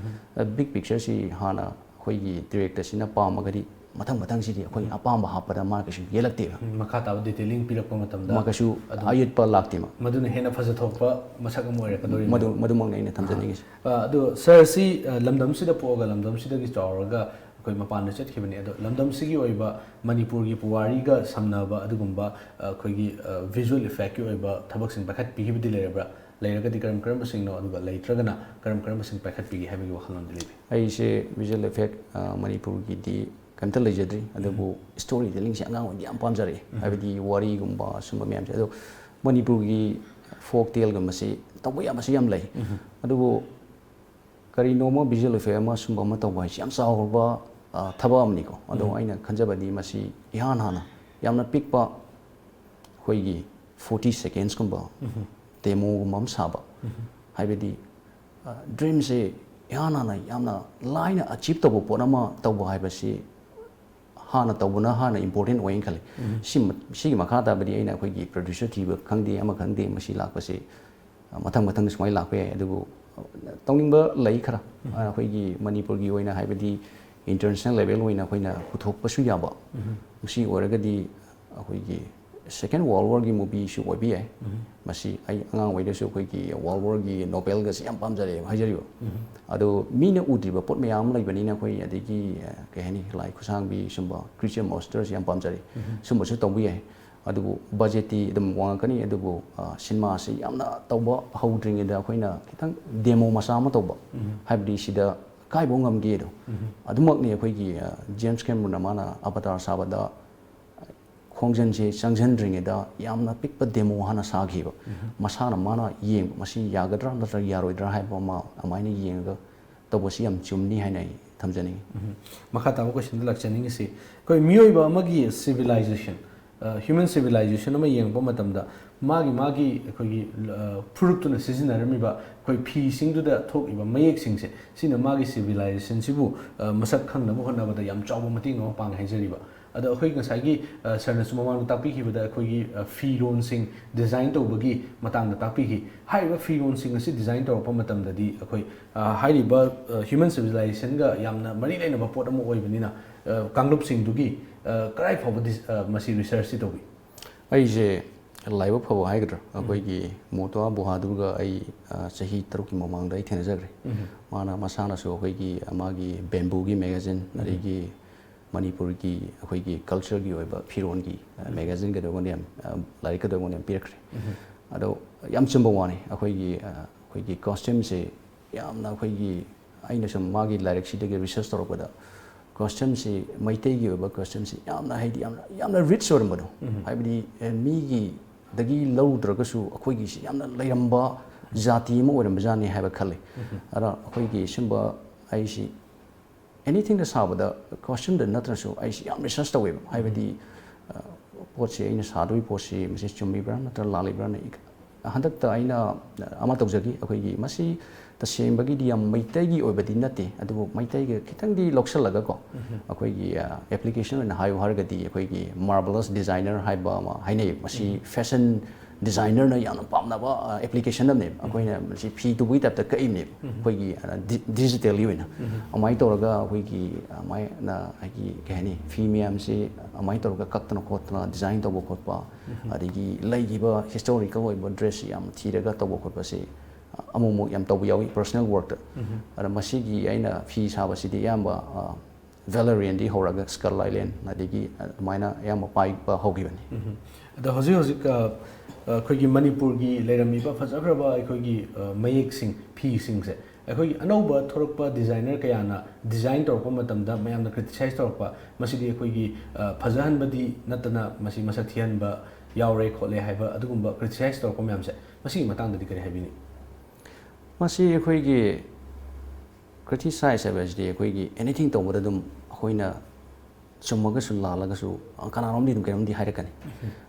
ꯑ, big picture ꯁꯤ ꯍꯥꯟꯅ ꯑꯩꯈꯣꯏꯒꯤ director ꯁꯤꯅ ꯄꯥꯝꯃꯒꯗꯤ ꯃꯊꯪ ꯃꯊꯪꯁꯤꯗꯤ ꯑꯩꯈꯣꯏ ꯑꯄꯥꯝꯕ ꯍꯥꯞꯄꯗ ꯃꯥ ꯀꯩꯁꯨ ꯌꯦꯜꯂꯛꯇꯦꯕ꯫ ꯎꯝ, ꯃꯈꯥ ꯇꯥꯕ detailing ꯄꯤꯔꯛꯄ ꯃꯇꯝꯗ ꯃꯥ ꯀꯩꯁꯨ ꯑꯗꯨꯝ ꯑꯌꯦꯠꯄ ꯂꯥꯛꯇꯦ ꯃꯥ꯫ ꯃꯗꯨꯅ ꯍꯦꯟꯅ ꯐꯖꯊꯣꯛꯄ ꯃꯁꯛ ꯑꯃ ꯑꯣꯏꯔꯛꯀꯗꯣꯔꯤꯕ꯫ ꯃꯗꯨ, ꯃꯗꯨꯃꯛꯅꯤ ꯑꯩꯅ ꯊꯝꯖꯅꯤꯡꯉꯤꯁꯦ꯫ ꯑ, ꯑꯗꯣ sir ꯁꯤ, ꯑ, ꯂꯝꯗꯝꯁꯤꯗ ꯄꯣꯛꯑꯒ ꯂꯝꯗꯝꯁꯤꯗꯒꯤ ꯆꯥꯎꯔꯒ ꯑꯩꯈꯣꯏ ꯃꯄꯥꯟꯗ ꯆꯠꯈꯤꯕꯅꯤ꯫ ꯑꯗꯣ ꯂꯝꯗꯝꯁꯤꯒꯤ ꯑꯣꯏꯕ ꯃꯅꯤꯄꯨꯔꯒꯤ ꯄꯨꯋꯥꯔꯤꯒ ꯁꯝꯅꯕ ꯑꯗꯨꯒꯨꯝꯕ, ꯑ, ꯑꯩꯈꯣꯏꯒꯤ, ꯑ, visual effect ꯀꯤ ꯑꯣꯏꯕ ꯊꯕꯛꯁꯤꯡ ꯄꯥꯏꯈꯠꯄꯤꯈꯤꯕꯗꯤ ꯂꯩꯔꯕ꯭ꯔꯥ? ꯂꯩꯔꯒꯗꯤ ꯀꯔꯝ ꯀꯔꯝꯕꯁꯤꯡꯅꯣ? ꯑꯗꯨꯒ ꯂꯩꯇ꯭ꯔꯒꯅ ꯀꯔꯝ ꯀꯔꯝꯕꯁꯤꯡ ꯄꯥꯏꯈꯠꯄꯤꯒꯦ ꯍꯥꯏꯕꯒꯤ ꯋꯥꯈꯜꯂꯣꯟꯗꯤ ꯂꯩꯕꯤ? ꯑꯩꯁꯦ visual effect, ꯑ, ꯃꯅꯤꯄꯨꯔꯒꯤꯗꯤ ꯀꯩꯝꯇ ꯂꯩꯖꯗ꯭ꯔꯤ, ꯑꯗꯨꯕꯨ story telling ꯁꯦ ꯑꯉꯥꯡ ꯑꯣꯏꯗꯤ ꯌꯥꯝ ꯄꯥꯝꯖꯔꯛꯑꯦ꯫ ꯍꯥꯏꯕꯗꯤ ꯋꯥꯔꯤꯒꯨꯝꯕ ꯁꯨꯝꯕ ꯃꯌꯥꯝꯁꯦ꯫ ꯑꯗꯣ ꯃꯅꯤꯄꯨꯔꯒꯤ folk tale ꯒꯨꯝꯕꯁꯤ ꯇꯧꯕ ꯌꯥꯕꯁꯨ ꯌꯥꯝ ꯂꯩ꯫ ꯑꯗꯨꯕꯨ ꯀꯔꯤꯅꯣꯃ visual effect ꯑꯃ ꯁꯨꯝꯕ ꯑꯃ ꯇꯧꯕ ꯍꯥꯏꯁꯤ ꯌꯥꯝ ꯆꯥꯎꯈ꯭ꯔꯕ, ꯑ, ꯊꯕꯛ ꯑꯃꯅꯤꯀꯣ꯫ ꯑꯗꯣ ꯑꯩꯅ ꯈꯟꯖꯕꯗꯤ ꯃꯁꯤ ꯏꯍꯥꯟ ꯍꯥꯟꯅ ꯌꯥꯝꯅ ꯄꯤꯛꯄ ꯑꯩꯈꯣꯏꯒꯤ forty seconds ꯀꯨꯝꯕ, ꯗꯦꯃꯣꯒꯨꯝꯕ ꯑꯃ ꯁꯥꯕ꯫ ꯍꯥꯏꯕꯗꯤ ꯗ꯭ꯔꯤꯝꯁꯦ ꯏꯍꯥꯟ ꯍꯥꯟꯅ ꯌꯥꯝꯅ ꯂꯥꯏꯅ ꯑꯆꯤꯞ ꯇꯧꯕ ꯄꯣꯠ ꯑꯃ ꯇꯧꯕ ꯍꯥꯏꯕꯁꯤ ꯍꯥꯟꯅ ꯇꯧꯕꯅ ꯍꯥꯟꯅ ꯏꯝꯄꯣꯔꯇꯦꯟ ꯑꯣꯏꯅ ꯈꯜꯂꯤ꯫ ꯁꯤꯃ-, ꯁꯤꯒꯤ ꯃꯈꯥ ꯇꯥꯕꯗꯤ ꯑꯩꯅ ꯑꯩꯈꯣꯏꯒꯤ ꯄ꯭ꯔꯗ꯭ꯌꯨꯁꯔ ꯊꯤꯕ ꯈꯪꯗꯦ, ꯑꯃ ꯈꯪꯗꯦ, ꯃꯁꯤ ꯂꯥꯛꯄꯁꯦ, ꯑ, ꯃꯊꯪ ꯃꯊꯪ ꯁꯨꯃꯥꯏꯅ ꯂꯥꯛꯄ ꯌꯥꯏ꯫ ꯑꯗꯨꯕꯨ, ꯑ, ꯇꯧꯅꯤꯡꯕ ꯂꯩ ꯈꯔ꯫ ꯑ, ꯑꯩꯈꯣꯏꯒꯤ ꯃꯅꯤꯄꯨꯔꯒꯤ ꯑꯣꯏꯅ ꯍꯥꯏꯕꯗꯤ ꯏꯟꯇꯔꯅꯦꯁꯅꯦꯜ ꯂꯦꯚꯦꯜ ꯑꯣꯏꯅ ꯑꯩꯈꯣꯏꯅ ꯄꯨꯊꯣꯛꯄꯁꯨ ꯌꯥꯕ꯫ ꯃꯁꯤ ꯑꯣꯏꯔꯒꯗꯤ ꯑꯩꯈꯣꯏꯒꯤ ꯁꯦꯀꯦꯟ ꯋꯥꯔꯜ ꯋꯥꯔꯒꯤ ꯃꯨꯚꯤꯁꯨ ꯑꯣꯏꯕ ꯌꯥꯏ꯫ ꯃꯁꯤ ꯑꯩ ꯑꯉꯥꯡ ꯑꯣꯏꯗꯁꯨ ꯑꯩꯈꯣꯏꯒꯤ ꯋꯥꯔꯜ ꯋꯥꯔꯒꯤ ꯅꯣꯕꯦꯜꯒꯁꯦ ꯌꯥꯝ ꯄꯥꯝꯖꯔꯛꯑꯦꯕ, ꯍꯥꯏꯖꯔꯤꯕ꯫ ꯑꯗꯣ ꯃꯤꯅ ꯎꯗ꯭ꯔꯤꯕ ꯄꯣꯠ ꯃꯌꯥꯝ ꯑꯃ ꯂꯩꯕꯅꯤꯅ ꯑꯩꯈꯣꯏ ꯑꯗꯒꯤ, ꯑ, ꯀꯩ ꯍꯥꯏꯅꯤ, ꯂꯥꯏ ꯈꯨꯠꯁꯥꯡꯕꯤ ꯁꯨꯝꯕ ꯀ꯭ꯔꯤꯆꯔ ꯃꯣꯟꯁꯇꯔꯁꯦ ꯌꯥꯝ ꯄꯥꯝꯖꯔꯛꯑꯦ꯫ ꯁꯨꯝꯕꯁꯨ ꯇꯧꯕ ꯌꯥꯏ꯫ ꯑꯗꯨꯕꯨ ꯕꯖꯦꯠꯇꯤ ꯑꯗꯨꯝ ꯋꯥꯡꯉꯛꯀꯅꯤ꯫ ꯑꯗꯨꯕꯨ, ꯑ, ꯁꯤꯅꯦꯃꯥꯁꯤ ꯌꯥꯝꯅ ꯇꯧꯕ ꯍꯧꯗ꯭ꯔꯤꯉꯩꯗ ꯑꯩꯈꯣꯏꯅ ꯈꯤꯇꯪ ꯗꯦꯃꯣ ꯃꯆꯥ ꯑꯃ ꯇꯧꯕ, ꯍꯥꯏꯕꯗꯤ ꯁꯤꯗ ꯀꯥꯏꯐꯥꯎ ꯉꯝꯒꯦꯗꯣ꯫ ꯑꯗꯨꯃꯛꯅꯤ ꯑꯩꯈꯣꯏꯒꯤ, ꯑ, ꯖꯦꯝꯁ ꯀꯦꯃꯔꯨꯟꯅ ꯃꯥꯅ ꯑꯕꯇꯥꯔ ꯁꯥꯕꯗ ꯈꯣꯡꯖꯟꯁꯦ ꯆꯪꯁꯤꯟꯗ꯭ꯔꯤꯉꯩꯗ ꯌꯥꯝꯅ ꯄꯤꯛꯄ ꯗꯦꯃꯣ ꯍꯥꯟꯅ ꯁꯥꯈꯤꯕ꯫ ꯃꯁꯥꯅ ꯃꯥꯅ ꯌꯦꯡꯕ, ꯃꯁꯤ ꯌꯥꯒꯗ꯭ꯔꯥ ꯅꯠꯇ꯭ꯔꯒ ꯌꯥꯔꯣꯏꯗ꯭ꯔꯥ ꯍꯥꯏꯕ ꯑꯃ ꯑꯗꯨꯃꯥꯏꯅ ꯌꯦꯡꯉꯒ ꯇꯧꯕꯁꯤ ꯌꯥꯝ ꯆꯨꯝꯅꯤ ꯍꯥꯏꯅ ꯑꯩ ꯊꯝꯖꯅꯤꯡꯉꯤ꯫ ꯃꯈꯥ ꯇꯥꯕ ꯀꯣꯏꯁꯟꯗ ꯂꯥꯛꯆꯅꯤꯡꯉꯤꯁꯤ, ꯑꯩꯈꯣꯏ ꯃꯤꯑꯣꯏꯕ ꯑꯃꯒꯤ ꯁꯤꯚꯤꯂꯥꯏꯖꯦꯁꯟ, ꯍ꯭ꯌꯨꯃꯦꯟ ꯁꯤꯚꯤꯂꯥꯏꯖꯦꯁꯟ ꯑꯃ ꯌꯦꯡꯉꯛꯄ ꯃꯇꯝꯗ ꯃꯥꯒꯤ ꯃꯥꯒꯤ ꯑꯩꯈꯣꯏꯒꯤ, ꯑ, ꯐꯨꯔꯨꯞꯇꯨꯅ ꯁꯤꯖꯤꯟꯅꯔꯝꯃꯤꯕ ꯑꯩꯈꯣꯏ ꯐꯤꯁꯤꯡꯗꯨꯗ ꯊꯣꯛꯏꯕ ꯃꯌꯦꯛꯁꯤꯡꯁꯦ, ꯁꯤꯅ ꯃꯥꯒꯤ ꯁꯤꯚꯤꯂꯥꯏꯖꯦꯁꯟꯁꯤꯕꯨ, ꯑ, ꯃꯁꯛ ꯈꯪꯅꯕ ꯍꯣꯠꯅꯕꯗ ꯌꯥꯝ ꯆꯥꯎꯕ ꯃꯇꯦꯡ ꯑꯃ ꯄꯥꯡꯉꯦ ꯍꯥꯏꯖꯔꯤꯕ꯫ ꯑꯗꯣ ꯑꯩꯈꯣꯏ ꯉꯁꯥꯏꯒꯤ, ꯑ, ꯁꯥꯔꯅꯁꯨ ꯃꯃꯥꯡꯗ ꯇꯥꯛꯄꯤꯈꯤꯕꯗ ꯑꯩꯈꯣꯏꯒꯤ, ꯑ, ꯐꯤꯔꯣꯟꯁꯤꯡ ꯗꯤꯖꯥꯏꯟ ꯇꯧꯕꯒꯤ ꯃꯇꯥꯡꯗ ꯇꯥꯛꯄꯤꯈꯤ꯫ ꯍꯥꯏꯔꯤꯕ ꯐꯤꯔꯣꯟꯁꯤꯡ ꯑꯁꯤ ꯗꯤꯖꯥꯏꯟ ꯇꯧꯔꯛꯄ ꯃꯇꯝꯗꯗꯤ ꯑꯩꯈꯣꯏ, ꯑ, ꯍꯥꯏꯔꯤꯕ, ꯑ, ꯍ꯭ꯌꯨꯃꯦꯟ ꯁꯤꯚꯤꯂꯥꯏꯖꯦꯁꯟꯒ ꯌꯥꯝꯅ ꯃꯔꯤ ꯂꯩꯅꯕ ꯄꯣꯠ ꯑꯃ ꯑꯣꯏꯕꯅꯤꯅ, ꯑ, ꯀꯥꯡꯂꯨꯞꯁꯤꯡꯗꯨꯒꯤ, ꯑ, ꯀꯗꯥꯏ ꯐꯥꯎꯕ ꯗꯤꯁ-, ꯑ, ꯃꯁꯤ ꯔꯤꯁꯔꯁꯇꯤ ꯇꯧꯕꯤ? ꯑꯩꯁꯦ ꯂꯥꯏꯕꯛ ꯐꯕ ꯍꯥꯏꯒꯗ꯭ꯔꯥ, ꯑꯩꯈꯣꯏꯒꯤ ꯃꯣꯇꯣꯋꯥ ꯕꯨꯍꯥꯗꯨꯔꯒ ꯑꯩ, ꯑ, ꯆꯍꯤ ꯇꯔꯨꯛꯀꯤ ꯃꯃꯥꯡꯗ ꯑꯩ ꯊꯦꯡꯅꯖꯈ꯭ꯔꯦ꯫ ꯃꯥꯅ ꯃꯁꯥꯅꯁꯨ ꯑꯩꯈꯣꯏꯒꯤ, ꯑ, ꯃꯥꯒꯤ ꯕꯦꯝꯕꯨꯒꯤ ꯃꯦꯒꯥꯖꯤꯟ, ꯑꯗꯒꯤ ꯃꯅꯤꯄꯨꯔꯒꯤ ꯑꯩꯈꯣꯏꯒꯤ ꯀꯜꯆꯔꯒꯤ ꯑꯣꯏꯕ ꯐꯤꯔꯣꯟꯒꯤ, ꯑ, ꯃꯦꯒꯥꯖꯤꯟꯒꯗꯣ ꯑꯩꯉꯣꯟꯗ ꯌꯥꯝ, ꯑ, ꯂꯥꯏꯔꯤꯛꯀꯗꯣ ꯑꯩꯉꯣꯟꯗ ꯌꯥꯝ ꯄꯤꯔꯛꯈ꯭ꯔꯦ꯫ ꯑꯗꯣ ꯌꯥꯝ ꯆꯨꯝꯕ ꯋꯥꯅꯤ, ꯑꯩꯈꯣꯏꯒꯤ, ꯑ, ꯑꯩꯈꯣꯏꯒꯤ ꯀꯣꯁꯇ꯭ꯌꯨꯝꯁꯦ ꯌꯥꯝꯅ ꯑꯩꯈꯣꯏꯒꯤ, ꯑꯩꯅ ꯁꯨꯝ ꯃꯥꯒꯤ ꯂꯥꯏꯔꯤꯛꯁꯤꯗꯒꯤ ꯔꯤꯁꯔꯁ ꯇꯧꯔꯛꯄꯗ, ꯀꯣꯁꯇ꯭ꯌꯨꯝꯁꯤ, ꯃꯩꯇꯩꯒꯤ ꯑꯣꯏꯕ ꯀꯣꯁꯇ꯭ꯌꯨꯝꯁꯤ ꯌꯥꯝꯅ, ꯍꯥꯏꯗꯤ, ꯌꯥꯝꯅ, ꯌꯥꯝꯅ ꯔꯤꯆ ꯑꯣꯏꯔꯝꯕꯗꯣ, ꯍꯥꯏꯕꯗꯤ, ꯑꯦ, ꯃꯤꯒꯤꯗꯒꯤ ꯂꯧꯗ꯭ꯔꯒꯁꯨ ꯑꯩꯈꯣꯏꯒꯤꯁꯤ ꯌꯥꯝꯅ ꯂꯩꯔꯝꯕ ꯖꯥꯇꯤ ꯑꯃ ꯑꯣꯏꯔꯝꯕꯖꯥꯠꯅꯤ ꯍꯥꯏꯕ ꯈꯜꯂꯤ꯫ ꯑꯗ ꯑꯩꯈꯣꯏꯒꯤ ꯁꯨꯝꯕ ꯑꯩꯁꯤ ꯑꯦꯅꯤꯊꯤꯡꯗ ꯁꯥꯕꯗ ꯀꯣꯁꯇ꯭ꯌꯨꯝꯗ ꯅꯠꯇ꯭ꯔꯁꯨ ꯑꯩꯁꯤ ꯌꯥꯝ ꯔꯤꯁꯔꯁ ꯇꯧꯋꯦꯕ꯫ ꯍꯥꯏꯕꯗꯤ, ꯑ, ꯄꯣꯠꯁꯤ, ꯑꯩꯅ ꯁꯥꯗꯣꯏ ꯄꯣꯠꯁꯤ ꯃꯁꯤ ꯆꯨꯝꯃꯤꯕ꯭ꯔꯥ ꯅꯠꯇ꯭ꯔꯒ ꯂꯥꯜꯂꯤꯕ꯭ꯔꯥꯅ ꯑꯩ ꯍꯟꯗꯛꯇ ꯑꯩꯅ ꯑꯃ ꯇꯧꯖꯈꯤ꯫ ꯑꯩꯈꯣꯏꯒꯤ ꯃꯁꯤ ꯇꯁꯦꯡꯕꯒꯤꯗꯤ ꯌꯥꯝ ꯃꯩꯇꯩꯒꯤ ꯑꯣꯏꯕꯗꯤ ꯅꯠꯇꯦ, ꯑꯗꯨꯕꯨ ꯃꯩꯇꯩꯒ ꯈꯤꯇꯪꯗꯤ ꯂꯧꯁꯜꯂꯒꯀꯣ, ꯑꯩꯈꯣꯏꯒꯤ ꯑꯦꯄ꯭ꯂꯤꯀꯦꯁꯟ ꯑꯣꯏꯅ ꯍꯥꯏꯌꯨ ꯍꯥꯏꯔꯒꯗꯤ, ꯑꯩꯈꯣꯏꯒꯤ ꯃꯥꯔꯕꯂꯁ ꯗꯤꯖꯥꯏꯅꯔ ꯍꯥꯏꯕ ꯑꯃ ꯍꯥꯏꯅꯩ꯫ ꯃꯁꯤ ꯐꯦꯁꯟ ꯗꯤꯖꯥꯏꯅꯔꯅ ꯌꯥꯝꯅ ꯄꯥꯝꯅꯕ ꯑꯦꯄ꯭ꯂꯤꯀꯦꯁꯟ ꯑꯃꯅꯦꯕ꯫ ꯑꯩꯈꯣꯏꯅ ꯃꯁꯤ ꯐꯤ ꯇꯨꯕꯒꯤ ꯇꯥꯏꯞꯇ ꯀꯛꯏꯕꯅꯦꯕ, ꯑꯩꯈꯣꯏꯒꯤ ꯗꯤꯖꯤꯇꯦꯜꯒꯤ ꯑꯣꯏꯅ꯫ ꯑꯗꯨꯃꯥꯏꯅ ꯇꯧꯔꯒ ꯑꯩꯈꯣꯏꯒꯤ ꯑꯗꯨꯃꯥꯏꯅ ꯍꯥꯏꯗꯤ ꯀꯩ ꯍꯥꯏꯅꯤ, ꯐꯤ ꯃꯌꯥꯝꯁꯤ ꯑꯗꯨꯃꯥꯏꯅ ꯇꯧꯔꯒ ꯀꯛꯇꯅ ꯈꯣꯠꯇꯅ ꯗꯤꯖꯥꯏꯟ ꯇꯧꯕ ꯈꯣꯠꯄ, ꯑꯗꯒꯤ ꯂꯩꯈꯤꯕ ꯍꯤꯁꯇꯣꯔꯤꯀꯦꯜ ꯑꯣꯏꯕ ꯗ꯭ꯔꯦꯁꯁꯤ ꯌꯥꯝ ꯊꯤꯔꯒ ꯇꯧꯕ ꯈꯣꯠꯄꯁꯤ ꯑꯃꯨꯛ ꯑꯃꯨꯛ ꯌꯥꯝ ꯇꯧꯕ ꯌꯥꯎꯏ, ꯄꯔꯁꯅꯦꯜ ꯋꯥꯔꯛꯇ꯫ ꯑꯗ ꯃꯁꯤꯒꯤ ꯑꯩꯅ ꯐꯤ ꯁꯥꯕꯁꯤꯗꯤ ꯑꯌꯥꯝꯕ ꯕꯦꯂꯔꯤꯌꯟꯗꯒꯤ ꯍꯧꯔꯒ ꯁ꯭ꯀꯜ ꯑꯥꯏꯂꯦꯟ, ꯑꯗꯒꯤ ꯑꯗꯨꯃꯥꯏꯅ ꯑꯌꯥꯝꯕ ꯄꯥꯏꯕ ꯍꯧꯈꯤꯕꯅꯤ꯫ ꯑꯗꯣ ꯍꯧꯖꯤꯛ ꯍꯧꯖꯤꯛ ꯑ, ꯑꯩꯈꯣꯏꯒꯤ ꯃꯅꯤꯄꯨꯔꯒꯤ ꯂꯩꯔꯝꯃꯤꯕ ꯐꯖꯈ꯭ꯔꯕ ꯑꯩꯈꯣꯏꯒꯤ ꯑ, ꯃꯌꯦꯛꯁꯤꯡ, ꯐꯤꯁꯤꯡꯁꯦ ꯑꯩꯈꯣꯏꯒꯤ ꯑꯅꯧꯕ ꯊꯣꯔꯛꯄ ꯗꯤꯖꯥꯏꯅꯔ ꯀꯌꯥꯅ ꯗꯤꯖꯥꯏꯟ ꯇꯧꯔꯛꯄ ꯃꯇꯝꯗ ꯃꯌꯥꯝꯅ ꯀ꯭ꯔꯤꯇꯤꯁꯥꯏꯁ ꯇꯧꯔꯛꯄ, ꯃꯁꯤꯗꯤ ꯑꯩꯈꯣꯏꯒꯤ ꯑ, ꯐꯖꯍꯟꯕꯗꯤ ꯅꯠꯇꯅ ꯃꯁꯤ ꯃꯁꯛ ꯊꯤꯍꯟꯕ ꯌꯥꯎꯔꯦ ꯈꯣꯠꯂꯦ ꯍꯥꯏꯕ ꯑꯗꯨꯒꯨꯝꯕ ꯀ꯭ꯔꯤꯇꯤꯁꯥꯏꯁ ꯇꯧꯔꯛꯄ ꯃꯌꯥꯝꯁꯦ, ꯃꯁꯤꯒꯤ ꯃꯇꯥꯡꯗꯗꯤ ꯀꯔꯤ ꯍꯥꯏꯕꯤꯅꯤ? ꯃꯁꯤ ꯑꯩꯈꯣꯏꯒꯤ ꯀ꯭ꯔꯤꯇꯤꯁꯥꯏꯁ ꯍꯥꯏꯕꯁꯤꯗꯤ ꯑꯩꯈꯣꯏꯒꯤ ꯑꯦꯅꯤꯊꯤꯡ ꯇꯧꯕꯗ ꯑꯗꯨꯝ ꯑꯩꯈꯣꯏꯅ ꯆꯨꯝꯃꯒꯁꯨ ꯂꯥꯜꯂꯒꯁꯨ ꯀꯅꯥꯅꯣꯝꯗꯤ ꯑꯗꯨꯝ ꯀꯩꯅꯣꯝꯗꯤ ꯍꯥꯏꯔꯛꯀꯅꯤ꯫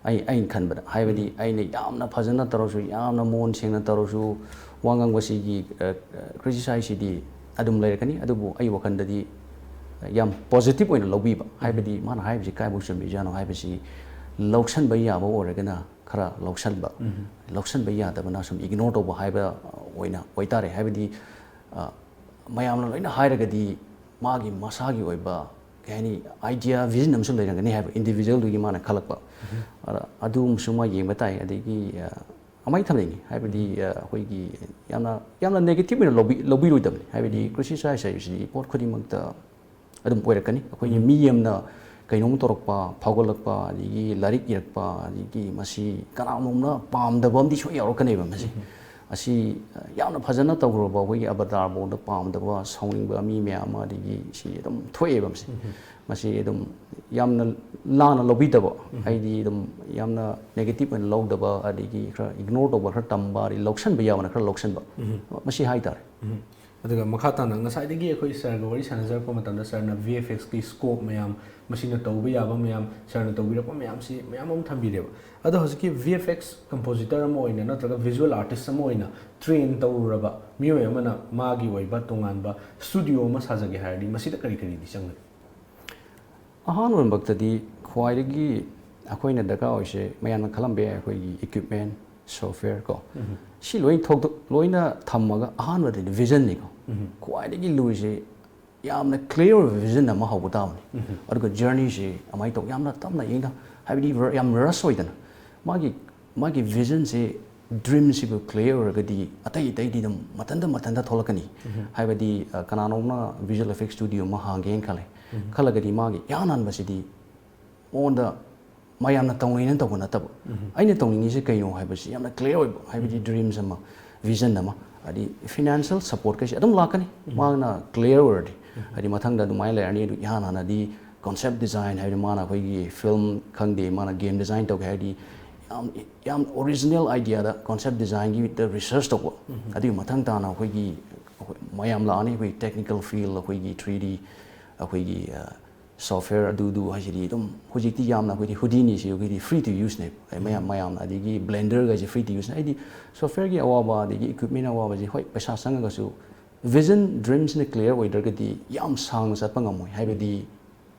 ꯑꯩ, ꯑꯩꯅ ꯈꯟꯕꯗ ꯍꯥꯏꯕꯗꯤ ꯑꯩꯅ ꯌꯥꯝꯅ ꯐꯖꯅ ꯇꯧꯔꯁꯨ, ꯌꯥꯝꯅ ꯃꯣꯟ ꯁꯦꯡꯅ ꯇꯧꯔꯁꯨ, ꯋꯥ ꯉꯥꯡꯕꯁꯤꯒꯤ ꯀ꯭ꯔꯤꯇꯤꯁꯥꯏꯁꯁꯤꯗꯤ ꯑꯗꯨꯝ ꯂꯩꯔꯛꯀꯅꯤ꯫ ꯑꯗꯨꯕꯨ ꯑꯩ ꯋꯥꯈꯜꯗꯗꯤ ꯌꯥꯝ ꯄꯣꯖꯤꯇꯤꯚ ꯑꯣꯏꯅ ꯂꯧꯕꯤꯕ, ꯍꯥꯏꯕꯗꯤ ꯃꯥꯅ ꯍꯥꯏꯔꯤꯕꯁꯤ ꯀꯥꯏꯕꯨꯛ ꯆꯨꯝꯃꯤꯖꯥꯠꯅꯣ ꯍꯥꯏꯕꯁꯤ ꯂꯧꯁꯟꯕ ꯌꯥꯕ ꯑꯣꯏꯔꯒꯅ ꯈꯔ ꯂꯧꯁꯟꯕ, ꯂꯧꯁꯟꯕ ꯌꯥꯗꯕꯅ ꯁꯨꯝ ꯏꯒꯅꯣꯔ ꯇꯧꯕ ꯍꯥꯏꯕ ꯑꯣꯏꯅ ꯑꯣꯏꯇꯥꯔꯦ꯫ ꯍꯥꯏꯕꯗꯤ ꯃꯌꯥꯝꯅ ꯂꯣꯏꯅ ꯍꯥꯏꯔꯒꯗꯤ ꯃꯥꯒꯤ ꯃꯁꯥꯒꯤ ꯑꯣꯏꯕ ꯀꯩ ꯍꯥꯏꯅꯤ, ꯑꯥꯏꯗꯤꯌꯥ, ꯚꯤꯖꯟ ꯑꯃꯁꯨ ꯂꯩꯔꯝꯒꯅꯤ ꯍꯥꯏꯕ ꯏꯟꯗꯤꯕꯤꯖꯨꯋꯦꯜꯗꯨꯒꯤ ꯃꯥꯅ ꯈꯜꯂꯛꯄ꯫ ꯑꯗ ꯑꯗꯨꯒꯨꯝꯕꯁꯨ ꯃꯥ ꯌꯦꯡꯕ ꯇꯥꯏ꯫ ꯑꯗꯒꯤ ꯑ, ꯑꯃꯥꯏ ꯊꯝꯅꯤꯡꯉꯤ, ꯍꯥꯏꯕꯗꯤ ꯑ, ꯑꯩꯈꯣꯏꯒꯤ ꯌꯥꯝꯅ, ꯌꯥꯝꯅ ꯅꯦꯒꯦꯇꯤꯚ ꯑꯣꯏꯅ ꯂꯧꯕꯤ-, ꯂꯧꯕꯤꯔꯣꯏꯗꯕꯅꯤ꯫ ꯍꯥꯏꯕꯗꯤ ꯀ꯭ꯔꯤꯇꯤꯁꯥꯏꯁ ꯍꯥꯏꯕꯁꯤꯗꯤ ꯄꯣꯠ ꯈꯨꯗꯤꯡꯃꯛꯇ ꯑꯗꯨꯝ ꯑꯣꯏꯔꯛꯀꯅꯤ꯫ ꯑꯩꯈꯣꯏꯒꯤ ꯃꯤ ꯑꯃꯅ ꯀꯩꯅꯣꯝ ꯇꯧꯔꯛꯄ, ꯐꯥꯎꯒꯠꯂꯛꯄ, ꯑꯗꯒꯤ ꯂꯥꯏꯔꯤꯛ ꯏꯔꯛꯄ, ꯑꯗꯒꯤ ꯃꯁꯤ ꯀꯅꯥꯒꯨꯝꯕ ꯑꯃꯅ ꯄꯥꯝꯗꯕ ꯑꯃꯗꯤ ꯁꯣꯏ ꯌꯥꯎꯔꯛꯀꯅꯦꯕ ꯃꯁꯤ꯫ ꯑꯁꯤ ꯌꯥꯝꯅ ꯐꯖꯅ ꯇꯧꯈ꯭ꯔꯕ ꯑꯩꯈꯣꯏꯒꯤ ꯑꯕꯇꯥꯔ ꯐꯥꯎꯗ ꯄꯥꯝꯗꯕ, ꯁꯥꯎꯅꯤꯡꯕ ꯃꯤ ꯃꯌꯥꯝ ꯑꯃ, ꯑꯗꯒꯤ ꯁꯤ ꯑꯗꯨꯝ ꯊꯣꯛꯑꯦꯕ ꯃꯁꯤ꯫ ꯃꯁꯤ ꯑꯗꯨꯝ ꯌꯥꯝꯅ ꯂꯥꯟꯅ ꯂꯧꯕꯤꯗꯕ, ꯍꯥꯏꯗꯤ ꯑꯗꯨꯝ ꯌꯥꯝꯅ ꯅꯦꯒꯦꯇꯤꯚ ꯑꯣꯏꯅ ꯂꯧꯗꯕ, ꯑꯗꯒꯤ ꯈꯔ ꯏꯒꯅꯣꯔ ꯇꯧꯕ ꯈꯔ ꯇꯝꯕ, ꯑꯗꯩ ꯂꯧꯁꯟꯕ ꯌꯥꯕꯅ ꯈꯔ ꯂꯧꯁꯟꯕ, ꯃꯁꯤ ꯍꯥꯏꯇꯥꯔꯦ꯫ ꯑꯗꯨꯒ ꯃꯈꯥ ꯇꯥꯅ ꯉꯁꯥꯏꯗꯒꯤ ꯑꯩꯈꯣꯏ ꯁꯔꯒ ꯋꯥꯔꯤ ꯁꯥꯟꯅꯖꯔꯛꯄ ꯃꯇꯝꯗ ꯁꯔꯅ ꯚꯤ ꯑꯦꯐ ꯑꯦꯛꯁꯀꯤ ꯁ꯭ꯀꯣꯞ ꯃꯌꯥꯝ, ꯃꯁꯤꯅ ꯇꯧꯕ ꯌꯥꯕ ꯃꯌꯥꯝ, ꯁꯔꯅ ꯇꯧꯕꯤꯔꯛꯄ ꯃꯌꯥꯝꯁꯤ ꯃꯌꯥꯝ ꯑꯃ ꯊꯝꯕꯤꯔꯦꯕ꯫ ꯑꯗꯣ ꯍꯧꯖꯤꯛꯀꯤ ꯚꯤ ꯑꯦꯐ ꯑꯦꯛꯁ ꯀꯝꯄꯣꯖꯤꯇꯔ ꯑꯃ ꯑꯣꯏꯅ ꯅꯠꯇ꯭ꯔꯒ ꯚꯤꯖꯨꯋꯦꯜ ꯑꯥꯔꯇꯤꯁ ꯑꯃ ꯑꯣꯏꯅ ꯇ꯭ꯔꯦꯟ ꯇꯧꯔꯨꯔꯕ ꯃꯤꯑꯣꯏ ꯑꯃꯅ ꯃꯥꯒꯤ ꯑꯣꯏꯕ ꯇꯣꯉꯥꯟꯕ ꯁ꯭ꯇꯨꯗꯤꯑꯣ ꯑꯃ ꯁꯥꯖꯒꯦ ꯍꯥꯏꯔꯗꯤ ꯃꯁꯤꯗ ꯀꯔꯤ ꯀꯔꯤꯗꯤ ꯆꯪꯒꯅꯤ? ꯑꯍꯥꯟꯕꯃꯛꯇꯗꯤ ꯈ꯭ꯋꯥꯏꯗꯒꯤ ꯑꯩꯈꯣꯏꯅ ꯗꯔꯀꯥꯔ ꯑꯣꯏꯁꯦ ꯃꯌꯥꯝꯅ ꯈꯜꯂꯝꯕ ꯌꯥꯏ, ꯑꯩꯈꯣꯏꯒꯤ ꯏꯀ꯭ꯋꯤꯞꯃꯦꯟ, ꯁꯣꯐꯋꯦꯌꯔ ꯀꯣ, ꯁꯤ ꯂꯣꯏ ꯊꯧꯗꯣꯛ ꯂꯣꯏꯅ ꯊꯝꯃꯒ ꯑꯍꯥꯟꯕꯗꯗꯤ ꯚꯤꯖꯟꯅꯤꯀꯣ꯫ ꯈ꯭ꯋꯥꯏꯗꯒꯤ ꯂꯨꯔꯤꯁꯦ ꯌꯥꯝꯅ ꯀ꯭ꯂꯤꯌꯥꯔ ꯑꯣꯏꯕ ꯚꯤꯖꯟ ꯑꯃ ꯍꯧꯕ ꯇꯥꯕꯅꯤ꯫ ꯑꯗꯨꯒ ꯖꯔꯅꯤꯁꯦ ꯀꯃꯥꯏꯅ ꯇꯧ, ꯌꯥꯝꯅ ꯇꯞꯅ ꯏꯪꯅ, ꯍꯥꯏꯕꯗꯤ ꯔ- ꯌꯥꯝ ꯔꯁ ꯑꯣꯏꯗꯅ ꯃꯥꯒꯤ ꯃꯥꯒꯤ ꯚꯤꯖꯟꯁꯦ, ꯗ꯭ꯔꯤꯝꯁꯤꯕꯨ ꯀ꯭ꯂꯤꯌꯥꯔ ꯑꯣꯏꯔꯒꯗꯤ ꯑꯇꯩ ꯑꯇꯩꯗꯤ ꯑꯗꯨꯝ ꯃꯊꯟꯇ ꯃꯊꯟꯇ ꯊꯣꯛꯂꯛꯀꯅꯤ꯫ ꯍꯥꯏꯕꯗꯤ ꯑ, ꯀꯅꯥꯅꯣꯝꯅ ꯚꯤꯖꯨꯋꯦꯜ ꯏꯐꯦꯛ ꯁ꯭ꯇꯨꯗꯤꯑꯣ ꯑꯃ ꯍꯥꯡꯒꯦꯅ ꯈꯜꯂꯦ꯫ ꯈꯜꯂꯒꯗꯤ ꯃꯥꯒꯤ ꯏꯍꯥꯟ ꯍꯥꯟꯕꯁꯤꯗꯤ ꯃꯉꯣꯟꯗ ꯃꯌꯥꯝꯅ ꯇꯧꯅꯩꯅ ꯇꯧꯕ ꯅꯠꯇꯕ, ꯑꯩꯅ ꯇꯧꯅꯤꯡꯉꯤꯁꯦ ꯀꯩꯅꯣ ꯍꯥꯏꯕꯁꯤ ꯌꯥꯝꯅ ꯀ꯭ꯂꯤꯌꯥꯔ ꯑꯣꯏꯕ, ꯍꯥꯏꯕꯗꯤ ꯗ꯭ꯔꯤꯝꯁ ꯑꯃ, ꯚꯤꯖꯟ ꯑꯃ, ꯍꯥꯏꯗꯤ ꯐꯤꯅꯥꯟꯁꯤꯌꯦꯜ ꯁꯄꯣꯔꯠ ꯀꯩꯁꯦ ꯑꯗꯨꯝ ꯂꯥꯛꯀꯅꯤ꯫ ꯃꯥꯅ ꯀ꯭ꯂꯤꯌꯥꯔ ꯑꯣꯏꯔꯗꯤ, ꯍꯥꯏꯗꯤ ꯃꯊꯪꯗ ꯑꯗꯨꯃꯥꯏꯅ ꯂꯩꯔꯅꯤ꯫ ꯑꯗꯨ ꯏꯍꯥꯟ ꯍꯥꯟꯅꯗꯤ ꯀꯣꯟꯁꯦꯞ ꯗꯤꯖꯥꯏꯟ, ꯍꯥꯏꯕꯗꯤ ꯃꯥꯅ ꯑꯩꯈꯣꯏꯒꯤ ꯐꯤꯂꯝ ꯈꯪꯗꯦ, ꯃꯥꯅ ꯒꯦꯝ ꯗꯤꯖꯥꯏꯟ ꯇꯧꯒꯦ ꯍꯥꯏꯔꯗꯤ ꯌꯥꯝ ꯌꯥꯝ ꯑꯣꯔꯤꯖꯤꯅꯦꯜ ꯑꯥꯏꯗꯤꯌꯥꯗ ꯀꯣꯟꯁꯦꯞ ꯗꯤꯖꯥꯏꯟꯒꯤꯗ ꯔꯤꯁꯔꯁ ꯇꯧꯕ꯫ ꯑꯗꯨꯒꯤ ꯃꯊꯪ ꯇꯥꯅ ꯑꯩꯈꯣꯏꯒꯤ, ꯑꯩꯈꯣꯏ ꯃꯌꯥꯝ ꯂꯥꯛꯑꯅꯤ, ꯑꯩꯈꯣꯏ ꯇꯦꯛꯅꯤꯀꯦꯜ ꯐꯤꯜ, ꯑꯩꯈꯣꯏꯒꯤ ꯊ꯭ꯔꯤ ꯗꯤ, ꯑꯩꯈꯣꯏꯒꯤ ꯑ, ꯁꯣꯐꯋꯦꯌꯔ ꯑꯗꯨꯗꯨ ꯍꯥꯏꯁꯤꯗꯤ ꯑꯗꯨꯝ ꯍꯧꯖꯤꯛꯇꯤ ꯌꯥꯝꯅ ꯑꯩꯈꯣꯏꯗꯤ ꯍꯨꯗꯤꯅꯤꯁꯤ ꯑꯩꯈꯣꯏꯗꯤ ꯐ꯭ꯔꯤ ꯇꯨ ꯌꯨꯁꯅꯦꯕ꯫ ꯑꯩ ꯃꯌꯥꯝ ꯃꯌꯥꯝꯅ ꯑꯗꯒꯤ ꯕ꯭ꯂꯦꯟꯗꯔꯒꯁꯦ ꯐ꯭ꯔꯤ ꯇꯨ ꯌꯨꯁꯅꯦ꯫ ꯍꯥꯏꯗꯤ ꯁꯣꯐꯋꯦꯌꯔꯒꯤ ꯑꯋꯥꯕ ꯑꯗꯒꯤ ꯏꯀ꯭ꯋꯤꯞꯃꯦꯟ ꯑꯋꯥꯕꯁꯦ ꯍꯣꯏ ꯄꯩꯁꯥ ꯆꯪꯉꯒꯁꯨ ꯚꯤꯖꯟ ꯗ꯭ꯔꯤꯝꯁꯤꯅ ꯀ꯭ꯂꯤꯌꯥꯔ ꯑꯣꯏꯗ꯭ꯔꯒꯗꯤ ꯌꯥꯝ ꯁꯥꯡꯅ ꯆꯠꯄ ꯉꯝꯃꯣꯏ꯫ ꯍꯥꯏꯕꯗꯤ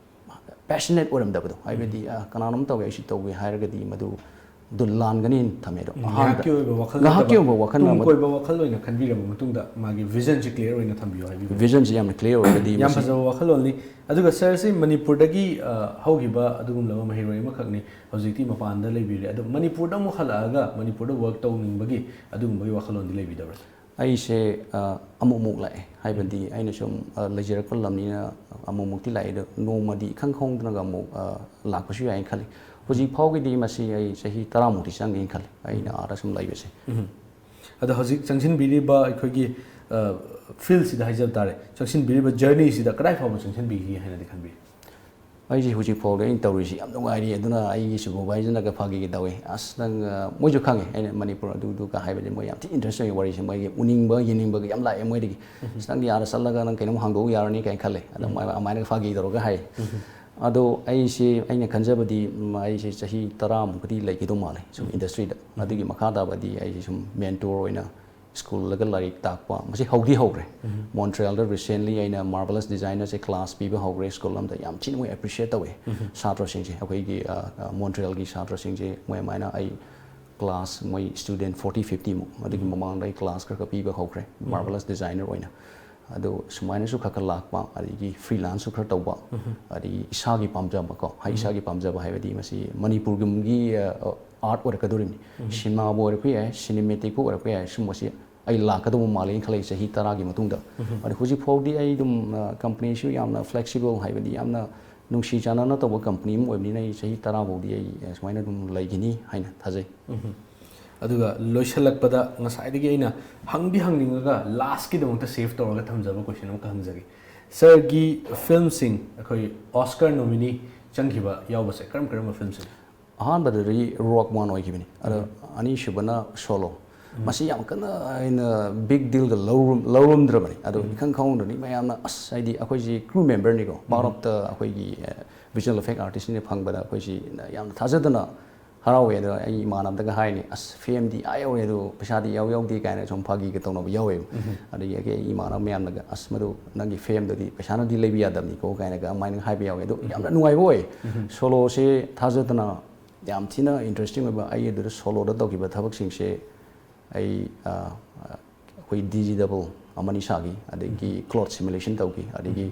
ꯄꯦꯁꯅꯦꯠ ꯑꯣꯏꯔꯝꯗꯕꯗꯣ, ꯍꯥꯏꯕꯗꯤ ꯑ, ꯀꯅꯥꯅꯣꯝ ꯇꯧꯒꯦ ꯑꯩꯁꯨ ꯇꯧꯒꯦ ꯍꯥꯏꯔꯒꯗꯤ ꯃꯗꯨ ꯑꯗꯨ ꯂꯥꯟꯒꯅꯤ ꯊꯝꯃꯦ꯫ ꯑꯗꯣ ꯑꯍꯥꯟꯕꯗ ꯉꯥꯏꯍꯥꯛꯀꯤ ꯑꯣꯏꯕ ꯋꯥꯈꯜ ꯉꯥꯏꯍꯥꯛꯀꯤ ꯅꯠꯇꯕ, ꯑꯣꯏꯕ ꯋꯥꯈꯜ ꯇꯨꯡ ꯑꯃꯗ ꯀꯣꯏꯕ ꯋꯥꯈꯜ ꯑꯣꯏꯅ ꯈꯟꯕꯤꯔꯕ ꯃꯇꯨꯡꯗ ꯃꯥꯒꯤ ꯚꯤꯖꯟꯁꯤ ꯀ꯭ꯂꯤꯌꯥꯔ ꯑꯣꯏꯅ ꯊꯝꯕꯤꯌꯨ ꯍꯥꯏꯕꯤꯕ꯫ ꯚꯤꯖꯟꯁꯤ ꯌꯥꯝꯅ ꯀ꯭ꯂꯤꯌꯥꯔ ꯑꯣꯏꯔꯒꯗꯤ ꯌꯥꯝ ꯃꯁꯤ ꯐꯖꯕ ꯋꯥꯈꯜꯂꯣꯟꯅꯤ꯫ ꯑꯗꯨꯒ ꯁꯔꯁꯤ ꯃꯅꯤꯄꯨꯔꯗꯒꯤ ꯑ, ꯍꯧꯈꯤꯕ ꯑꯗꯨꯒꯨꯝꯂꯕ ꯃꯍꯩꯔꯣꯏ ꯑꯃꯈꯛꯅꯤ꯫ ꯍꯧꯖꯤꯛꯇꯤ ꯃꯄꯥꯟꯗ ꯂꯩꯕꯤꯔꯦ꯫ ꯑꯗꯣ ꯃꯅꯤꯄꯨꯔꯗ ꯑꯃꯨꯛ ꯍꯜꯂꯛꯑꯒ ꯃꯅꯤꯄꯨꯔꯗ ꯋꯥꯔꯛ ꯇꯧꯅꯤꯡꯕꯒꯤ ꯑꯗꯨꯒꯨꯝꯕꯒꯤ ꯋꯥꯈꯜꯂꯣꯟꯗꯤ ꯂꯩꯕꯤꯗꯕ꯭ꯔꯥ? ꯑꯩꯁꯦ ꯑ, ꯑꯃꯨꯛ ꯑꯃꯨꯛ ꯂꯥꯛꯑꯦ꯫ ꯍꯥꯏꯕꯗꯤ ꯑꯩꯅ ꯁꯨꯝ ꯑ, ꯂꯩꯖꯔꯛꯄ ꯂꯝꯅꯤꯅ ꯑꯃꯨꯛ ꯑꯃꯨꯛꯇꯤ ꯂꯥꯛꯑꯦ꯫ ꯑꯗꯣ ꯅꯣꯡꯃꯗꯤ ꯏꯈꯪ ꯈꯪꯍꯧꯗꯅꯒ ꯑꯃꯨꯛ ꯑ, ꯂꯥꯛꯄꯁꯨ ꯌꯥꯏꯅ ꯈꯜꯂꯤ꯫ ꯍꯧꯖꯤꯛ ꯐꯥꯎꯒꯤꯗꯤ ꯃꯁꯤ ꯑꯩ ꯆꯍꯤ ꯇꯔꯥꯃꯨꯛꯇꯤ ꯆꯪꯒꯦꯅ ꯈꯜꯂꯤ ꯑꯩꯅ ꯑꯥꯗ ꯁꯨꯝ ꯂꯩꯕꯁꯦ꯫ ꯑꯗꯣ ꯍꯧꯖꯤꯛ ꯆꯪꯁꯤꯟꯕꯤꯔꯤꯕ ꯑꯩꯈꯣꯏꯒꯤ ꯐꯤꯜꯁꯤꯗ ꯍꯥꯏꯖꯕ ꯇꯥꯔꯦ, ꯆꯪꯁꯤꯟꯕꯤꯔꯤꯕ ꯖꯔꯅꯤꯁꯤꯗ ꯀꯗꯥꯏ ꯐꯥꯎꯕ ꯆꯪꯁꯤꯟꯕꯤꯈꯤ ꯍꯥꯏꯅꯗꯤ ꯈꯟꯕꯤ? ꯑꯩꯁꯦ ꯍꯧꯖꯤꯛ ꯐꯥꯎꯗ ꯑꯩꯅ ꯇꯧꯔꯤꯁꯤ ꯌꯥꯝ ꯅꯨꯡꯉꯥꯏꯔꯤ꯫ ꯑꯗꯨꯅ ꯑꯩꯒꯤ supervisorꯅꯒ ꯐꯥꯒꯤꯒ ꯇꯧꯏ, "ꯑꯁ, ꯅꯪ, ꯑ, ꯃꯣꯏꯁꯨ ꯈꯪꯉꯦ ꯑꯩꯅ ꯃꯅꯤꯄꯨꯔ ꯑꯗꯨꯗꯨꯒ ꯍꯥꯏꯕꯁꯦ, ꯃꯣꯏ ꯌꯥꯝ ꯊꯤ interest ꯑꯣꯏ ꯋꯥꯔꯤꯁꯦ, ꯃꯣꯏꯒꯤ ꯎꯅꯤꯡꯕ ꯌꯦꯡꯅꯤꯡꯕꯒ ꯌꯥꯝ ꯂꯥꯛꯑꯦ ꯃꯣꯏꯗꯒꯤ꯫ "ꯑꯁ, ꯅꯪꯗꯤ ꯑꯥꯗ ꯆꯠꯂꯒ ꯅꯪ ꯀꯩꯅꯣꯝ ꯍꯥꯡꯗꯣꯛꯎ ꯌꯥꯔꯅꯤ" ꯀꯥꯏꯅ ꯈꯜꯂꯦ꯫ ꯑꯗ ꯃꯣꯏ ꯑꯗꯨꯃꯥꯏꯅ ꯐꯥꯒꯤ ꯇꯧꯔꯒ ꯍꯥꯏ꯫ ꯑꯗꯣ ꯑꯩꯁꯦ, ꯑꯩꯅ ꯈꯟꯖꯕꯗꯤ, ꯎꯝ, ꯑꯩꯁꯦ ꯆꯍꯤ ꯇꯔꯥꯃꯨꯛꯀꯗꯤ ꯂꯩꯈꯤꯗꯧ ꯃꯥꯜꯂꯦ ꯁꯨꯝ industryꯗ꯫ ꯑꯗꯨꯒꯤ ꯃꯈꯥ ꯇꯥꯕꯗꯤ ꯑꯩꯁꯦ ꯁꯨꯝ mentor ꯑꯣꯏꯅ schoolꯗꯒ ꯂꯥꯏꯔꯤꯛ ꯇꯥꯛꯄ, ꯃꯁꯤ ꯍꯧꯗꯤ ꯍꯧꯈ꯭ꯔꯦ꯫ Montrealꯗ recently ꯑꯩꯅ marvelous designerꯁꯦ class ꯄꯤꯕ ꯍꯧꯈ꯭ꯔꯦ꯫ School ꯑꯃꯗ ꯌꯥꯝ ꯊꯤꯅ ꯃꯣꯏ appreciate ꯇꯧꯋꯦ꯫ ꯁꯥꯇ꯭ꯔꯁꯤꯡꯁꯦ, ꯑꯩꯈꯣꯏꯒꯤ, ꯑ, ꯑ, Montrealꯒꯤ ꯁꯥꯇ꯭ꯔꯁꯤꯡꯁꯦ, ꯃꯣꯏ ꯑꯗꯨꯃꯥꯏꯅ ꯑꯩ class, ꯃꯣꯏ student forty fiftyꯃꯨꯛ, ꯑꯗꯨꯒꯤ ꯃꯃꯥꯡꯗ ꯑꯩ class ꯈꯔ ꯈꯔ ꯄꯤꯕ ꯍꯧꯈ꯭ꯔꯦ, marvelous designer ꯑꯣꯏꯅ꯫ ꯑꯗꯣ ꯁꯨꯃꯥꯏꯅꯁꯨ ꯈꯔ ꯈꯔ ꯂꯥꯛꯄ, ꯑꯗꯒꯤ freelanceꯁꯨ ꯈꯔ ꯇꯧꯕ, ꯑꯗꯒꯤ ꯏꯁꯥꯒꯤ ꯄꯥꯝꯖꯕ ꯀꯣ, ꯍꯥꯏ, ꯏꯁꯥꯒꯤ ꯄꯥꯝꯖꯕ ꯍꯥꯏꯕꯗꯤ ꯃꯁꯤ ꯃꯅꯤꯄꯨꯔꯒꯤ, ꯑ, art ꯑꯣꯏꯔꯛꯀꯗꯧꯔꯤꯕꯅꯤ꯫ Cinemaꯕꯨ ꯑꯣꯏꯔꯛꯄ ꯌꯥꯏ, cinematicꯄꯨ ꯑꯣꯏꯔꯛꯄ ꯌꯥꯏ, ꯁꯨꯝꯕꯁꯤ ꯑꯩ ꯂꯥꯛꯀꯗꯧꯕ ꯃꯥꯜꯂꯦꯅ ꯈꯜꯂꯛꯏ ꯆꯍꯤ ꯇꯔꯥꯒꯤ ꯃꯇꯨꯡꯗ꯫ ꯑꯗꯣ ꯍꯧꯖꯤꯛ ꯐꯥꯎꯗꯤ ꯑꯩ ꯑꯗꯨꯝ, ꯑ, companyꯁꯨ ꯌꯥꯝꯅ flexible, ꯍꯥꯏꯕꯗꯤ ꯌꯥꯝꯅ ꯅꯨꯡꯁꯤ ꯆꯥꯟꯅꯅ ꯇꯧꯕ company ꯑꯃ ꯑꯣꯏꯕꯅꯤꯅ ꯑꯩ ꯆꯍꯤ ꯇꯔꯥ ꯐꯥꯎꯗꯤ ꯑꯩ, ꯑ, ꯁꯨꯃꯥꯏꯅ ꯑꯗꯨꯝ ꯂꯩꯈꯤꯅꯤ ꯍꯥꯏꯅ ꯊꯥꯖꯩ꯫ ꯑꯗꯨꯒ ꯂꯣꯏꯁꯤꯜꯂꯛꯄꯗ ꯉꯁꯥꯏꯗꯒꯤ ꯑꯩꯅ ꯍꯪꯗꯤ ꯍꯪꯅꯤꯡꯉꯒ lastꯀꯤꯗꯃꯛꯇ save ꯇꯧꯔꯒ ꯊꯝꯖꯕ question ꯑꯃꯈꯛ ꯍꯪꯖꯒꯦ꯫ Sirꯒꯤ filmꯁꯤꯡ, ꯑꯩꯈꯣꯏ Oscar nominee ꯆꯪꯈꯤꯕ ꯌꯥꯎꯕꯁꯦ ꯀꯔꯝ ꯀꯔꯝꯕ filmꯁꯤꯡ? ꯑꯍꯥꯟꯕꯗꯗꯤ Rogue One ꯑꯣꯏꯈꯤꯕꯅꯤ꯫ ꯑꯗꯣ ꯑꯅꯤꯁꯨꯕꯅ Solo꯫ ꯃꯁꯤ ꯌꯥꯝ ꯀꯟꯅ ꯑꯩꯅ big dealꯒ ꯂꯧꯔꯝ-, ꯂꯧꯔꯝꯗ꯭ꯔꯕꯅꯤ꯫ ꯑꯗꯣ ꯏꯈꯪ ꯈꯪꯍꯧꯗ꯭ꯔꯗꯤ ꯃꯌꯥꯝꯅ, "ꯑꯁ, ꯍꯥꯏꯗꯤ ꯑꯩꯈꯣꯏꯁꯤ crew memberꯅꯤꯀꯣ, part ofꯇ ꯑꯩꯈꯣꯏꯒꯤ, ꯑ, visual effect artistꯅꯤꯅ ꯐꯪꯕꯗ ꯑꯩꯈꯣꯏꯁꯤ ꯌꯥꯝꯅ ꯊꯥꯖꯗꯅ ꯍꯔꯥꯎꯋꯦ꯫ ꯑꯗꯣ ꯑꯩ ꯏꯃꯥꯟꯅꯕꯗꯒ ꯍꯥꯏꯅꯤ, "ꯑꯁ, fameꯗꯤ ꯑꯥ ꯌꯧꯔꯦ, ꯑꯗꯣ ꯄꯩꯁꯥꯗꯤ ꯌꯥꯎ ꯌꯥꯎꯗꯦ" ꯀꯥꯏꯅ ꯁꯨꯝ ꯐꯥꯒꯤꯒ ꯇꯧꯅꯕ ꯌꯥꯎꯋꯦꯕ꯫ ꯑꯗꯒꯤ ꯑꯩꯒꯤ ꯏꯃꯥꯟꯅꯕ ꯃꯌꯥꯝꯅꯒ, "ꯑꯁ, ꯃꯗꯨ ꯅꯪꯒꯤ fameꯗꯨꯗꯤ ꯄꯩꯁꯥꯅꯗꯤ ꯂꯩꯕ ꯌꯥꯗꯕꯅꯤꯀꯣ" ꯀꯥꯏꯅꯒ ꯑꯗꯨꯃꯥꯏꯅ ꯍꯥꯏꯕ ꯌꯥꯎꯋꯦ꯫ ꯑꯗꯣ ꯌꯥꯝꯅ ꯅꯨꯡꯉꯥꯏꯕ ꯑꯣꯏ꯫ Soloꯁꯦ ꯊꯥꯖꯗꯅ ꯌꯥꯝ ꯊꯤꯅ interesting ꯑꯣꯏꯕ, ꯑꯩ ꯑꯗꯨꯗ Soloꯗ ꯇꯧꯈꯤꯕ ꯊꯕꯛꯁꯤꯡꯁꯦ ꯑꯩ, ꯑ, ꯑꯩꯈꯣꯏ D G double ꯑꯃꯅꯤ ꯁꯥꯈꯤ, ꯑꯗꯒꯤ cloth simulation ꯇꯧꯈꯤ, ꯑꯗꯒꯤ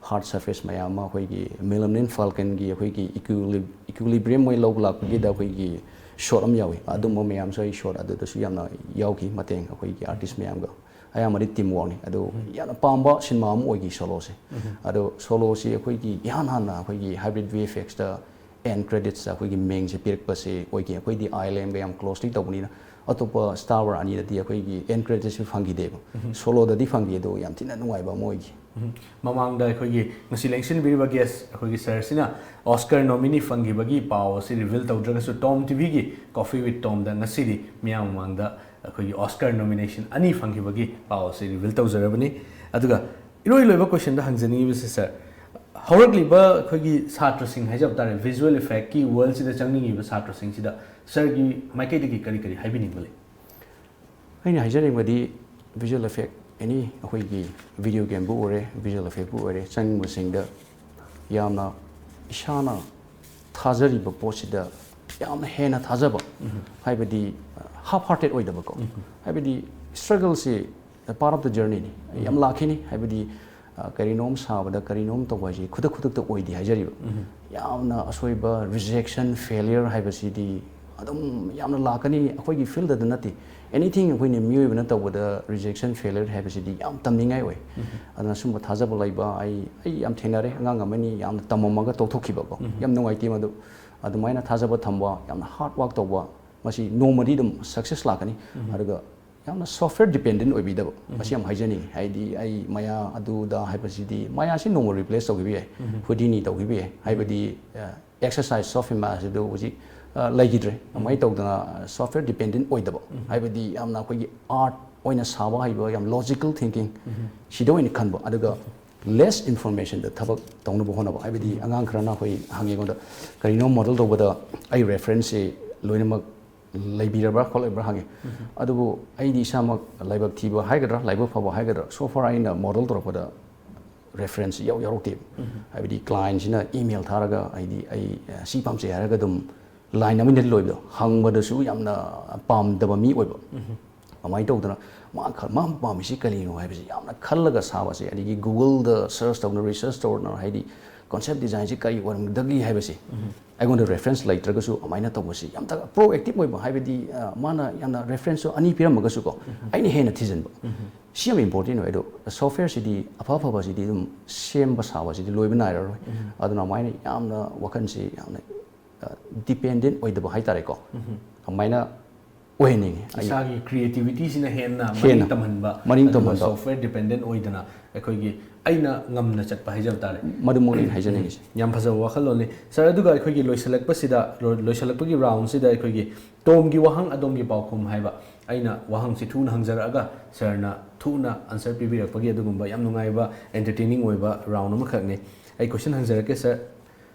hard surface ꯃꯌꯥꯝ ꯑꯃ, ꯑꯩꯈꯣꯏꯒꯤ Millennium Falconꯒꯤ ꯑꯩꯈꯣꯏꯒꯤ equili-, equilibrium ꯃꯣꯏ ꯂꯧꯕ ꯂꯥꯛꯄꯒꯤꯗ ꯑꯩꯈꯣꯏꯒꯤ shot ꯑꯃ ꯌꯥꯎꯏ꯫ ꯑꯗꯨꯝꯕ ꯃꯌꯥꯝꯁꯨ ꯑꯩ shot ꯑꯗꯨꯗꯁꯨ ꯌꯥꯝꯅ ꯌꯥꯎꯈꯤ, ꯃꯇꯦꯡ ꯑꯩꯈꯣꯏꯒꯤ artist ꯃꯌꯥꯝꯒ꯫ ꯑꯌꯥꯝꯕꯗꯤ team workꯅꯤ꯫ ꯑꯗꯣ ꯌꯥꯝꯅ ꯄꯥꯝꯕ cinema ꯑꯃ ꯑꯣꯏꯈꯤ Soloꯁꯦ꯫ ꯑꯗꯣ Soloꯁꯤ ꯑꯩꯈꯣꯏꯒꯤ ꯏꯍꯥꯟ ꯍꯥꯟꯅ ꯑꯩꯈꯣꯏꯒꯤ hybrid V F Xꯇ end creditsꯇ ꯑꯩꯈꯣꯏꯒꯤ ꯃꯤꯡꯁꯦ ꯄꯤꯔꯛꯄꯁꯦ ꯑꯣꯏꯈꯤ꯫ ꯑꯩꯈꯣꯏꯗꯤ ILMꯒ ꯌꯥꯝ closely ꯇꯧꯕꯅꯤꯅ ꯑꯇꯣꯞꯄ Star Wars ꯑꯅꯤꯗꯗꯤ ꯑꯩꯈꯣꯏꯒꯤ ꯑꯦꯟ ꯀ꯭ꯔꯦꯗꯤꯠꯁꯨ ꯐꯪꯈꯤꯗꯦꯕ꯫ ꯁꯣꯂꯣꯗꯗꯤ ꯐꯪꯈꯤ, ꯑꯗꯣ ꯌꯥꯝ ꯊꯤꯅ ꯅꯨꯡꯉꯥꯏꯕ ꯑꯃ ꯑꯣꯏꯈꯤ꯫ ꯃꯃꯥꯡꯗ ꯑꯩꯈꯣꯏꯒꯤ ꯉꯁꯤ ꯂꯦꯡꯁꯤꯟꯕꯤꯔꯤꯕ ꯒꯦꯁ ꯑꯩꯈꯣꯏꯒꯤ ꯁꯔꯁꯤꯅ ꯑꯣꯁꯀꯔ ꯅꯣꯃꯤꯅꯤ ꯐꯪꯈꯤꯕꯒꯤ ꯄꯥꯎ ꯑꯁꯤ ꯔꯤꯚꯤꯜ ꯇꯧꯗ꯭ꯔꯒꯁꯨ, ꯇꯣꯝ ꯇꯤꯚꯤꯒꯤ ꯀꯣꯐꯤ ꯋꯤꯠ ꯇꯣꯝꯗ ꯉꯁꯤꯗꯤ ꯃꯤꯌꯥꯝ ꯃꯃꯥꯡꯗ ꯑꯩꯈꯣꯏꯒꯤ ꯑꯣꯁꯀꯔ ꯅꯣꯃꯤꯅꯦꯁꯟ ꯑꯅꯤ ꯐꯪꯈꯤꯕꯒꯤ ꯄꯥꯎ ꯑꯁꯤ ꯔꯤꯚꯤꯜ ꯇꯧꯖꯔꯕꯅꯤ꯫ ꯑꯗꯨꯒ ꯏꯔꯣꯏ ꯂꯣꯏꯕ ꯀꯣꯏꯁꯟꯗ ꯍꯪꯖꯅꯤꯡꯉꯤꯕꯁꯦ, ꯁꯔ, ꯍꯧꯔꯛꯂꯤꯕ ꯑꯩꯈꯣꯏꯒꯤ ꯁꯥꯇ꯭ꯔꯁꯤꯡ ꯍꯥꯏꯖꯕ ꯇꯥꯔꯦ, ꯚꯤꯖꯨꯋꯦꯜ ꯏꯐꯦꯛꯀꯤ ꯋꯥꯔꯜꯁꯤꯗ ꯆꯪꯅꯤꯡꯉꯤꯕ ꯁꯥꯇ꯭ꯔꯁꯤꯡꯁꯤꯗ ꯁꯔꯒꯤ ꯃꯥꯏꯀꯩꯗꯒꯤ ꯀꯔꯤ ꯀꯔꯤ ꯍꯥꯏꯕꯤꯅꯤꯡꯕ ꯂꯩ? ꯑꯩꯅ ꯍꯥꯏꯖꯅꯤꯡꯕꯗꯤ, ꯚꯤꯖꯨꯋꯦꯜ ꯏꯐꯦꯛ, ꯑꯦꯅꯤ ꯑꯩꯈꯣꯏꯒꯤ ꯚꯤꯗꯤꯑꯣ ꯒꯦꯝꯕꯨ ꯑꯣꯏꯔꯦ, ꯚꯤꯖꯨꯋꯦꯜ ꯏꯐꯦꯛꯄꯨ ꯑꯣꯏꯔꯦ, ꯆꯪꯅꯤꯡꯕꯁꯤꯡꯗ ꯌꯥꯝꯅ ꯏꯁꯥꯅ ꯊꯥꯖꯔꯤꯕ ꯄꯣꯠꯁꯤꯗ ꯌꯥꯝꯅ ꯍꯦꯟꯅ ꯊꯥꯖꯕ, ꯍꯥꯏꯕꯗꯤ ꯍꯥꯐ ꯍꯥꯔꯇꯦꯠ ꯑꯣꯏꯗꯕꯀꯣ꯫ ꯍꯥꯏꯕꯗꯤ ꯁ꯭ꯇ꯭ꯔꯒꯜꯁꯤ part of the journeyꯅꯤ, ꯌꯥꯝ ꯂꯥꯛꯈꯤꯅꯤ꯫ ꯍꯥꯏꯕꯗꯤ ꯑ, ꯀꯔꯤꯅꯣꯝ ꯁꯥꯕꯗ, ꯀꯔꯤꯅꯣꯝ ꯇꯧꯕ ꯍꯥꯏꯁꯤ ꯈꯨꯗꯛ ꯈꯨꯗꯛꯇ ꯑꯣꯏꯗꯦ ꯍꯥꯏꯖꯔꯤꯕ꯫ ꯌꯥꯝꯅ ꯑꯁꯣꯏꯕ, ꯔꯤꯖꯦꯛꯁꯟ, ꯐꯦꯂꯤꯌꯔ ꯍꯥꯏꯕꯁꯤꯗꯤ ꯑꯗꯨꯝ ꯌꯥꯝꯅ ꯂꯥꯛꯀꯅꯤ꯫ ꯑꯩꯈꯣꯏꯒꯤ ꯐꯤꯜꯗꯗ ꯅꯠꯇꯦ, ꯑꯦꯅꯤꯊꯤꯡ ꯑꯩꯈꯣꯏꯅ ꯃꯤꯑꯣꯏꯕꯅ ꯇꯧꯕꯗ ꯔꯤꯖꯦꯛꯁꯟ, ꯐꯦꯂꯤꯌꯔ ꯍꯥꯏꯕꯁꯤꯗꯤ ꯌꯥꯝ ꯇꯝꯅꯤꯡꯉꯥꯏ ꯑꯣꯏ꯫ ꯑꯗꯨꯅ ꯁꯨꯝꯕ ꯊꯥꯖꯕ ꯂꯩꯕ, ꯑꯩ, ꯑꯩ ꯌꯥꯝ ꯊꯦꯡꯅꯔꯦ꯫ ꯑꯉꯥꯡ ꯑꯃꯅꯤ ꯌꯥꯝꯅ ꯇꯝꯃꯝꯃꯒ ꯇꯣꯛꯊꯣꯛꯈꯤꯕꯀꯣ꯫ ꯌꯥꯝ ꯅꯨꯡꯉꯥꯏꯇꯦ ꯃꯗꯨ꯫ ꯑꯗꯨꯃꯥꯏꯅ ꯊꯥꯖꯕ ꯊꯝꯕ, ꯌꯥꯝꯅ ꯍꯥꯔꯗ ꯋꯥꯔꯛ ꯇꯧꯕ, ꯃꯁꯤ ꯅꯣꯡꯃꯗꯤ ꯑꯗꯨꯝ ꯁꯛꯁꯦꯁ ꯂꯥꯛꯀꯅꯤ꯫ ꯑꯗꯨꯒ ꯌꯥꯝꯅ ꯁꯣꯐꯋꯦꯌꯔ ꯗꯤꯄꯦꯟꯗꯦꯟ ꯑꯣꯏꯕꯤꯗꯕ, ꯃꯁꯤ ꯌꯥꯝ ꯍꯥꯏꯖꯅꯤꯡꯉꯤ꯫ ꯍꯥꯏꯗꯤ ꯑꯩ ꯃꯌꯥ ꯑꯗꯨꯗ ꯍꯥꯏꯕꯁꯤꯗꯤ, ꯃꯌꯥꯁꯤ ꯅꯣꯡꯃ ꯔꯤꯄ꯭ꯂꯦꯁ ꯇꯧꯈꯤꯕ ꯌꯥꯏ, ꯍꯨꯗꯤꯅꯤ ꯇꯧꯈꯤꯕ ꯌꯥꯏ꯫ ꯍꯥꯏꯕꯗꯤ, ꯑꯦꯛꯁꯔꯁꯥꯏꯁ ꯁꯣꯐ ꯃꯌꯥꯁꯤꯗ ꯍꯧꯖꯤꯛ, ꯑ, ꯂꯩꯈꯤꯗ꯭ꯔꯦ꯫ ꯑꯗꯨꯃꯥꯏꯅ ꯇꯧꯗꯅ ꯁꯣꯐꯋꯦꯌꯔ ꯗꯤꯄꯦꯟꯗꯦꯟ ꯑꯣꯏꯗꯕ, ꯍꯥꯏꯕꯗꯤ ꯌꯥꯝꯅ ꯑꯩꯈꯣꯏꯒꯤ ꯑꯥꯔꯠ ꯑꯣꯏꯅ ꯁꯥꯕ ꯍꯩꯕ, ꯌꯥꯝ ꯂꯣꯖꯤꯀꯦꯜ ꯊꯤꯡꯀꯤꯡ, ꯁꯤꯗ ꯑꯣꯏꯅ ꯈꯟꯕ꯫ ꯑꯗꯨꯒ ꯂꯦꯁ ꯏꯟꯐꯣꯔꯃꯦꯁꯟꯗ ꯊꯕꯛ ꯇꯧꯅꯕ ꯍꯣꯠꯅꯕ꯫ ꯍꯥꯏꯕꯗꯤ ꯑꯉꯥꯡ ꯈꯔꯅ ꯑꯩꯈꯣꯏ ꯍꯪꯉꯦ ꯑꯩꯉꯣꯟꯗ, "ꯀꯔꯤꯅꯣ ꯃꯣꯗꯦꯜ ꯇꯧꯕꯗ ꯑꯩ ꯔꯦꯐꯔꯦꯟꯁꯁꯦ ꯂꯣꯏꯅꯃꯛ ꯂꯩꯕꯤꯔꯕ꯭ꯔꯥ ꯈꯣꯠꯂꯤꯕ꯭ꯔꯥ?" ꯍꯪꯉꯦ꯫ ꯑꯗꯨꯕꯨ ꯑꯩꯗꯤ ꯏꯁꯥꯃꯛ ꯂꯥꯏꯕꯛ ꯊꯤꯕ ꯍꯥꯏꯒꯗ꯭ꯔꯥ, ꯂꯥꯏꯕꯛ ꯐꯕ ꯍꯥꯏꯒꯗ꯭ꯔꯥ, so far ꯑꯩꯅ ꯃꯣꯗꯦꯜ ꯇꯧꯔꯛꯄꯗ ꯔꯦꯐꯔꯦꯟꯁ ꯌꯥꯎ ꯌꯥꯎꯔꯛꯇꯦꯕ꯫ ꯍꯥꯏꯕꯗꯤ ꯀ꯭ꯂꯥꯏꯟꯁꯤꯅ ꯏꯃꯦꯜ ꯊꯥꯔꯒ, ꯍꯥꯏꯗꯤ ꯑꯩ, ꯑ, ꯁꯤ ꯄꯥꯝꯖꯩ ꯍꯥꯏꯔꯒ ꯑꯗꯨꯝ ꯂꯥꯏꯟ ꯑꯃꯅꯤ ꯂꯣꯏꯕꯗꯣ, ꯍꯪꯕꯗꯁꯨ ꯌꯥꯝꯅ ꯄꯥꯝꯗꯕ ꯃꯤ ꯑꯣꯏꯕ꯫ ꯑꯗꯨꯃꯥꯏꯅ ꯇꯧꯗꯅ ꯃꯥ ꯈ-, ꯃꯥ ꯄꯥꯝꯃꯤꯁꯤ ꯀꯔꯤꯅꯣ ꯍꯥꯏꯕꯁꯤ ꯌꯥꯝꯅ ꯈꯜꯂꯒ ꯁꯥꯕꯁꯦ, ꯑꯗꯒꯤ ꯒꯨꯒꯜꯗ ꯁꯔꯆ ꯇꯧꯗꯅ, ꯔꯤꯁꯔꯆ ꯇꯧꯗꯅ, ꯍꯥꯏꯗꯤ ꯀꯣꯟꯁꯦꯞ ꯗꯤꯖꯥꯏꯟꯁꯤ ꯀꯔꯤ ꯑꯣꯏꯔꯝꯒꯗꯒꯦ ꯍꯥꯏꯕꯁꯤ ꯑꯩꯉꯣꯟꯗ ꯔꯦꯐꯔꯦꯟꯁ ꯂꯩꯇ꯭ꯔꯒꯁꯨ ꯑꯗꯨꯃꯥꯏꯅ ꯇꯧꯕꯁꯤ ꯌꯥꯝ ꯄ꯭ꯔꯣꯑꯦꯛꯇꯤꯞ ꯑꯣꯏꯕ, ꯍꯥꯏꯕꯗꯤ, ꯑ, ꯃꯥꯅ ꯌꯥꯝꯅ ꯔꯦꯐꯔꯦꯟꯁꯁꯨ ꯑꯅꯤ ꯄꯤꯔꯝꯃꯒꯁꯨꯀꯣ, ꯑꯩꯅ ꯍꯦꯟꯅ ꯊꯤꯖꯤꯟꯕ꯫ ꯁꯤ ꯌꯥꯝ ꯏꯝꯄꯣꯔꯇꯦꯟ ꯑꯣꯏ꯫ ꯑꯗꯣ ꯁꯣꯐꯋꯦꯌꯔꯁꯤꯗꯤ, ꯑꯐ ꯑꯐꯕꯁꯤꯗꯤ ꯑꯗꯨꯝ ꯁꯦꯝꯕ ꯁꯥꯕꯁꯤꯗꯤ ꯂꯣꯏꯕ ꯅꯥꯏꯔꯔꯣꯏ꯫ ꯑꯗꯨꯅ ꯑꯗꯨꯃꯥꯏꯅ ꯌꯥꯝꯅ ꯋꯥꯈꯜꯁꯤ ꯌꯥꯝꯅ, ꯑ, ꯗꯤꯄꯦꯟꯗꯦꯟ ꯑꯣꯏꯗꯕ ꯍꯥꯏꯇꯥꯔꯦꯀꯣ꯫ ꯑꯗꯨꯃꯥꯏꯅ ꯑꯣꯏꯍꯟꯅꯤꯡꯉꯤ ꯑꯩ꯫ ꯏꯁꯥꯒꯤ ꯀ꯭ꯔꯤꯌꯦꯇꯤꯕꯤꯇꯤꯁꯤꯅ ꯍꯦꯟꯅ ꯍꯦꯟꯅ ꯃꯅꯤꯡ ꯇꯝꯍꯟꯕ, ꯃꯅꯤꯡ ꯑꯗꯨꯒ ꯇꯝꯍꯟꯕ꯫ ꯁꯣꯐꯋꯦꯌꯔ ꯗꯤꯄꯦꯟꯗꯦꯟ ꯑꯣꯏꯗꯅ ꯑꯩꯈꯣꯏꯒꯤ ꯑꯩꯅ ꯉꯝꯅ ꯆꯠꯄ ꯍꯥꯏꯖꯕ ꯇꯥꯔꯦ꯫ ꯃꯗꯨꯃꯛꯅꯤ ꯑꯩꯅ ꯍꯥꯏꯖꯅꯤꯡꯉꯤꯁꯦ꯫ ꯌꯥꯝ ꯐꯖꯕ ꯋꯥꯈꯜꯂꯣꯟꯅꯤ ꯁꯥꯔ꯫ ꯑꯗꯨꯒ ꯑꯩꯈꯣꯏꯒꯤ ꯂꯣꯏꯁꯤꯜꯂꯛꯄꯁꯤꯗ, ꯂꯣ- ꯂꯣꯏꯁꯤꯜꯂꯛꯄꯒꯤ ꯔꯥꯎꯟꯁꯤꯗ ꯑꯩꯈꯣꯏꯒꯤ ꯇꯣꯝꯒꯤ ꯋꯥꯍꯪ ꯑꯗꯣꯝꯒꯤ ꯄꯥꯎꯈꯨꯝ ꯍꯥꯏꯕ, ꯑꯩꯅ ꯋꯥꯍꯪꯁꯤ ꯊꯨꯅ ꯍꯪꯖꯔꯛꯑꯒ ꯁꯥꯔꯅ ꯊꯨꯅ ꯑꯟꯁꯔ ꯄꯤꯕꯤꯔꯛꯄꯒꯤ ꯑꯗꯨꯒꯨꯝꯕ ꯌꯥꯝ ꯅꯨꯡꯉꯥꯏꯕ, ꯑꯦꯟꯇꯔꯇꯦꯅꯤꯡ ꯑꯣꯏꯕ ꯔꯥꯎꯟ ꯑꯃꯈꯛꯅꯤ꯫ ꯑꯩ ꯀꯣꯏꯁꯟ ꯍꯪꯖꯔꯛꯀꯦ ꯁꯥꯔ꯫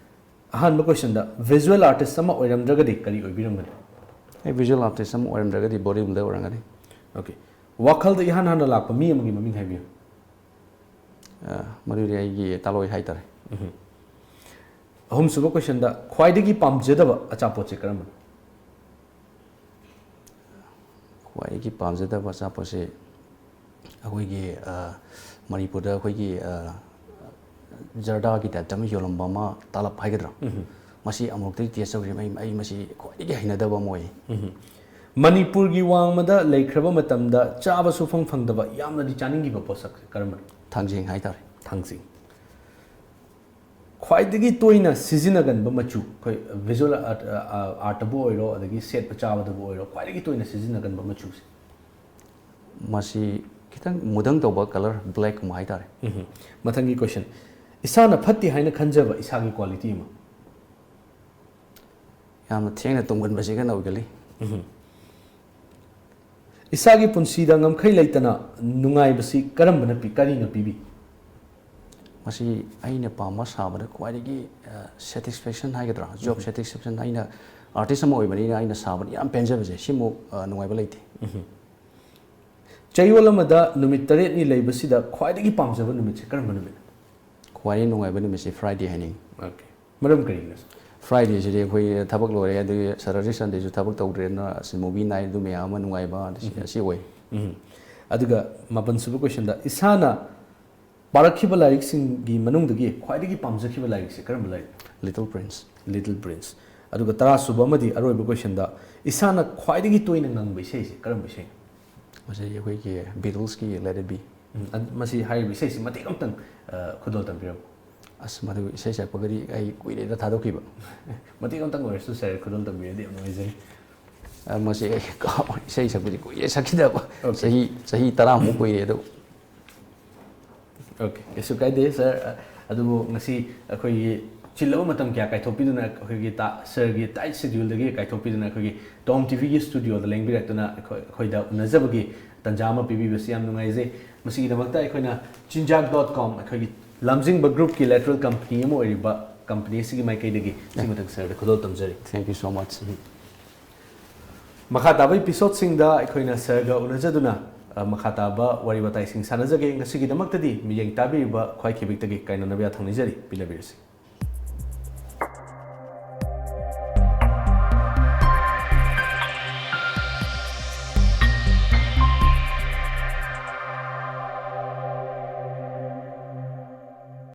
ꯑꯍꯥꯟꯕ ꯀꯣꯏꯁꯟꯗ, ꯚꯤꯖꯨꯋꯦꯜ ꯑꯥꯔꯇꯤꯁ ꯑꯃ ꯑꯣꯏꯔꯝꯗ꯭ꯔꯒꯗꯤ ꯀꯔꯤ ꯑꯣꯏꯕꯤꯔꯝꯒꯅꯤ? ꯑꯩ ꯚꯤꯖꯨꯋꯦꯜ ꯑꯥꯔꯇꯤꯁ ꯑꯃ ꯑꯣꯏꯔꯝꯗ꯭ꯔꯒꯗꯤ ꯕꯣꯗꯤ ꯕꯤꯜꯗꯔ ꯑꯣꯏꯔꯝꯒꯅꯤ꯫ ꯑꯣꯀꯦ, ꯋꯥꯈꯜꯗ ꯏꯍꯥꯟ ꯍꯥꯟꯅ ꯂꯥꯛꯄ ꯃꯤ ꯑꯃꯒꯤ ꯃꯃꯤꯡ ꯍꯥꯏꯕꯤꯌꯨ꯫ ꯑ, ꯃꯗꯨꯗꯤ ꯑꯩꯒꯤ ꯇꯥꯂꯣꯏ ꯍꯥꯏꯇꯥꯔꯦ꯫ ꯑꯍꯨꯝꯁꯨꯕ ꯀꯣꯏꯁꯟꯗ, ꯈ꯭ꯋꯥꯏꯗꯒꯤ ꯄꯥꯝꯖꯗꯕ ꯑꯆꯥꯄꯣꯠꯁꯦ ꯀꯔꯝꯕꯅꯣ? ꯈ꯭ꯋꯥꯏꯗꯒꯤ ꯄꯥꯝꯖꯗꯕ ꯑꯆꯥꯄꯣꯠꯁꯦ ꯑꯩꯈꯣꯏꯒꯤ, ꯑ, ꯃꯅꯤꯄꯨꯔꯗ ꯑꯩꯈꯣꯏꯒꯤ, ꯑ, ꯖꯔꯗꯥꯒꯤ ꯇꯥꯏꯞꯇ ꯑꯃ ꯌꯣꯜꯂꯝꯕ ꯑꯃ, ꯇꯥꯂꯞ ꯍꯥꯏꯒꯗ꯭ꯔꯥ? ꯃꯁꯤ ꯑꯃꯨꯛꯇꯗꯤ ꯇꯦꯁ ꯇꯧꯗ꯭ꯔꯤ꯫ ꯑꯩ, ꯑꯩ ꯃꯁꯤ ꯈ꯭ꯋꯥꯏꯗꯒꯤ ꯍꯩꯅꯗꯕ ꯑꯃ ꯑꯣꯏ꯫ ꯃꯅꯤꯄꯨꯔꯒꯤ ꯋꯥꯡꯃꯗ ꯂꯩꯈ꯭ꯔꯕ ꯃꯇꯝꯗ ꯆꯥꯕ ꯁꯨꯐꯪ ꯐꯪꯗꯕ ꯌꯥꯝꯅꯗꯤ ꯆꯥꯅꯤꯡꯈꯤꯕ ꯄꯣꯠꯁꯛꯁꯦ ꯀꯔꯝꯕꯅꯣ? ꯊꯥꯡꯖꯤꯡ ꯍꯥꯏꯇꯥꯔꯦ꯫ ꯊꯥꯡꯖꯤꯡ꯫ ꯈ꯭ꯋꯥꯏꯗꯒꯤ ꯇꯣꯏꯅ ꯁꯤꯖꯤꯟꯅꯒꯟꯕ ꯃꯆꯨ, ꯑꯩꯈꯣꯏ ꯚꯤꯖꯨꯋꯦꯜ ꯑꯥꯔꯠ, ꯑꯥꯔꯠꯇꯕꯨ ꯑꯣꯏꯔꯣ, ꯑꯗꯒꯤ ꯁꯦꯠꯄ ꯆꯥꯕꯗꯕꯨ ꯑꯣꯏꯔꯣ, ꯈ꯭ꯋꯥꯏꯗꯒꯤ ꯇꯣꯏꯅ ꯁꯤꯖꯤꯟꯅꯒꯟꯕ ꯃꯆꯨꯁꯦ? ꯃꯁꯤ ꯈꯤꯇꯪ ꯃꯨꯗꯪ ꯇꯧꯕ ꯀꯂꯔ, ꯕ꯭ꯂꯦꯛꯀꯨꯝꯕ ꯍꯥꯏꯇꯥꯔꯦ꯫ ꯃꯊꯪꯒꯤ ꯀꯣꯏꯁꯟ, ꯏꯁꯥꯅ ꯐꯠꯇꯦ ꯍꯥꯏꯅ ꯈꯟꯖꯕ ꯏꯁꯥꯒꯤ ꯀ꯭ꯋꯥꯂꯤꯇꯤ ꯑꯃ? ꯌꯥꯝꯅ ꯊꯦꯡꯅ ꯇꯨꯝꯒꯟꯕꯁꯤꯒꯅ ꯑꯣꯏꯒꯜꯂꯤ꯫ ꯏꯁꯥꯒꯤ ꯄꯨꯟꯁꯤꯗ ꯉꯝꯈꯩ ꯂꯩꯇꯅ ꯅꯨꯡꯉꯥꯏꯕꯁꯤ ꯀꯔꯝꯕꯅ ꯄꯤ, ꯀꯔꯤꯅ ꯄꯤꯕꯤ? ꯃꯁꯤ ꯑꯩꯅ ꯄꯥꯝꯕ ꯁꯥꯕꯗ ꯈ꯭ꯋꯥꯏꯗꯒꯤ, ꯑ, ꯁꯦꯇꯤꯁꯐꯦꯛꯁꯟ ꯍꯥꯏꯒꯗ꯭ꯔꯥ, ꯖꯣꯕ ꯁꯦꯇꯤꯁꯐꯦꯛꯁꯟ, ꯑꯩꯅ ꯑꯥꯔꯇꯤꯁ ꯑꯃ ꯑꯣꯏꯕꯅꯤꯅ ꯑꯩꯅ ꯁꯥꯕꯗ ꯌꯥꯝ ꯄꯦꯟꯖꯕꯁꯦ, ꯁꯤꯃꯨꯛ, ꯑ, ꯅꯨꯡꯉꯥꯏꯕ ꯂꯩꯇꯦ꯫ ꯆꯌꯣꯜ ꯑꯃꯗ ꯅꯨꯃꯤꯠ ꯇꯔꯦꯠꯅꯤ ꯂꯩꯕꯁꯤꯗ ꯈ꯭ꯋꯥꯏꯗꯒꯤ ꯄꯥꯝꯖꯕ ꯅꯨꯃꯤꯠꯁꯦ ꯀꯔꯝꯕ ꯅꯨꯃꯤꯠꯅꯣ? ꯈ꯭ꯋꯥꯏꯗꯒꯤ ꯅꯨꯡꯉꯥꯏꯕ ꯅꯨꯃꯤꯠꯁꯦ ꯐ꯭ꯔꯥꯏꯗꯦ ꯍꯥꯏꯅꯤꯡꯉꯤ꯫ ꯑꯣꯀꯦ, ꯃꯔꯝ ꯀꯔꯤꯒꯤꯅꯣ? ꯐ꯭ꯔꯥꯏꯗꯦꯁꯤꯗꯤ ꯑꯩꯈꯣꯏ ꯊꯕꯛ ꯂꯣꯏꯔꯦ, ꯑꯗꯨꯒꯤ ꯁꯦꯇꯔꯗꯦ ꯁꯟꯗꯦꯁꯨ ꯊꯕꯛ ꯇꯧꯗ꯭ꯔꯦ, ꯑꯗꯨꯅ ꯑꯁ, movie night ꯑꯗꯨ ꯃꯌꯥꯝ ꯑꯃ ꯅꯨꯡꯉꯥꯏꯕ ꯑꯁꯤ, ꯑꯁꯤ ꯑꯣꯏ꯫ ꯑꯗꯨꯒ ꯃꯥꯄꯟꯁꯨꯕ ꯀꯣꯏꯁꯟꯗ, ꯏꯁꯥꯅ ꯄꯥꯔꯛꯈꯤꯕ ꯂꯥꯏꯔꯤꯛꯁꯤꯡꯒꯤ ꯃꯅꯨꯡꯗꯒꯤ ꯈ꯭ꯋꯥꯏꯗꯒꯤ ꯄꯥꯝꯖꯈꯤꯕ ꯂꯥꯏꯔꯤꯛꯁꯦ ꯀꯔꯝꯕ ꯂꯥꯏꯔꯤꯛꯅꯣ? Little prince. Little prince. ꯑꯗꯨꯒ ꯇꯔꯥꯁꯨꯕ ꯑꯃꯗꯤ ꯑꯔꯣꯏꯕ ꯀꯣꯏꯁꯟꯗ, ꯏꯁꯥꯅ ꯈ꯭ꯋꯥꯏꯗꯒꯤ ꯇꯣꯏꯅ ꯉꯪꯕ ꯏꯁꯩꯁꯦ ꯀꯔꯝꯕ ꯏꯁꯩꯅꯣ? ꯃꯁꯤ ꯑꯩꯈꯣꯏꯒꯤ ꯕꯤꯇꯜꯁꯀꯤ Let It Be꯫ ꯎꯝ, ꯑꯗ-, ꯃꯁꯤ ꯍꯥꯏꯔꯤꯕ ꯏꯁꯩꯁꯤ ꯃꯇꯦꯛ ꯑꯃꯇꯪ, ꯑ, ꯈꯨꯗꯣꯜ ꯇꯝꯕꯤꯔꯝꯃꯨ꯫ ꯑꯁ, ꯃꯗꯨ ꯏꯁꯩ ꯁꯛꯄꯒꯗꯤ ꯑꯩ ꯀꯨꯏꯔꯦꯗ ꯊꯥꯗꯣꯛꯈꯤꯕ꯫ ꯃꯇꯦꯛ ꯑꯃꯇꯪ ꯑꯣꯏꯔꯁꯨ ꯁꯥꯔ ꯈꯨꯗꯣꯜ ꯇꯝꯕꯤꯔꯗꯤ ꯌꯥꯝ ꯅꯨꯡꯉꯥꯏꯖꯅꯤ꯫ ꯑ, ꯃꯁꯤ ꯑꯩ ꯀꯥꯎ-, ꯏꯁꯩ ꯁꯛꯄꯗꯤ ꯀꯨꯏꯔꯦ ꯁꯛꯈꯤꯗꯕ꯫ Okay. ꯆꯍꯤ, ꯆꯍꯤ ꯇꯔꯥꯃꯨꯛ ꯀꯨꯏꯔꯦ ꯑꯗꯨ꯫ Okay, ꯀꯩꯁꯨ ꯀꯥꯏꯗꯦ ꯁꯥꯔ꯫ ꯑꯗꯨꯕꯨ ꯉꯁꯤ ꯑꯩꯈꯣꯏꯒꯤ ꯆꯤꯜꯂꯕ ꯃꯇꯝ ꯀꯌꯥ ꯀꯥꯏꯊꯣꯛꯄꯤꯗꯨꯅ, ꯑꯩꯈꯣꯏꯒꯤ ꯁꯥꯔꯒꯤ ꯇꯥꯏꯠ ꯁꯦꯗ꯭ꯌꯨꯜꯗꯒꯤ ꯀꯥꯏꯊꯣꯛꯄꯤꯗꯨꯅ ꯑꯩꯈꯣꯏꯒꯤ ꯇꯣꯝ ꯇꯤꯚꯤꯒꯤ ꯁ꯭ꯇꯨꯗꯤꯑꯣꯗ ꯂꯦꯡꯕꯤꯔꯛꯇꯨꯅ ꯑꯩꯈꯣꯏ, ꯑꯩꯈꯣꯏꯗ ꯎꯅꯖꯕꯒꯤ ꯇꯥꯟꯖꯥ ꯑꯃ ꯄꯤꯕꯤꯕꯁꯤ ꯌꯥꯝ ꯅꯨꯡꯉꯥꯏꯖꯩ꯫ ꯃꯁꯤꯒꯤꯗꯃꯛꯇ ꯑꯩꯈꯣꯏꯅ ꯆꯤꯟꯖꯥꯛ ꯗꯣꯠ ꯀꯣꯝ, ꯑꯩꯈꯣꯏꯒꯤ ꯂꯝꯖꯤꯡꯕ ꯒ꯭ꯔꯨꯞꯀꯤ ꯂꯦꯇꯔꯦꯜ ꯀꯝꯄꯅꯤ ꯑꯃ ꯑꯣꯏꯔꯤꯕ ꯀꯝꯄꯅꯤ ꯑꯁꯤꯒꯤ ꯃꯥꯏꯀꯩꯗꯒꯤ ꯁꯤꯃꯇꯪ ꯁꯥꯔꯗ ꯈꯨꯗꯣꯜ ꯇꯝꯖꯔꯤ꯫ Thank you so much. ꯃꯈꯥ ꯇꯥꯕ ꯏꯄꯤꯁꯣꯗꯁꯤꯡꯗ ꯑꯩꯈꯣꯏꯅ ꯁꯥꯔꯒ ꯎꯅꯖꯗꯨꯅ, ꯑ, ꯃꯈꯥ ꯇꯥꯕ ꯋꯥꯔꯤ ꯋꯥꯇꯥꯏꯁꯤꯡ ꯁꯥꯟꯅꯖꯒꯦ꯫ ꯉꯁꯤꯒꯤꯗꯃꯛꯇꯗꯤ ꯃꯤꯠꯌꯦꯡ ꯇꯥꯕꯤꯔꯤꯕ ꯈ꯭ꯋꯥꯏ ꯈꯤꯕꯤꯛꯇꯒꯤ ꯀꯥꯏꯅꯅꯕ ꯌꯥꯊꯪ ꯅꯤꯖꯔꯤ꯫ ꯄꯤꯅꯕꯤꯔꯁꯤ꯫